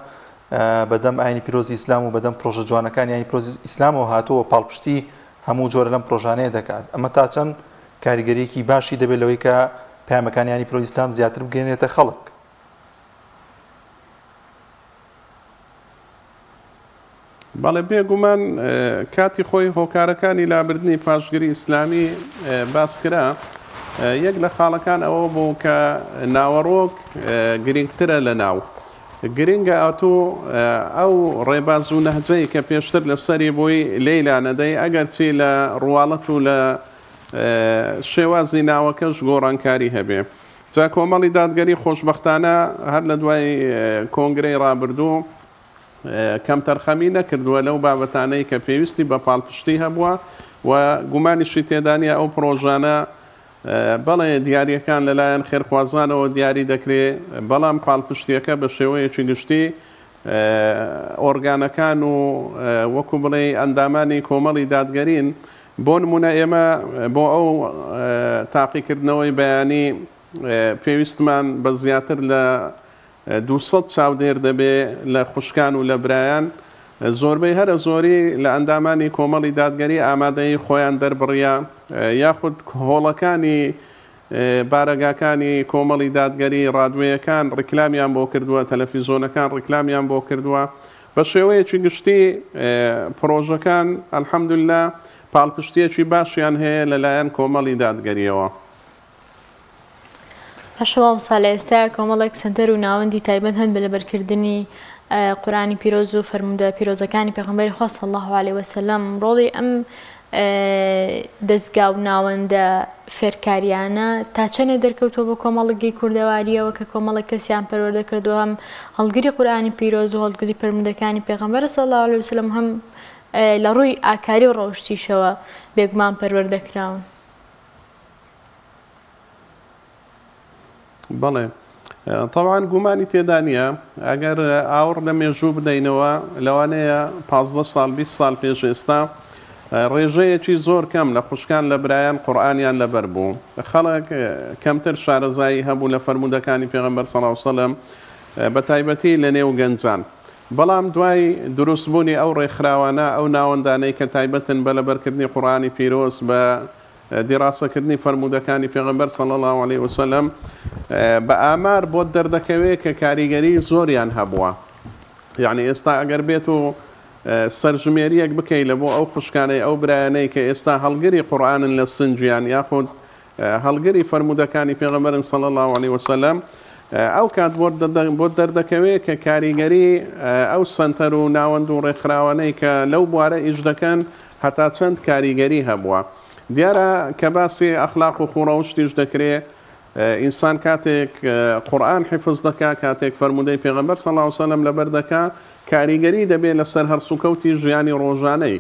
بەدەم ئاینی پیرۆزی ئیسلام و بەدەم پرۆژە جوانەکانی ئاینی پیرۆزی ئیسلامەوە هاتووە پاڵپشتی هەموو جۆرە لەم پرۆژانەیە دەکات ئەمە تا چەند کاریگەریەکی باشی دەبێت لەوەی کە پەیامەکانی ئاینی پیرۆزی ئیسلام زیاتر بگەێنێتە خەڵک. بەڵێ بێگومان کاتی خۆی هۆکارەکانی لابردنی پاشگری ئیسلامی باس کرا، یەک لە خاڵەکان ئەوە بوو کە ناوەڕۆک گرینگترە لە ناو. گرینگە ئەتوو ئەو ڕێباز و نەهجەی کە پێشتر لەسەری بووی لێی لانەدەی، ئەگەرچی لە ڕواڵەت و لە شێوازی ناوەکەش گۆڕانکاری هەبێ. جا کۆمەڵی دادگەری خۆشبەختانە هەر لە دوای کۆنگرەی ڕابردوو کەمتەرخەمی نەکردووە لەو بابەتانەی کە پێویستی بە پاڵپشتی هەبووە و گومانیشی تێدا نییە ئەو پڕۆژانە بەڵێ دیارییەکان لەلایەن خێرخوازانەوە دیاری دەکرێ بەڵام پاڵپشتییەکە بە شێوەیەکی گشتی ئۆرگانەکان و وەکو بڵێی ئەندامانی کۆمەڵی دادگەرین بۆ نموونە ئێمە بۆ ئەو تاقیکردنەوەی بەیانی پێویستمان بە زیاتر لە 200 چاودێر دەبێ لە خوشکان و لە برایان، زۆربەی هەرە زۆری لە ئەندامانی کۆمەڵی دادگەری ئامادەیی خۆیان دەربڕیە یاخود هۆڵەکانی بارەگاکانی کۆمەڵی دادگەری ڕادوێیەکان ڕیکلامیان بۆ کردووە، تەلەفیزۆنەکان ڕیکلامیان بۆ کردووە. بە شێوەیەکی گشتی پڕۆژەکان الحمدللە پاڵپشتییەکی باشیان هەیە لە لایەن کۆمەڵی دادگەرییەوە. باشە مامۆستا لە ئێستایا کۆمەڵێک سەنتەر و ناوەندی تایبەت هەن بە لەبەرکردنی قورئانی پیرۆز و فەرموودە پیرۆزەکانی پێغەمبەری خوا صلی اللە علیە وسلم ڕۆڵی ئەم دەزگا و ناوەندە فێرکاریانە تا چەنێ دەرکەوتووە بۆ کۆمەڵگەی کوردەواریەوە کە کۆمەڵێک کەسیان پەروەردە کردووە هەم هەڵگری قورئانی پیرۆز و هەڵگری فەرموودەکانی پێغەمبەر صلی اللە علیە وسلم هەم لە ڕووی ئاکاری و ڕەوشتیشەوە بێگومان پەروەردە کراون. بەڵێ تەبعەن گومانی تێدا نییە ئەگەر ئاوڕ لە مێژوو بدەینەوە لەوانەیە 15 ساڵ 20 ساڵ پێش ئێستا ڕێژەیەکی زۆر کەم لە خوشکان لە برایان قورئانیان لەبەر بوو خەڵک کەمتر شارەزایی هەبوو لە فەرموودەکانی پێغەمبەر صلی اللە علیه وسلم بە تایبەتی لە نێو گەنجان بەڵام دوای دروستبوونی ئەو ڕێکخراوانە ئەو ناوەندانەی کە تایبەتن بە لەبەرکردنی قورئانی پیرۆز بە دیراسەکردنی فەرموودەکانی پێغەمبەر صلی اللە علیە وسلم بە ئامار بۆت دەردەکەوێت کە کاریگەری زۆریان هەبووە یعنی ئێستا ئەگەر بێت و سەرژمێریەک بکەی لە بۆ ئەو خوشکانەی ئەو برایانەی کە ئێستا هەڵگری قورئانن لە سنجیان یاخود هەڵگری فەرموودەکانی پێغەمبەرن صلی اللە علیە وسلم ئەو کات بۆت دەردەکەوێت کە کاریگەری ئەو سەنتەر و ناوەند و ڕێکخراوانەی کە لەو بوارە ئیش دەکەن هەتا چەند کاریگەری هەبووە. دیارە کە باسی ئەخلاق و خووڕەوشتیش دەکرێ، ئینسان کاتێک قورئان حیفز دەکا، کاتێک فەرموودەی پێغەمبەر صلی اللە علیە وسلم لەبەر دەکا، کاریگەری دەبێ لەسەر هەڵسوکەوتی ژیانی ڕۆژانەی.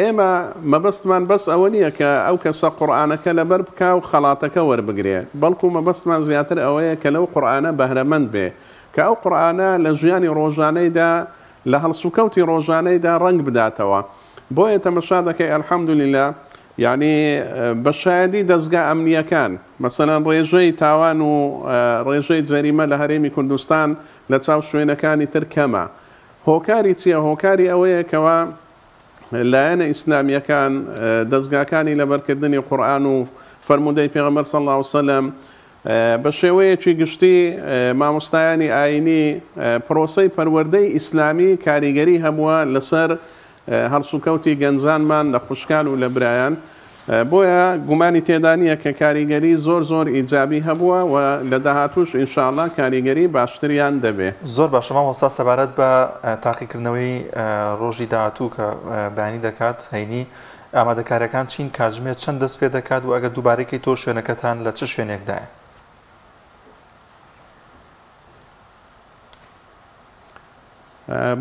ئێمە مەبەستمان بەس ئەوە نییە کە ئەو کەسە قورئانەکە لەبەر بکا و خەڵاتەکە وەربگرێ، بەڵکو مەبەستمان زیاتر ئەوەیە کە لەو قورئانە بەهرەمەند بێ، کە ئەو قورئانە لە ژیانی ڕۆژانەیدا لە هەڵسوکەوتی ڕۆژانەیدا ڕەنگ بداتەوە بۆیە تەمەشا دەکەی الحمدللە یانی بە شایەدی دەزگا ئەمنییەکان مەسەلەن ڕێژەی تاوان و ڕێژەی جەریمە لە هەرێمی کوردستان لە چاو شوێنەکانی تر کەمە هۆکاری چییە هۆکاری ئەوەیە کەوا لایەنە ئیسلامییەکان دەزگاکانی لەبەرکردنی قورئان و فەرموودەی پێغەمبەر صلی اللە علیە وسلم بە شێوەیەکی گشتی مامۆستایانی ئایینی پرۆسەی پەروەردەی ئیسلامی کاریگەری هەبووە لەسەر هەڵسوکەوتی گەنجانمان لە خوشکان و لە برایان. بۆیە گومانی تێدا نییە کە کاریگەری زۆر زۆر ئیجابی هەبووە و لە داهاتووش ان شاء اللە کاریگەری باشتریان دەبێ. زۆر باشە مامۆستا سەبارەت بە تاقیکردنەوەی ڕۆژی داهاتوو کە بەیانی دەکات هەینی ئامادەکاریەکان چین کاتژمێر چەند دەست پێ دەکات و ئەگەر دووبارەی کەیتەوە شوێنەکەتان لە چ شوێنێکدایە؟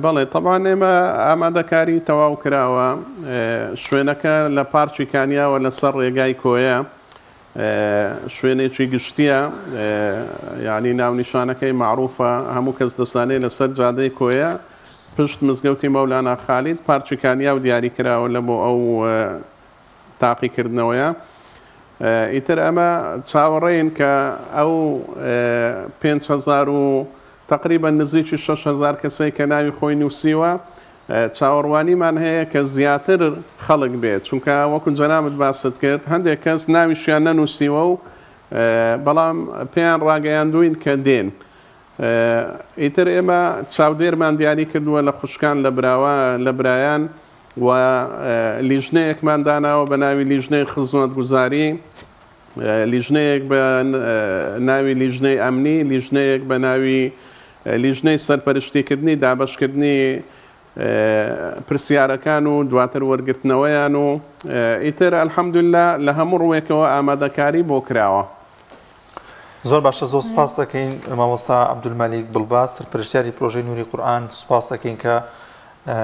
بەڵێ تەبعەن ئێمە ئامادەکاری تەواو کراوە شوێنەکە لە پارکی کانیاوە لەسەر ڕێگای کۆیە شوێنێکی گشتیە یعنی ناونیشانەکەی معروفە هەموو کەس دەزانێت لەسەر جادەی کۆیە پشت مزگەوتی مەولانا خالید پارکی کانیاو دیاری کراوە لە بۆ ئەو تاقیکردنەوەیە ئیتر ئەمە چاوەڕێین کە ئەو 5000 و تەقریبەن نزیکی 6000 کەسەی کە ناوی خۆی نووسیوە چاوەڕوانیمان هەیە کە زیاتر خەڵک بێت چونکە وەکو جەنابت باست کرد هەندێک کەس ناویشیان نەنووسیوە و بەڵام پێیان ڕاگەیاندوین کە دێن ئیتر ئێمە چاودێرمان دیاری کردووە لە خوشکان لە براوە لە برایان و لیژنەیەکمان داناوە بە ناوی لیژنەی خزمەتگوزاری، لیژنەیەک بە ناوی لیژنەی ئەمنی، لیژنەیەک بە ناوی لیژنەی سەرپەرشتیکردنی دابەشکردنی پرسیارەکان و دواتر وەرگرتنەوەیان و ئیتر الحمدللە لە هەموو ڕووێکەوە ئامادەکاری بۆ کراوە. زۆر باشە زۆر سپاس دەکەین مامۆستا عەبدولمەلیک بڵباز سەرپەرشتیاری پرۆژەی نوری قورئان سپاس دەکەین کە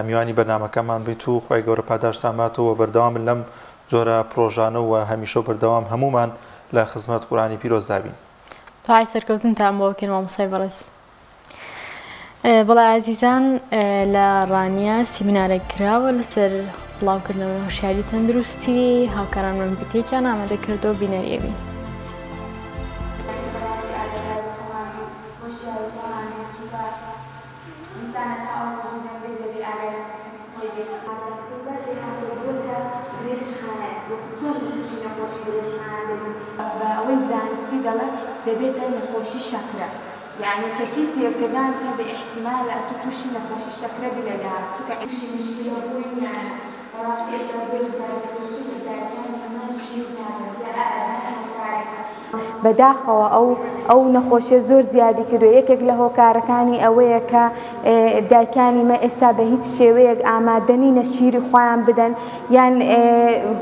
میوانی بەرنامەکەمان بیت و خوای گەورە پاداشتان باتەوە و بەردەوام بن لەم جۆرە پرۆژانە و هەمیشە و بەردەوام هەموومان لە خزمەت قورئانی پیرۆزدا بین. دوعای سەرکەوتنتان بۆ ئەکەین مامۆستای بەڕێز. بەڵێ ئازیزان لە ڕانیە سیمینارێک کراوە لەسەر بڵاوکردنەوەی هۆشیاری تەندروستی هاوکارانمان ڤیدیۆیەکیان ئامادە کردەوە بینەری ئەبین. یەعنی کە کیسی هێلکەدان هەبێ ئیحتیمالە ئەتوو تووشی نەخۆشی شەکرە بی لە داهاتوو چونکە تووشی مشکیلە بووی یان بەڕاستی ئێستا زۆر زیاد بووە چونکە دایکانی ئەمە ژیر نابن جا ئا ئەمە هۆکارێکە. بەداخەوە ئەو ئەو نەخۆشیە زۆر زیادی کردوە یەکێک لە هۆکارەکانی ئەوەیە کە دایکانی مە ئێستا بە هیچ شێوەیەک ئامادە نینە شیری خۆیان بدەن یان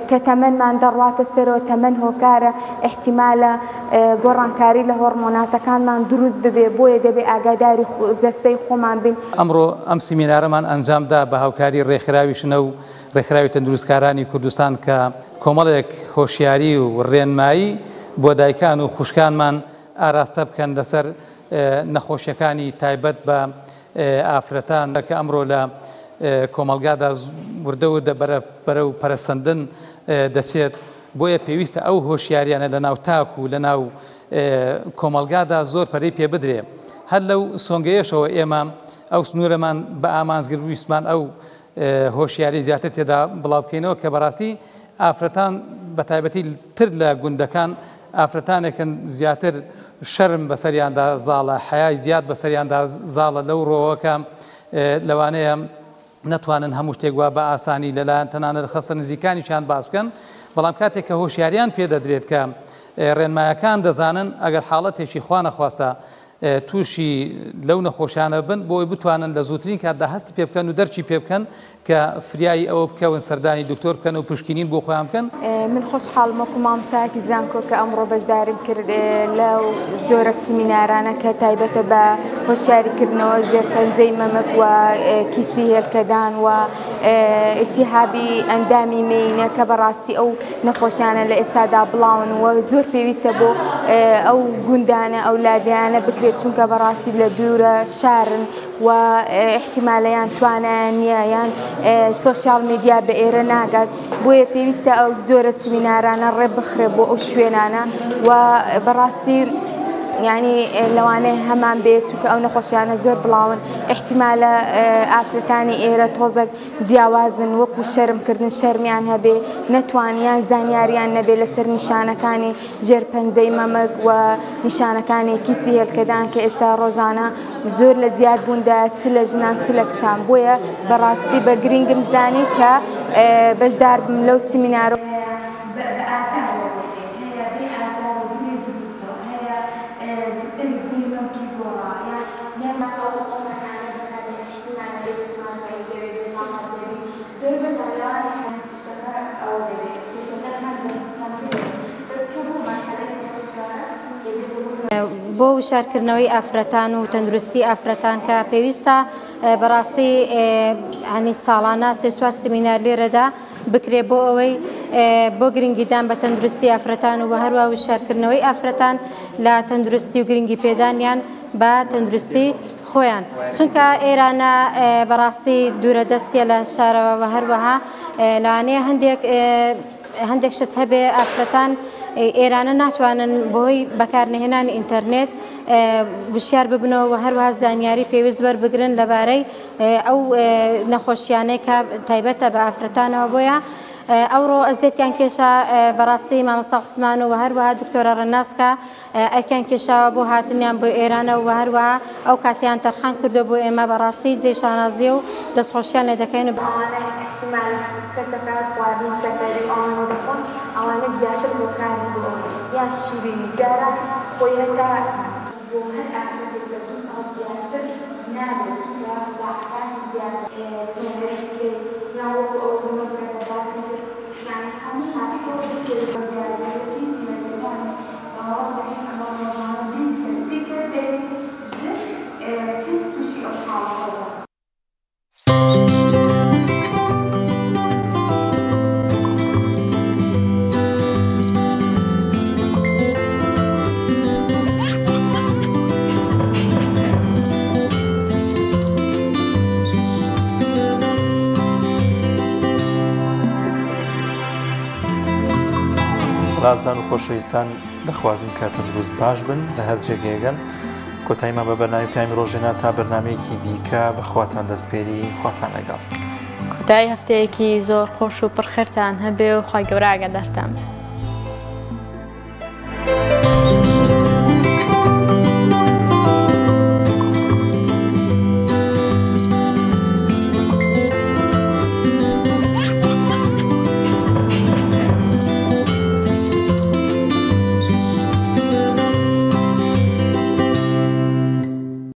کە تەمەنمان دەڕواتە سەرەوە تەمەن هۆکارە ئیحتیمالە گۆڕانکاری لە هۆڕمۆناتەکانمان دروست ببێ بۆیە دەبێ ئاگاداری جەستەی خۆمان بین. ئەمڕۆ ئەم سیمینارەمان ئەنجامدا بە هاوکاری ڕێکخراوی شنە و ڕێکخراوی تەندروستکارانی کوردستان کە کۆمەڵێک هۆشیاری و ڕێنمایی بۆ دایکان و خوشکانمان ئاراستە بکەن لەسەر نەخۆشیەکانی تایبەت بە ئافرەتان کە ئەمڕۆ لە کۆمەڵگادا وردە وردە بەرەو پەرەسەندن دەچێت، بۆیە پێویستە ئەو هۆشیاریانە لە ناو تاک و لە ناو کۆمەڵگادا زۆر پەرەی پێ بدرێ. هەر لەو سۆنگەیەشەوە ئێمە ئەو سنوورەمان بە ئامانج گرت ویستمان ئەو هۆشیاری زیاتر تێدا بڵاو بکەینەوە کە بەڕاستی ئافرەتان بە تایبەتی تر لە گوندەکان ئافرەتانێکن زیاتر شەرم بەسەریاندا زاڵە، حەیای زیاد بەسەریاندا زاڵە لەو ڕووەوە کە لەوانەیە نەتوانن هەموو شتێک وا بە ئاسانی لەلایەن تەنانەت خەسە نزیکانیشیان باس بکەن، بەڵام کاتێک کە هۆشیاریان پێ دەدرێت کە ڕێنمایەکان دەزانن ئەگەر حاڵەتێکی خوانەخواستە تووشی لەو نەخۆشیانە بن بۆ ئەوەی بتوانن لە زووترین کاتدا هەستی پێ بکەن و دەرکی پێ بکەن کە فریایی ئەوە بکەون سەردانی دکتۆر بکەن و پشکنین بۆ خۆیان بکەن. من خۆشحاڵم وەکو مامۆستایەکی زانکۆ کە ئەمڕۆ بەشداریم کرد لەو جۆرە سیمینارانە کە تایبەتە بە هۆشیاری کردنەوە ژێرپەنجەی مەمک و کیسی هێلکەدان و ئیلتیهابی ئەندامی مێینە کە بەڕاستی ئەو نەخۆشیانە لە ئێستادا بڵاون و زۆر پێویستە بۆ ئەو گوندانە ئەو لادێیانە بکرێت چونکە بەڕاستی لە دوورە شارن و ئیحتیمالە یان توانایان نییە یان سۆشیال میدیا بە ئێرە ناگات بۆیە پێویستە ئەو جۆرە سمینارانە ڕێ بخرێ بۆ ئەو شوێنانە و بەڕاستی یعنی لەوانەیە هەمان بێت چونکە ئەو نەخۆشیانە زۆر بڵاون ئیحتیمالە ئافرەتانی ئێرە تۆزێک جیاواز بن وەکو شەرم کردن شەرمیان هەبێ نەتوان یان زانیاریان نەبێ لەسەر نیشانەکانی ژێر پەنجەی مەمک و نیشانەکانی کیسی هێلکەدان کە ئێستا ڕۆژانە زۆر لە زیاد بووندایە چ لە ژنان چ لە کچان بۆیە بەڕاستی بە گرینگم زانی کە بەشدار بم لەو سیمینارە. بە ئازارەوە بۆ دێ، هەیە بێ ئازار و گرێ دروست بووە، هەیە سەری گوڵی مەمکی گۆڕا یان یان ئەو ئەو مەکانە بەکاردێن ئیحتیمالە ئێسکمان زەعیف دەبێ بێ تاقەت دەبی زۆربەتان لەوانەیە شتەکە ئەوە دەبێ کێشەکە کەم کەمتر دەبێ بەس کە بوو مەرحەلەی سێ و چوارەم دەبێ بە بۆ وشارکردنەوەی ئافرەتان و تەندروستی ئافرەتان کە پێویستە بەڕاستی ینی ساڵانە سێ چوار سمینار لێرەدا بکرێ بۆ ئەوەی بۆ گرنگیدان بە تەندروستی ئافرەتان و هەروە وشارکردنەوەی ئافرەتان لە تەندروستی و گرنگی پێدانیان بە تەندروستی خۆیان چونکە ئێرانە بەڕاستی دوورە دەستیە لە شارەوە و هەروەها لەوانەیە هەندێک هەندێک شت هەبێ ئافرەتان ئێرانە ناتوانن بەهۆی بەکارنەهێنانی ئینتەرنێت وشیار ببنەوە و هەروەها زانیاری پێویست وەربگرن لەبارەی ئەو نەخۆشیانەی کە تایبەتە بە ئافرەتانەوە بۆیە ئەوڕۆ ئەزیەتیان کێشا بەڕاستی مامۆستا عوسمان و هەروەها دکتۆرە ڕەناس کە ئەرکیان کێشاوە بۆ هاتنیان بۆ ئێرانە و هەروەها ئەو کاتیان تەرخان کردو بۆ ئێمە بەڕاستی جێی شانازیە و دەستخۆشیان لێ دەکەین. ئەوانە ئیحتیمال کەسەکە خواردنی سەفەری و ئەوانە دەخۆن ئەوانە زیاتر هۆکارن بۆ ئەوە یا شیرینی جاران خۆی هەتا بۆ هەر ئافرەتێک لە دوو ساڵ زیاتر نابێت چونکە مزاحەکاتی زیاتر سۆنەری بکەی یان وەکو ئەو مەمکە کە باسم کرد یانی هەموومان تۆ بکەی بە زیادەیە کیسی مەرگەکانیش باوەڕ دەکەین ئەمە ڕۆژانە 20 کەس 30 کەس دەبینی ژن کچ تووشی ئەو حاڵەتە بوون. ڕازان و خۆشەویستان دەخوازین کە تەندروست باش بن لە هەر جێگەیەگەن کۆتاییمان بە بەرنامەی پەیامی ڕۆژێنا تا بەرنامەیەکی دیکە بە خواتان دەسپێرین خواتان لەگەڵ. کۆتایی هەفتەیەکی زۆر خۆش و پڕ خێرتان هەبێ و خوای گەورە ئاگادارتان بێ.